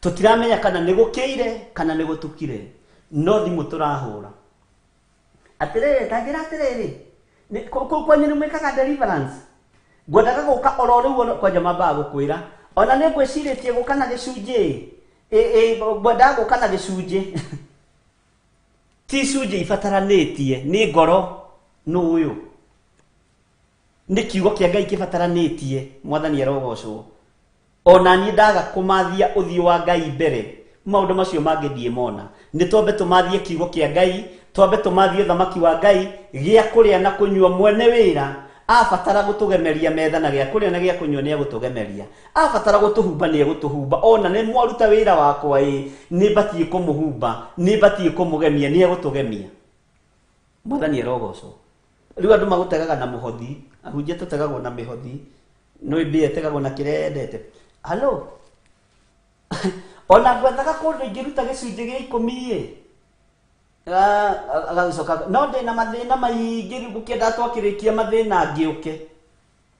tũtiramenya kana nĩ gũkĩire kana nĩ gũtukire, no thimũ tũrahũra atĩrĩrĩ, ta njĩra atĩrĩrĩ, kũu kwanyu nĩ mwĩkaga deliverance? Ngwendaga gũka oro rĩu, kwanja mambaga gũkwĩra ona nĩ ngwĩcirĩtie gũka na gĩcunjĩ ĩ, ngwendaga gũka na gĩcunjĩ. Ti icunjĩ ibataranĩtie, nĩ ngoro nũ ũyũ, nĩ kiugo kĩa Ngai kĩbataranĩtie. Mwathani arogocwo. Ona niĩ ndaga kũmathia ũthiũ wa Ngai mbere, maũndũ macio mangĩ ndiĩmona. Nĩ twambe tũmathie kiugo kĩa Ngai, twambe tũmathie ũthamaki wa Ngai, gĩa kũrĩa na kũnyua. Mwene wĩra abatara gũtũgemeria metha na gĩa kũrĩa na gĩa kũnyua nĩ egũtũgemeria, abatara gũtũhumba nĩ egũtũhumba. Ona nĩ mwaruta wĩra wakwa ĩ, nĩ batiĩ kũmũhumba, nĩ batiĩ kũmũgemia, nĩ egũtũgemia. Mwathani arogocwo. Rĩu andũ magũtegaga na mũhothi, ahunjia tũtegagwo na mĩhothi, no mbia ĩtegagwo na kĩrĩa yendete. Halo, ona ngwethaga kũndũ ingĩruta gĩcunjĩ gĩa 10 ĩ, agagĩcoka no ndĩna mathĩna maingĩ, rĩu ngũkĩenda twakĩrĩkia mathĩna ngĩũke.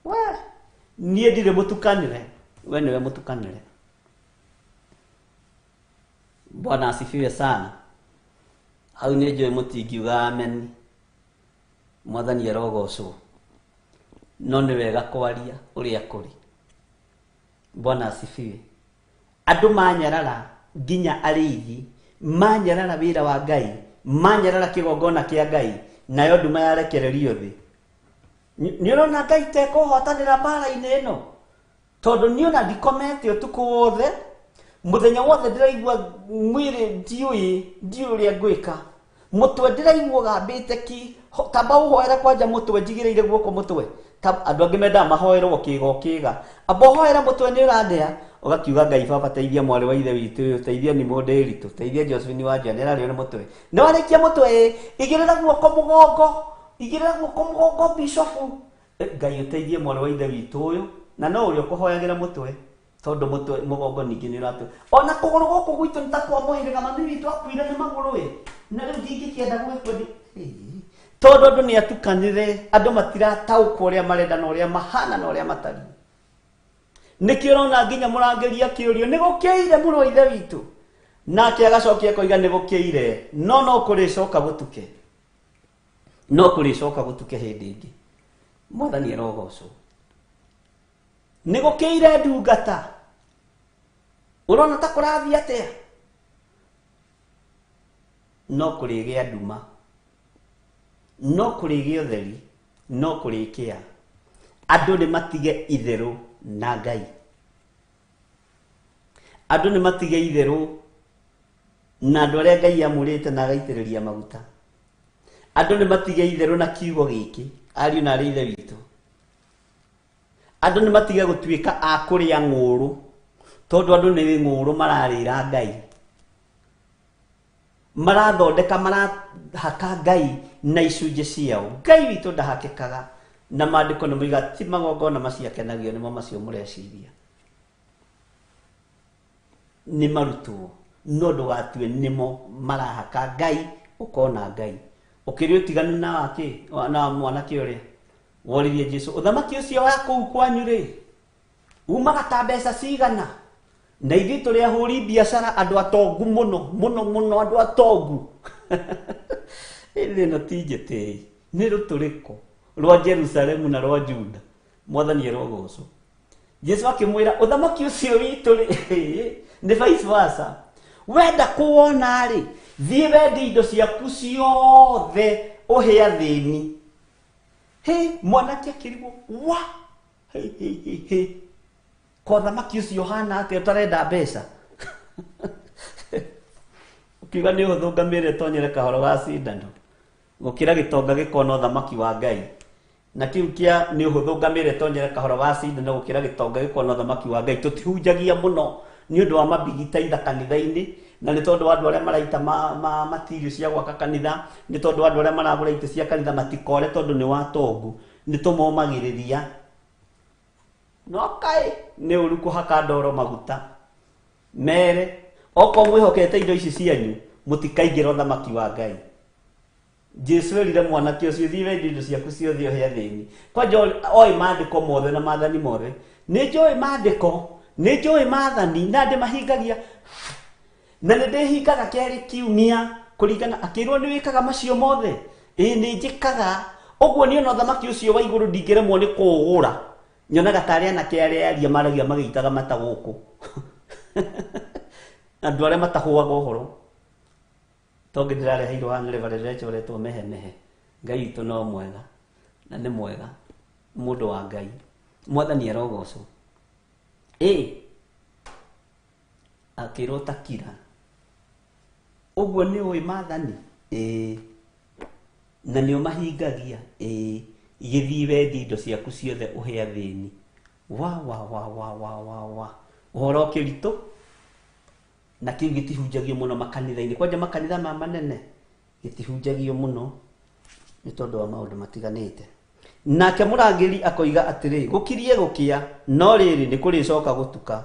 We niĩ ndirĩ mũtukanĩre, we nĩwe mũtukanĩre. Bwana asifiwe sana. Hau nĩ njũĩ mũtingiuga amen. Mwathani arogocwo. No nĩ wega kwaria ũrĩa kũrĩ. Bwana asifiwe. Andũ manyarara nginya arĩithi, manyarara wĩra wa Ngai, manyarara kĩgongona kĩa Ngai, nayo nduma yarekererio thĩ. Nĩ ũrona Ngai tekũhotanĩra mbara-inĩ ĩno? Tondũ niĩ ona ndikomete ũtukũ wothe, mũthenya wothe ndĩraigua mwĩrĩ ndiũĩ ũrĩa ngwĩka. Mũtwe ndĩraigua ũgambĩte ki, tamba ũhoere kwanja mũtwe, njigĩrĩire guoko mũtwe. Andũ angĩ mendaga mahoerwo kĩga o kĩga. Amba ũhoere mũtwe nĩ ũrandĩa, ũgakiuga Ngai baba teithia mwarĩ wa ithe witũ ũyũ, teithia nĩ mũndĩritũ, teithia Josephine wa Nja, nĩ ararĩo nĩ mũtwe. Nĩ warĩkia mũtwe ĩ, igĩrĩra guoko mũgongo, igĩrĩra guoko mũgongo bishofu. Ngai ũteithie mwarĩ wa ithe witũ ũyũ, na no ũrĩa ũkũhoyagĩra mũtwe, tondũ mũtwe mũgongo ningĩ nĩ ũratũ. Ona kũgũrũ gũkũ gwitũ nĩ ta kwa mũhĩrĩga, mami witũ akuire nĩ magũrũ ĩ, na rĩu ndingĩkĩenda gũgĩkua. Tondũ andũ nĩ atukanire, andũ matirataũkwo ũrĩa marenda na ũrĩa mahana na ũrĩa matariĩ. Nĩkĩo ũrona nginya mũrangĩri akĩũrio nĩ gũkĩire mũrũ wa ithe witũ, nake agacokia akoiga nĩ gũkĩire, no no kũrĩcoka gũtuke, no kũrĩcoka gũtuke hĩndĩ ĩngĩ. Mwathani arogocwo. Nĩ gũkĩire ndungata, ũrona ta kũrathiĩ atĩa? No kũrĩgĩa nduma, no kũrĩgĩa ũtheri, no kũrĩkĩa. Andũ nĩ matige itherũ na Ngai, andũ nĩ matige itherũ na andũ arĩa Ngai amũrĩte na agaitĩrĩria maguta. Andũ nĩ matige itherũ na kiugo gĩkĩ, ariũ na arĩ ithe witũ. Andũ nĩ matige gũtuĩka a kũrĩa ng'ũrũ, tondũ andũ nĩ ng'ũrũ mararĩra Ngai, marathondeka, marahaka Ngai na icunjĩ ciao. Ngai witũ ndahakĩkaga, na maandĩko nĩ moiga ti magongona macio akenagio nĩmo macio mũreciria nĩ marutwo, no ndũgatue nĩmo marahaka Ngai. Ũkona Ngai ũkĩrĩ ũtiganu na wakĩ na mwanake ũrĩa woririe Jesu, ũthamaki ũcio wa kũu kwanyu rĩ umaga ta mbeca cigana? Na ithuĩ tũrĩ ahũri biacara, andũ atongu mũno mũno mũno, andũ atongu. Ĩndĩ ĩno ti njĩtĩi, nĩ rũtũrĩko rwa Jerusalemu na rwa Juda. Mwathani arogocwo. Jesu akĩmwĩra ũthamaki ũcio witũ rĩ nĩ vice versa. Wenda kũwona rĩ, thiĩ wendie indo ciaku ciothe ũhe athĩni. Hĩ, mwanake akĩrigwo wa hĩ hĩ hĩ hĩ, ko ũthamaki ũcio ũhana atĩa ũtarenda mbeca? Ũkiuga nĩ ũhũthũ ngamĩra ĩtonyere kahoro ga cindano gũkĩra gĩtonga gĩkona ũthamaki wa Ngai. Na kĩu kĩa nĩ ũhũthũ ngamĩra ĩtonyere kahoro ga cindano gũkĩra gĩtonga gĩkona ũthamaki wa Ngai, tũtihunjagia mũno nĩ ũndũ wa mabigita itha kanitha-inĩ, na nĩ tondũ wa andũ arĩa maraita ma material cia gwaka kanitha, nĩ tondũ wa andũ arĩa maragũra itĩ cia kanitha matikore tondũ nĩ watongu, nĩ tũmomagĩrĩria. No kaĩ nĩ ũru kũhaka ndoro maguta mere okorwo mwĩhokete indo ici cianyu mũtikaingĩra ũthamaki wa Ngai. Jesu erire mwanake ũcio thiĩ wendie indo ciaku ciothe ũhe athĩni. Kwanja oĩ maandĩko mothe na maathani mothe. Nĩ njũĩ maandĩko, nĩ njũĩ maathani na ndĩmahingagia, na nĩ ndĩhingaga kerĩ kiumia kũringana. Akĩrwo nĩ wĩkaga macio mothe? Ĩĩ nĩ njĩkaga ũguo. Niĩ ona ũthamaki ũcio wa igũrũ ndingĩremwo nĩ kũũgũra. Nyonaga tarĩ anake arĩa aria maragia magĩitaga mata gũkũ, andũ arĩa matahũaga ũhoro. Tongĩ ndĩrareheirwo haha nĩ Reverend Rachel ũretwo mehe mehe. Ngai witũ no mwega na nĩ mwega, mũndũ wa Ngai. Mwathani arogocwo. Ĩ akĩrwo takira ũguo nĩ ũĩ maathani? Ĩĩ. Na nĩ ũmahingagia? Ĩĩ. Gĩthiĩ wendie indo ciaku ciothe ũhe athĩni. Wa wa wa wa wa wa wa, ũhoro ũkĩritũ, na kĩu gĩtihunjagio mũno makanitha-inĩ. Kwanja makanitha ma manene gĩtihunjagio mũno nĩ tondũ wa maũndũ matiganĩte. Nake mũrangĩri akoiga atĩrĩ, gũkirie gũkĩa, no rĩrĩ nĩ kũrĩcoka gũtuka.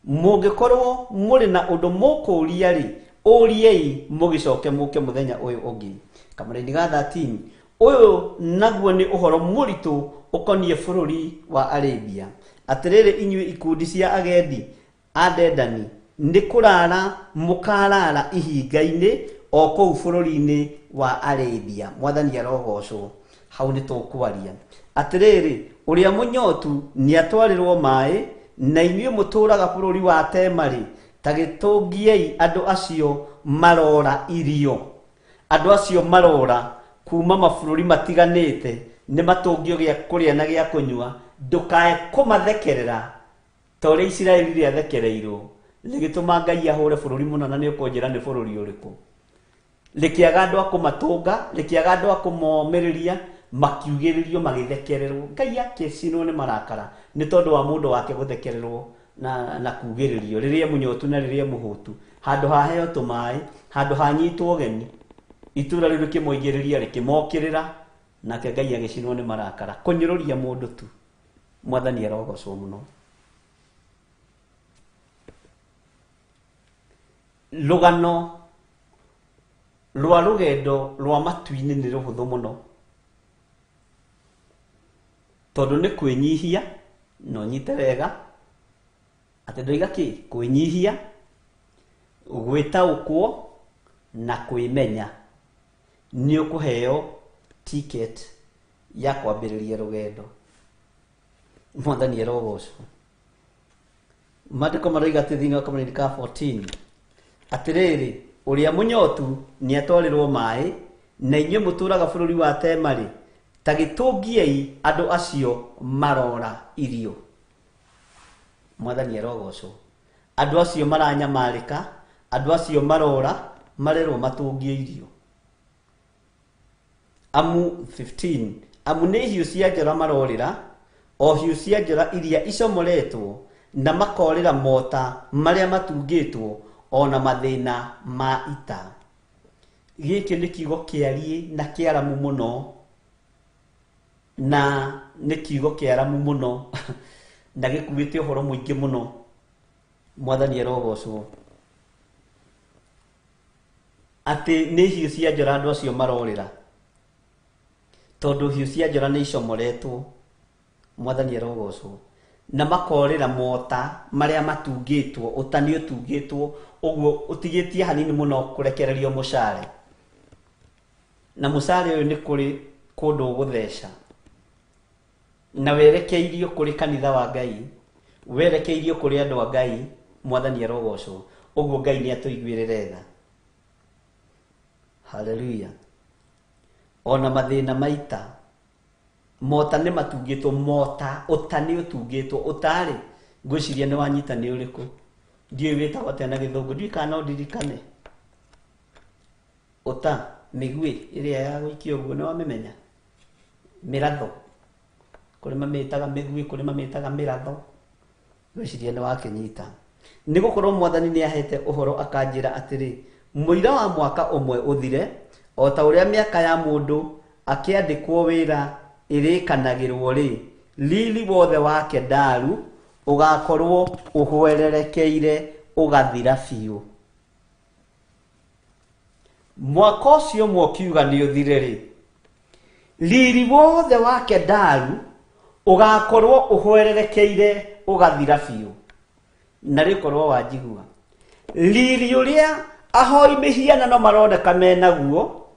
Mũngĩkorwo mũrĩ na ũndũ mũkũũria rĩ, ũriei mũgĩcoke mũke mũthenya ũyũ ũngĩ. Kamũraini ga 13, ũyũ naguo nĩ ũhoro mũritũ ũkoniĩ bũrũri wa Arabia. Atĩrĩrĩ inyuĩ ikundi cia agendi a Dedani, nĩ kũrara mũkarara ihinga-inĩ o kũu bũrũri-inĩ wa Arabia. Mwathani arogocwo. Hau nĩ tũkwaria. Atĩrĩrĩ, ũrĩa mũnyotu nĩ atwarĩrwo maĩ, na inyuĩ mũtũũraga bũrũri wa Tema-rĩ, ta gĩtũngiei andũ acio marora irio. Andũ acio marora kuma mabũrũri matiganĩte nĩ matũngio gĩa kũrĩa na gĩa kũnyua. Ndũkae kũmathekerera ta ũrĩa Isiraeli rĩathekereirwo, rĩgĩtũma Ngai ahũre bũrũri mũna, na nĩ ũkũnjĩra nĩ bũrũri ũrĩkũ. Rĩkĩaga andũ a kũmatũnga, rĩkĩaga andũ a kũmomĩrĩria, makiugĩrĩrio, magĩthekererwo. Ngai akĩcinwo nĩ marakara nĩ tondũ wa mũndũ wake gũthekererwo na kugĩrĩrio rĩrĩa mũnyotu na rĩrĩa mũhũtu. Handũ haheo tũmaĩ, handũ hanyitwo ũgeni, itũra rĩu rĩkĩmoigĩrĩria, rĩkĩmokĩrĩra, nake Ngai agĩcinwo nĩ marakara kũnyũrũria mũndũ tu. Mwathani arogocwo mũno. Rũgano Rwa rũgendo rwa matu-inĩ nĩ rũhũthũ mũno, tondũ nĩ kwĩnyihia na ũnyite wega atĩ ndoiga kĩ kwĩnyihia, gwĩtaũkwo na kwĩmenya. Nĩ ũkũheo ticket ya kwambĩrĩria rũgendo. Mwathani arogocwo. Maandĩko maroiga atĩ thĩinĩ wa kamũraini ka 14, atĩrĩrĩ, ũrĩa mũnyotu nĩ atwarĩrwo maĩ, na inyuĩ mũtũũraga bũrũri wa Tema-rĩ, ta gĩtũngiei andũ acio marora irio. Mwathani arogocwo. Andũ acio maranyamarĩka, andũ acio marora, marerwo matũngie irio. Amu 15, amu nĩ hiũ cia njora marorĩra, o hiũ cia njora iria icomoretwo, na makorĩra mota marĩa matungĩtwo, o na mathĩna ma ita. Gĩkĩ nĩ kiugo kĩariĩ na kĩaramu mũno, na nĩ kiugo kĩaramu mũno na gĩkuĩte ũhoro mũingĩ mũno. Mwathani arogocwo. Atĩ nĩ hiũ cia njora andũ acio marorĩra, tondũ hiũ cia njora nĩ icomoretwo. Mwathani arogocwo. Na makorĩra mota marĩa matungĩtwo, ũta nĩ ũtungĩtwo ũguo ũtigĩtie hanini mũno kũrekererio mũcare. Na mũcare ũyũ nĩ kũrĩ kũndũ ũgũtheca, na werekeirio kũrĩ kanitha wa Ngai, werekeirio kũrĩ andũ a Ngai. Mwathani arogocwo. Ũguo Ngai nĩ atũiguĩrĩre tha. Haleluya. Ona mathĩna maita, mota nĩ matungĩtwo, mota ũta nĩ ũtungĩtwo. Ũtarĩ ngwĩciria nĩ wanyita nĩ ũrĩkũ, ndiũĩ wĩtagwo atĩa na gĩthũngũ, ndiũĩ kana no ndirikane. Ũta, mĩguĩ ĩrĩa ya gũikia ũguo, nĩ wamĩmenya? Mĩratho, kũrĩ mamĩtaga mĩguĩ, kũrĩ mamĩtaga mĩratho. Ngwĩciria nĩ wakĩnyita. Nĩ gũkorwo Mwathani nĩ ahete ũhoro akanjĩra atĩrĩ, mũira wa mwaka ũmwe ũthire, o ta ũrĩa mĩaka ya mũndũ akĩandĩkwo wĩra ĩrĩkanagĩrwo-rĩ, riri wothe wa Kedaru ũgakorwo ũhwererekeire ũgathira biũ. Mwaka ũcio ũmwe ũkiuga nĩ ũthire-rĩ, riri wothe wa Kedaru ũgakorwo ũhwererekeire ũgathira biũ. Na rĩkorwo wanjigua, riri ũrĩa ahoi mĩhianano maroneka menaguo,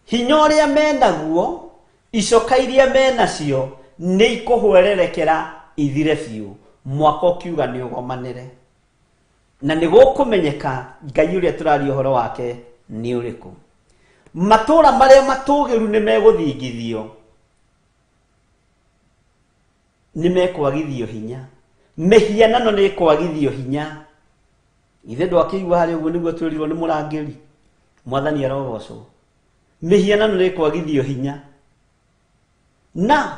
hinya ũrĩa menaguo, icoka iria menacio nĩ ikũhwererekera ithire biũ. Mwaka ũkiuga nĩ ũgomanĩre, na nĩ gũkũmenyeka Ngai ũrĩa tũraria ũhoro wake nĩ ũrĩkũ. Matũũra marĩa matũũgĩru nĩ megũthingithio, nĩ mekwagithio hinya, mĩhianano nĩ ĩkwagithio hinya. Ithe ndwakĩigua harĩa ũguo nĩguo twĩrirwo nĩ mũrangĩri. Mwathani arogocwo. Mĩhianano nĩ ĩkwagithio hinya, na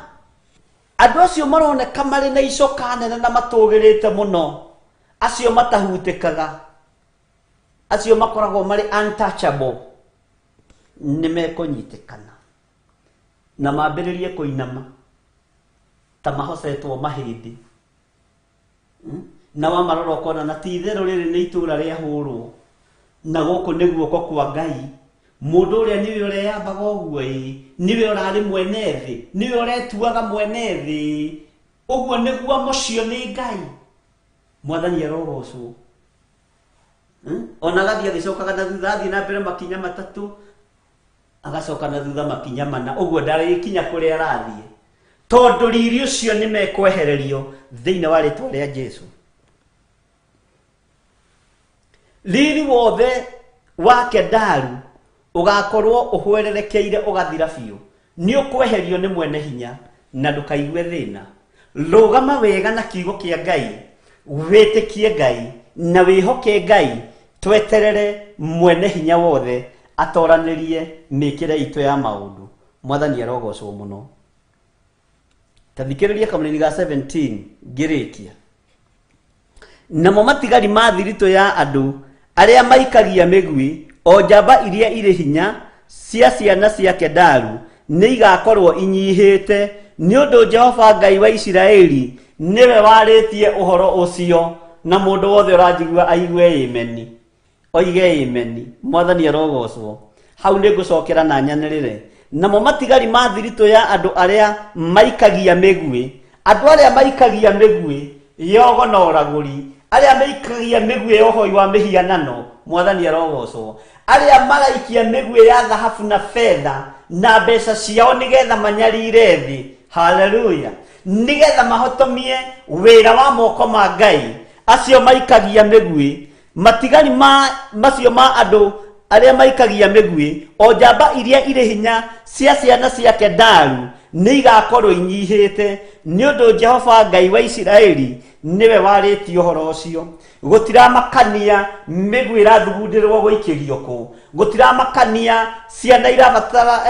andũ acio maroneka marĩ na icoka nene na matũgĩrĩte mũno, acio matahutĩkaga, acio makoragwo marĩ untouchable, nĩ mekũnyitĩkana na mambĩrĩrie kũinama ta mahocetwo mahĩndĩ. Na wamarora ũkona na ti itherũ rĩrĩ nĩ itũũra rĩahũrwo, na gũkũ nĩ guoko kwa Ngai. Mũndũ ũrĩa nĩwe ũreyambaga ũguo, ĩ nĩwe ũrarĩ mwene thĩ, nĩwe ũretuaga mwene thĩ, ũguo nĩguo mũcio nĩ Ngai. Mwathani arogocwo. Ona agathiĩ agĩcokaga na thutha, athiĩ na mbere makinya matatũ, agacoka na thutha makinya mana, ũguo ndarĩkinya kũrĩa arathiĩ, tondũ riri ũcio nĩ mekwehererio thĩinĩ wa rĩtwa rĩa Jesu. Riri wothe wa Kedaru ũgakorwo ũhwererekeire ũgathira biũ, nĩ ũkweherio nĩ mwene hinya, na ndũkaigue thĩna. Rũgama wega na kiugo kĩa Ngai, wĩtĩkie Ngai na wĩhoke Ngai, tweterere mwene hinya wothe atoranĩrie mĩkĩre itũ ya maũndũ. Mwathani arogocwo mũno. Ta thikĩrĩria kamũnini ga 17 ngĩrĩkia. Namo matigari ma thiritũ ya andũ arĩa maikagia mĩguĩ, o njamba iria irĩ hinya cia ciana cia Kedaru, nĩ igakorwo inyihĩte, nĩ ũndũ Jehova Ngai wa Isiraeli nĩwe warĩtie ũhoro ũcio. Na mũndũ wothe ũranjigua aigue ĩmeni. Oige imeni. Mwathani arogocwo. Hau nĩ ngũcokera na nyanĩrĩre. Namo matigari ma thiritũ ya andũ arĩa maikagia mĩguĩ, andũ arĩa maikagia mĩguĩ yogo na ũragũri, arĩa maikagia mĩguĩ ya ũhoi wa mĩhianano, mwathani arogocwo, arĩa maraikia mĩguĩ ya thahabu na betha na mbeca ciao nĩgetha manyarire thĩ, haleluya, nĩgetha mahotomie wĩra wa moko ma Ngai, acio maikagia mĩguĩ, matigari ma macio ma andũ arĩa maikagia mĩguĩ, o njamba iria irĩ hinya cia ciana cia Kedaru nĩ igakorwo inyihĩte, nĩ ũndũ Jehova Ngai wa Isiraeli nĩwe warĩtie ũhoro ũcio. Gũtiramakania mĩguĩ ĩrathugundĩrwo gũikĩrio kũ, gũtiramakania ciana irabatara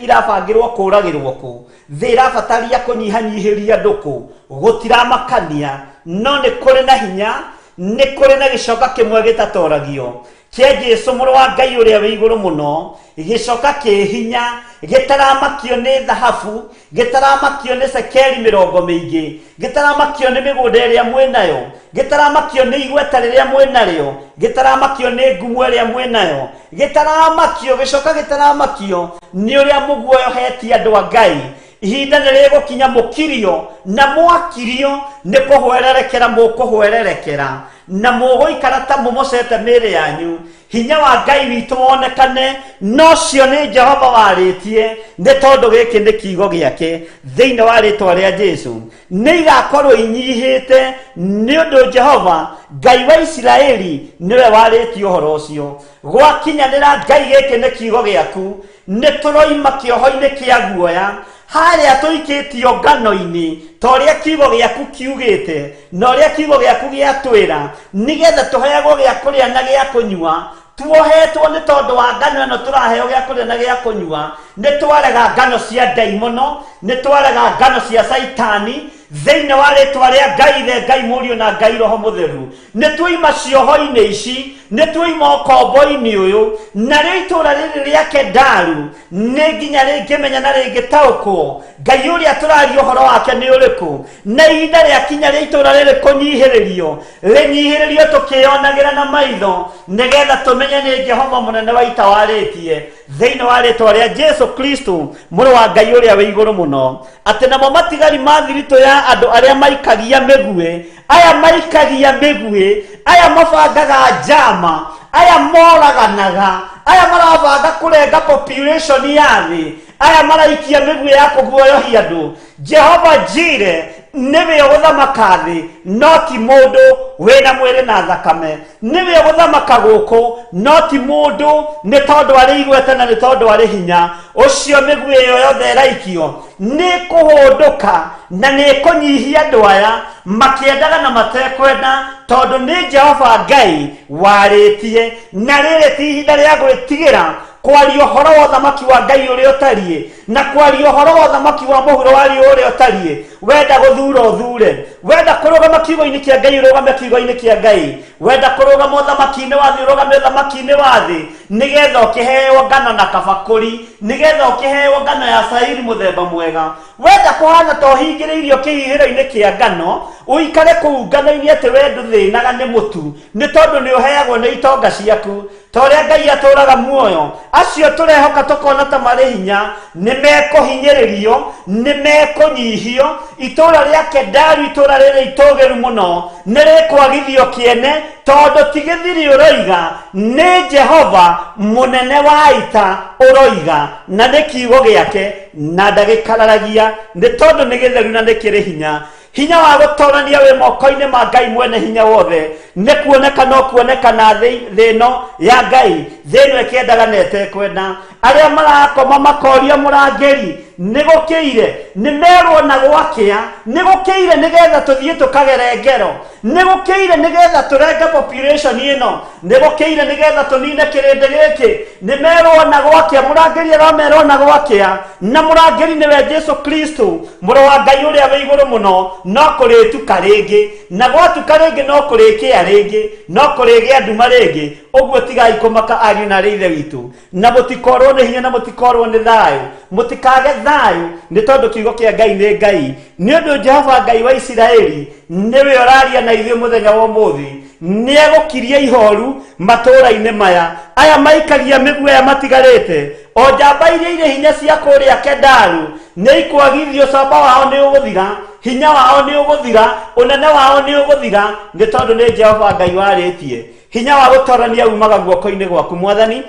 irabangĩrwo kũragĩrwo kũ, thĩ ĩrabataria kũnyihanyihĩria andũ kũ, gũtiramakania, no nĩ kũrĩ na hinya, nĩ kũrĩ na gĩcoka kĩmwe gĩtatoragio kĩa Jesu mũrũ wa Ngai ũrĩa wĩ igũrũ mũno, gĩcoka kĩ hinya gĩtaramakio nĩ thahabu, gĩtaramakio nĩ cekeri mĩrongo mĩingĩ, gĩtaramakio nĩ mĩgũnda ĩrĩa mwĩnayo, gĩtaramakio nĩ igweta rĩrĩa mwĩnarĩo, gĩtaramakio nĩ ngumo ĩrĩa mwĩnayo, gĩtaramakio, gĩcoka gĩtaramakio nĩ ũrĩa mũguoyohetie andũ a Ngai. Ihinda nĩ rĩgũkinya mũkirio na mwakirio nĩ kũhwererekera mũkũhwererekera, na mũgũikara ta mũmocete mĩĩrĩ yanyu. Hinya wa Ngai witũ wonekane, no cio nĩ Jehova warĩtie, nĩ tondũ gĩkĩ nĩ kiugo gĩake. Thĩinĩ wa rĩtwa rĩa Jesu nĩ igakorwo inyihĩte, nĩ ũndũ Jehova Ngai wa Isiraeli nĩwe warĩtie ũhoro ũcio. Gwakinyanĩra Ngai, gĩkĩ nĩ kiugo gĩaku, nĩ tũroima kĩoho-inĩ kĩa guoya harĩa tũikĩtio ngano-inĩ, ta ũrĩa kiugo gĩaku kiugĩte na ũrĩa kiugo gĩaku gĩatwĩra, nĩgetha tũheagwo gĩa kũrĩa na gĩa kũnyua. Tuohetwo nĩ tondũ wa ngano ĩno tũraheo gĩa kũrĩa na gĩa kũnyua. Nĩ twarega ngano cia ndaimono, nĩ twarega ngano cia Caitani, thĩinĩ wa rĩtwa rĩa Ngai Ithe, Ngai Mũriũ na Ngai Roho Mũtheru. Nĩ tuoima cioho-inĩ ici, nĩ tuoima ũkombo-inĩ ũyũ, narĩo itũũra rĩrĩ rĩa Kedaru nĩ nginya rĩngĩmenya na rĩngĩtaũkwo Ngai ũrĩa tũraria ũhoro wake nĩ ũrĩkũ. Na ihinda rĩakinya rĩa itũũra rĩrĩ kũnyihĩrĩrio, rĩnyihĩrĩrio tũkĩyonagĩra na maitho, nĩgetha tũmenye nĩ Jehova mũnene wa ita warĩtie, thĩinĩ wa rĩtwa rĩa Jesu Kristo mũrũ wa Ngai ũrĩa wĩ igũrũ mũno, atĩ namo matigari ma thiritũ ya andũ arĩa maikagia mĩguĩ, aya maikagia mĩguĩ, aya mabangaga njama, aya moraganaga, aya marabanga kũrenga population ya thĩ, aya maraikia mĩguĩ ya kũguoyohia andũ, Jehova Jire nĩwe ũgũthamaka thĩ, no ti mũndũ wĩna mwĩrĩ na thakame. Nĩwe ũgũthamaka gũkũ, no ti mũndũ, nĩ tondũ arĩ igweta na nĩ tondũ arĩ hinya. Ũcio mĩguĩ ĩyo yothe ĩraikio nĩ kũhũndũka na nĩ kũnyihia andũ aya makĩendaga na matekwenda, tondũ nĩ Jehova Ngai warĩtie. Na rĩrĩ ti ihinda rĩa gwĩtigĩra kwaria ũhoro wa ũthamaki wa Ngai ũrĩa ũtariĩ, na kwaria ũhoro wa ũthamaki wa mũhuro wa riũa ũrĩa ũtariĩ. Wenda gũthura ũthure, wenda kũrũgama kiugo-inĩ kĩa Ngai ũrũgame kiugo-inĩ kĩa Ngai, wenda kũrũgama ũthamaki-inĩ wa thĩ ũrũgame ũthamaki-inĩ wa thĩ, nĩgetha ũkĩheo ngano na kabakũri, nĩgetha ũkĩheo ngano ya cairi mũthemba mwega. Wenda kũhana ta ũhingĩrĩirio kĩhihĩro-inĩ kĩa ngano, ũikare kũu ngano-inĩ atĩ we ndũthĩnaga nĩ mũtu, nĩ tondũ nĩ ũheagwo nĩ itonga ciaku. Ta ũrĩa Ngai atũũraga muoyo, acio tũrehoka tũkona ta marĩ hinya nĩ mekũhinyĩrĩrio, nĩ mekũnyihio. Itũũra rĩa Kedaru, itũũra rĩrĩ itũũgĩru mũno, nĩ rĩkwagithio kĩene, tondũ ti gĩthiri ũroiga, nĩ Jehova mũnene wa ita ũroiga, na nĩ kiugo gĩake, na ndagĩkararagia, nĩ tondũ nĩ gĩtheru na nĩ kĩrĩ hinya. Hinya wa gũtorania wĩ moko-inĩ ma Ngai mwene hinya wothe. Nĩ kuoneka no kuonekana thĩ ĩno ya Ngai, thĩ ĩno ĩkĩendaga na ĩtekwenda. Arĩa marakoma makoria mũrangĩri, nĩ gũkĩire? Nĩ merwo na gwakĩa, nĩ gũkĩire nĩgetha tũthiĩ tũkagere ngero, nĩ gũkĩire nĩgetha tũrenge population ĩno, nĩ gũkĩire nĩgetha tũnine kĩrĩndĩ gĩkĩ. Nĩ merwo na gwakĩa, mũrangĩri aramerwo na gwakĩa, na mũrangĩri nĩwe Jesu Kristo mũrũ wa Ngai ũrĩa wĩ igũrũ mũno. No kũrĩtuka rĩngĩ, na gwatuka rĩngĩ no kũrĩkĩa rĩngĩ, no kũrĩgĩa nduma rĩngĩ. Ũguo tigai kũmaka ariũ na arĩ ithe witũ, na mũtikorwo nĩ hinya na mũtikorwo nĩ thayũ, mũtikage thayũ, nĩ tondũ kiugo kĩa Ngai nĩ Ngai. Nĩ ũndũ Jehova Ngai wa Isiraeli nĩwe ũraria na ithuĩ mũthenya wa ũmũthĩ. Nĩ egũkiria ihoru matũũra-inĩ maya. Aya maikagia mĩguĩ aya matigarĩte, o njamba iria irĩ hinya cia kũrĩa Kedaru nĩ ikwagithio. Camba wao nĩ ũgũthira, hinya wao nĩ ũgũthira, ũnene wao nĩ ũgũthira, nĩ tondũ nĩ Jehova Ngai warĩtie. Hinya wa gũtorania umaga guoko-inĩ gwaku, Mwathani.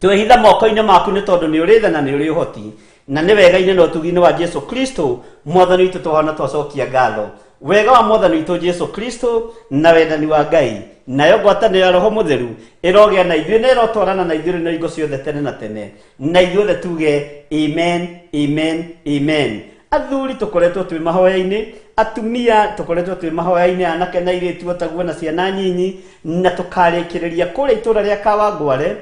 Twĩhitha moko-inĩ maku, nĩ tondũ nĩ ũrĩ tha na nĩ ũrĩ ũhoti, na nĩ wega-inĩ na ũtugi-inĩ wa Jesu Kristo Mwathani witũ tũhana twacokia ngatho. Wega wa Mwathani witũ Jesu Kristo na wendani wa Ngai nayo ngwatanĩro ya Roho Mũtheru ĩrogĩa na ithuĩ na ĩrotwarana na ithuĩ na hingo ciothe tene na tene, na ithuothe tuge amen, amen, amen. Athuri, tũkoretwo twĩ mahoya-inĩ, atumia, tũkoretwo twĩ mahoya-inĩ, anake na airĩtu otaguo na ciana nyinyi, na tũkarĩkĩrĩria kũrĩa itũra rĩa Kawangware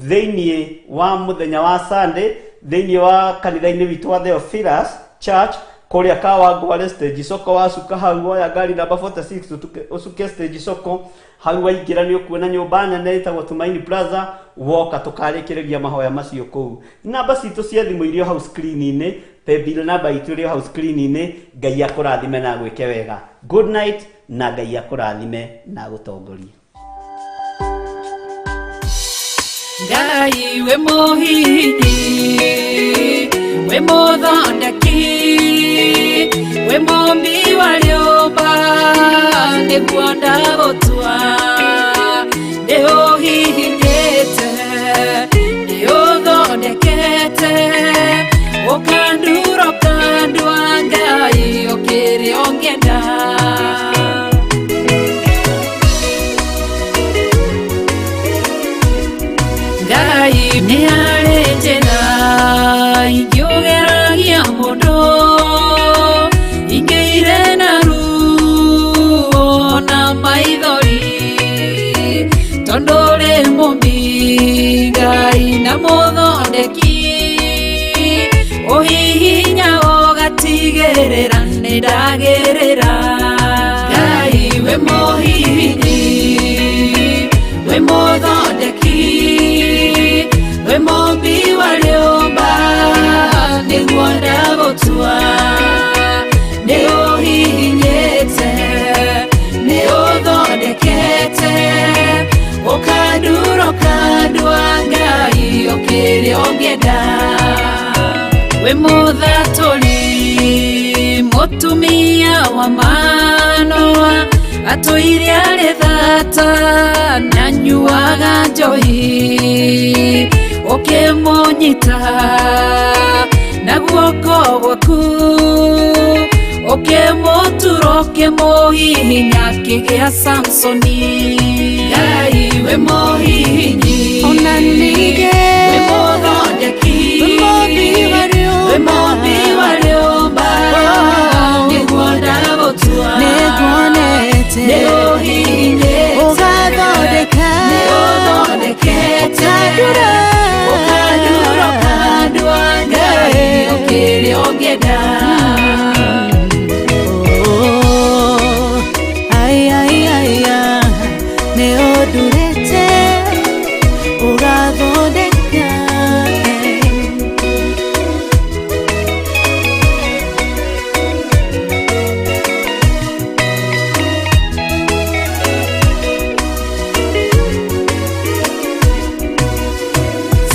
thĩinĩ wa mũthenya wa Sunday, thĩinĩ wa kanitha-inĩ witũ wa Theophilus Church kũrĩa Kawangware, stage soko. Wacuka hau, woya ngari namba 46, ũcuke stage soko hau, waingĩra nĩ ũkuona nyũmba nene ĩtagwo Tumaini Plaza. Woka tũkarĩkĩrĩria mahoya macio kũu. Namba citũ cia thimũ irio hau screen-inĩ, paybill namba itũ ĩrĩ hau screen-inĩ. Ngai akũrathime na agwĩke wega. Good night, na Ngai akũrathime na agũtongorie. Ngai wĩ mũhihinyi, wĩ mũthondeki, wĩ mũmbi wa rĩũmba, nĩguo ndagũtua. Nĩ ũhihinyĩte, nĩ ũthondekete, ũkandura, ũkandua, Ngai ũkĩrĩ ũngĩenda. Ngai nĩ harĩ njĩra ingĩũgeragia mũndũ ingĩire na ruo na maithori, tondũ rĩ mũmbi Ngai na mũthondeki, ũhihinya ũgatigĩrĩra nĩ ndagĩrĩra. Ngai wĩ mũhihinyi, wĩ mũthondeki, wĩ mũmbi wa rĩũmba, nĩguo ndagũtua. Nĩ ũhihinyĩte, nĩ ũthondekete, ũkandura, ũkandua, Ngai ũkĩrĩ ũngĩenda. Wĩ mũthatũri mũtumia wa Manoa, atũire arĩ thata na nyuaga njohi, ũkĩmũnyita na guoko gwaku, ũkĩmũtura, ũkĩmũhihinya, akĩgĩa Samsoni. Ngai wĩ mũhihinyi, Ona ningĩ wĩ mũthondeki, wĩ mũmbi wa rĩũmba. Wĩ mũmbi wa rĩũmba, nĩguo ndagũtua. Nĩnguonete. Nĩ ũhihinyĩte, Ũgathondeka. Nĩ ũthondekete, Ũkandura. Ũkandura, ũkandua, Ngai ũkĩrĩ ũngĩenda. Oh, ai, ai, ai, ah, nĩ ũndurĩte, ũgathondeka.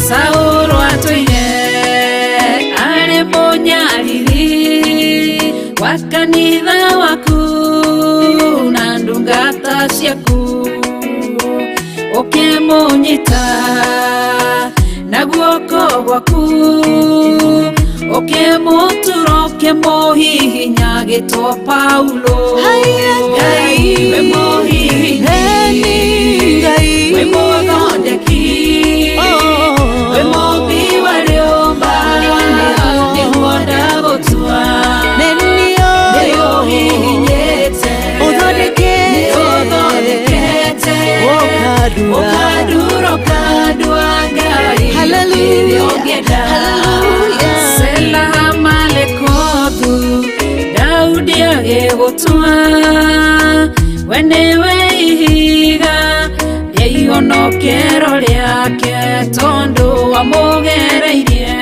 Saũlũ atũire arĩ mũnyariri wa kanitha waku na ndungata ciaku, ũkĩmũnyita na guoko gwaku, ũkĩmũtura, ũkĩmũhihinya, agĩtwo Paulo. Ngai wĩ mũhihinyi, Eni Ngai. Wĩ mũthondeki, Oh. Wĩ mũmbi wa rĩũmba, nĩguo ndagũtua. Nĩ Nĩ niĩ ũhihinyĩte, Ũthondekete. Nĩ ũthondekete, Ũkandura. Ũkandura, ũkandua, Ngai Hallelujah. ũkĩrĩ ũngĩenda. Hallelujah. Sela Malekothu, Daudi agĩgũtua, we nĩwe ihiga rĩa ihonokero rĩake, tondũ wamũgereirie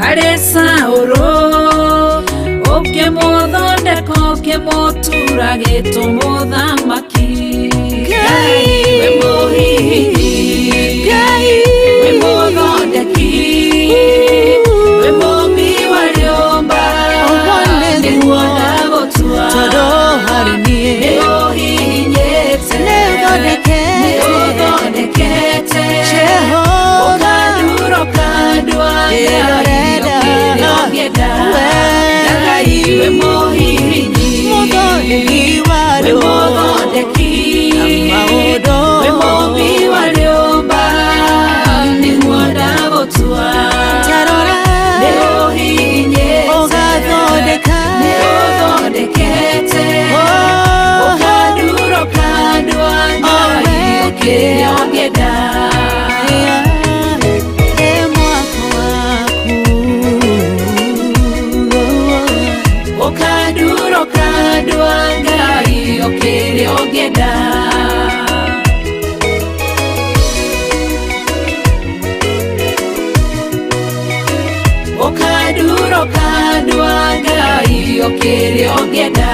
harĩ Saũlũ, ũkĩmũthondeka, ũkĩmũtura, gĩtũ mũthamaki. Ũthondekete. Nĩũthondekete. Jehova. Ũkandura ũkandua Ngai Ĩrorenda. okĩrĩa ũngĩenda. We. Ngai wĩ mũhihinyi. Mũthondeki wa Wĩ andũ. mũthondeki. Na maũndũ. Wĩ mũmbi wa rĩũmba, nĩguo ndagũtua. Tarora. Nĩũhihinyĩte. Ũgathondeka. Nĩũthondekete. Oh. Ũkandura ũkandua Ngai Oh, okĩrĩa ũngĩenda. Ĩ mwako waku. Ũkandura ũkandua Ngai okĩrĩa ũngĩenda. Ũkandura ũkandua Ngai okĩrĩa ũngĩenda.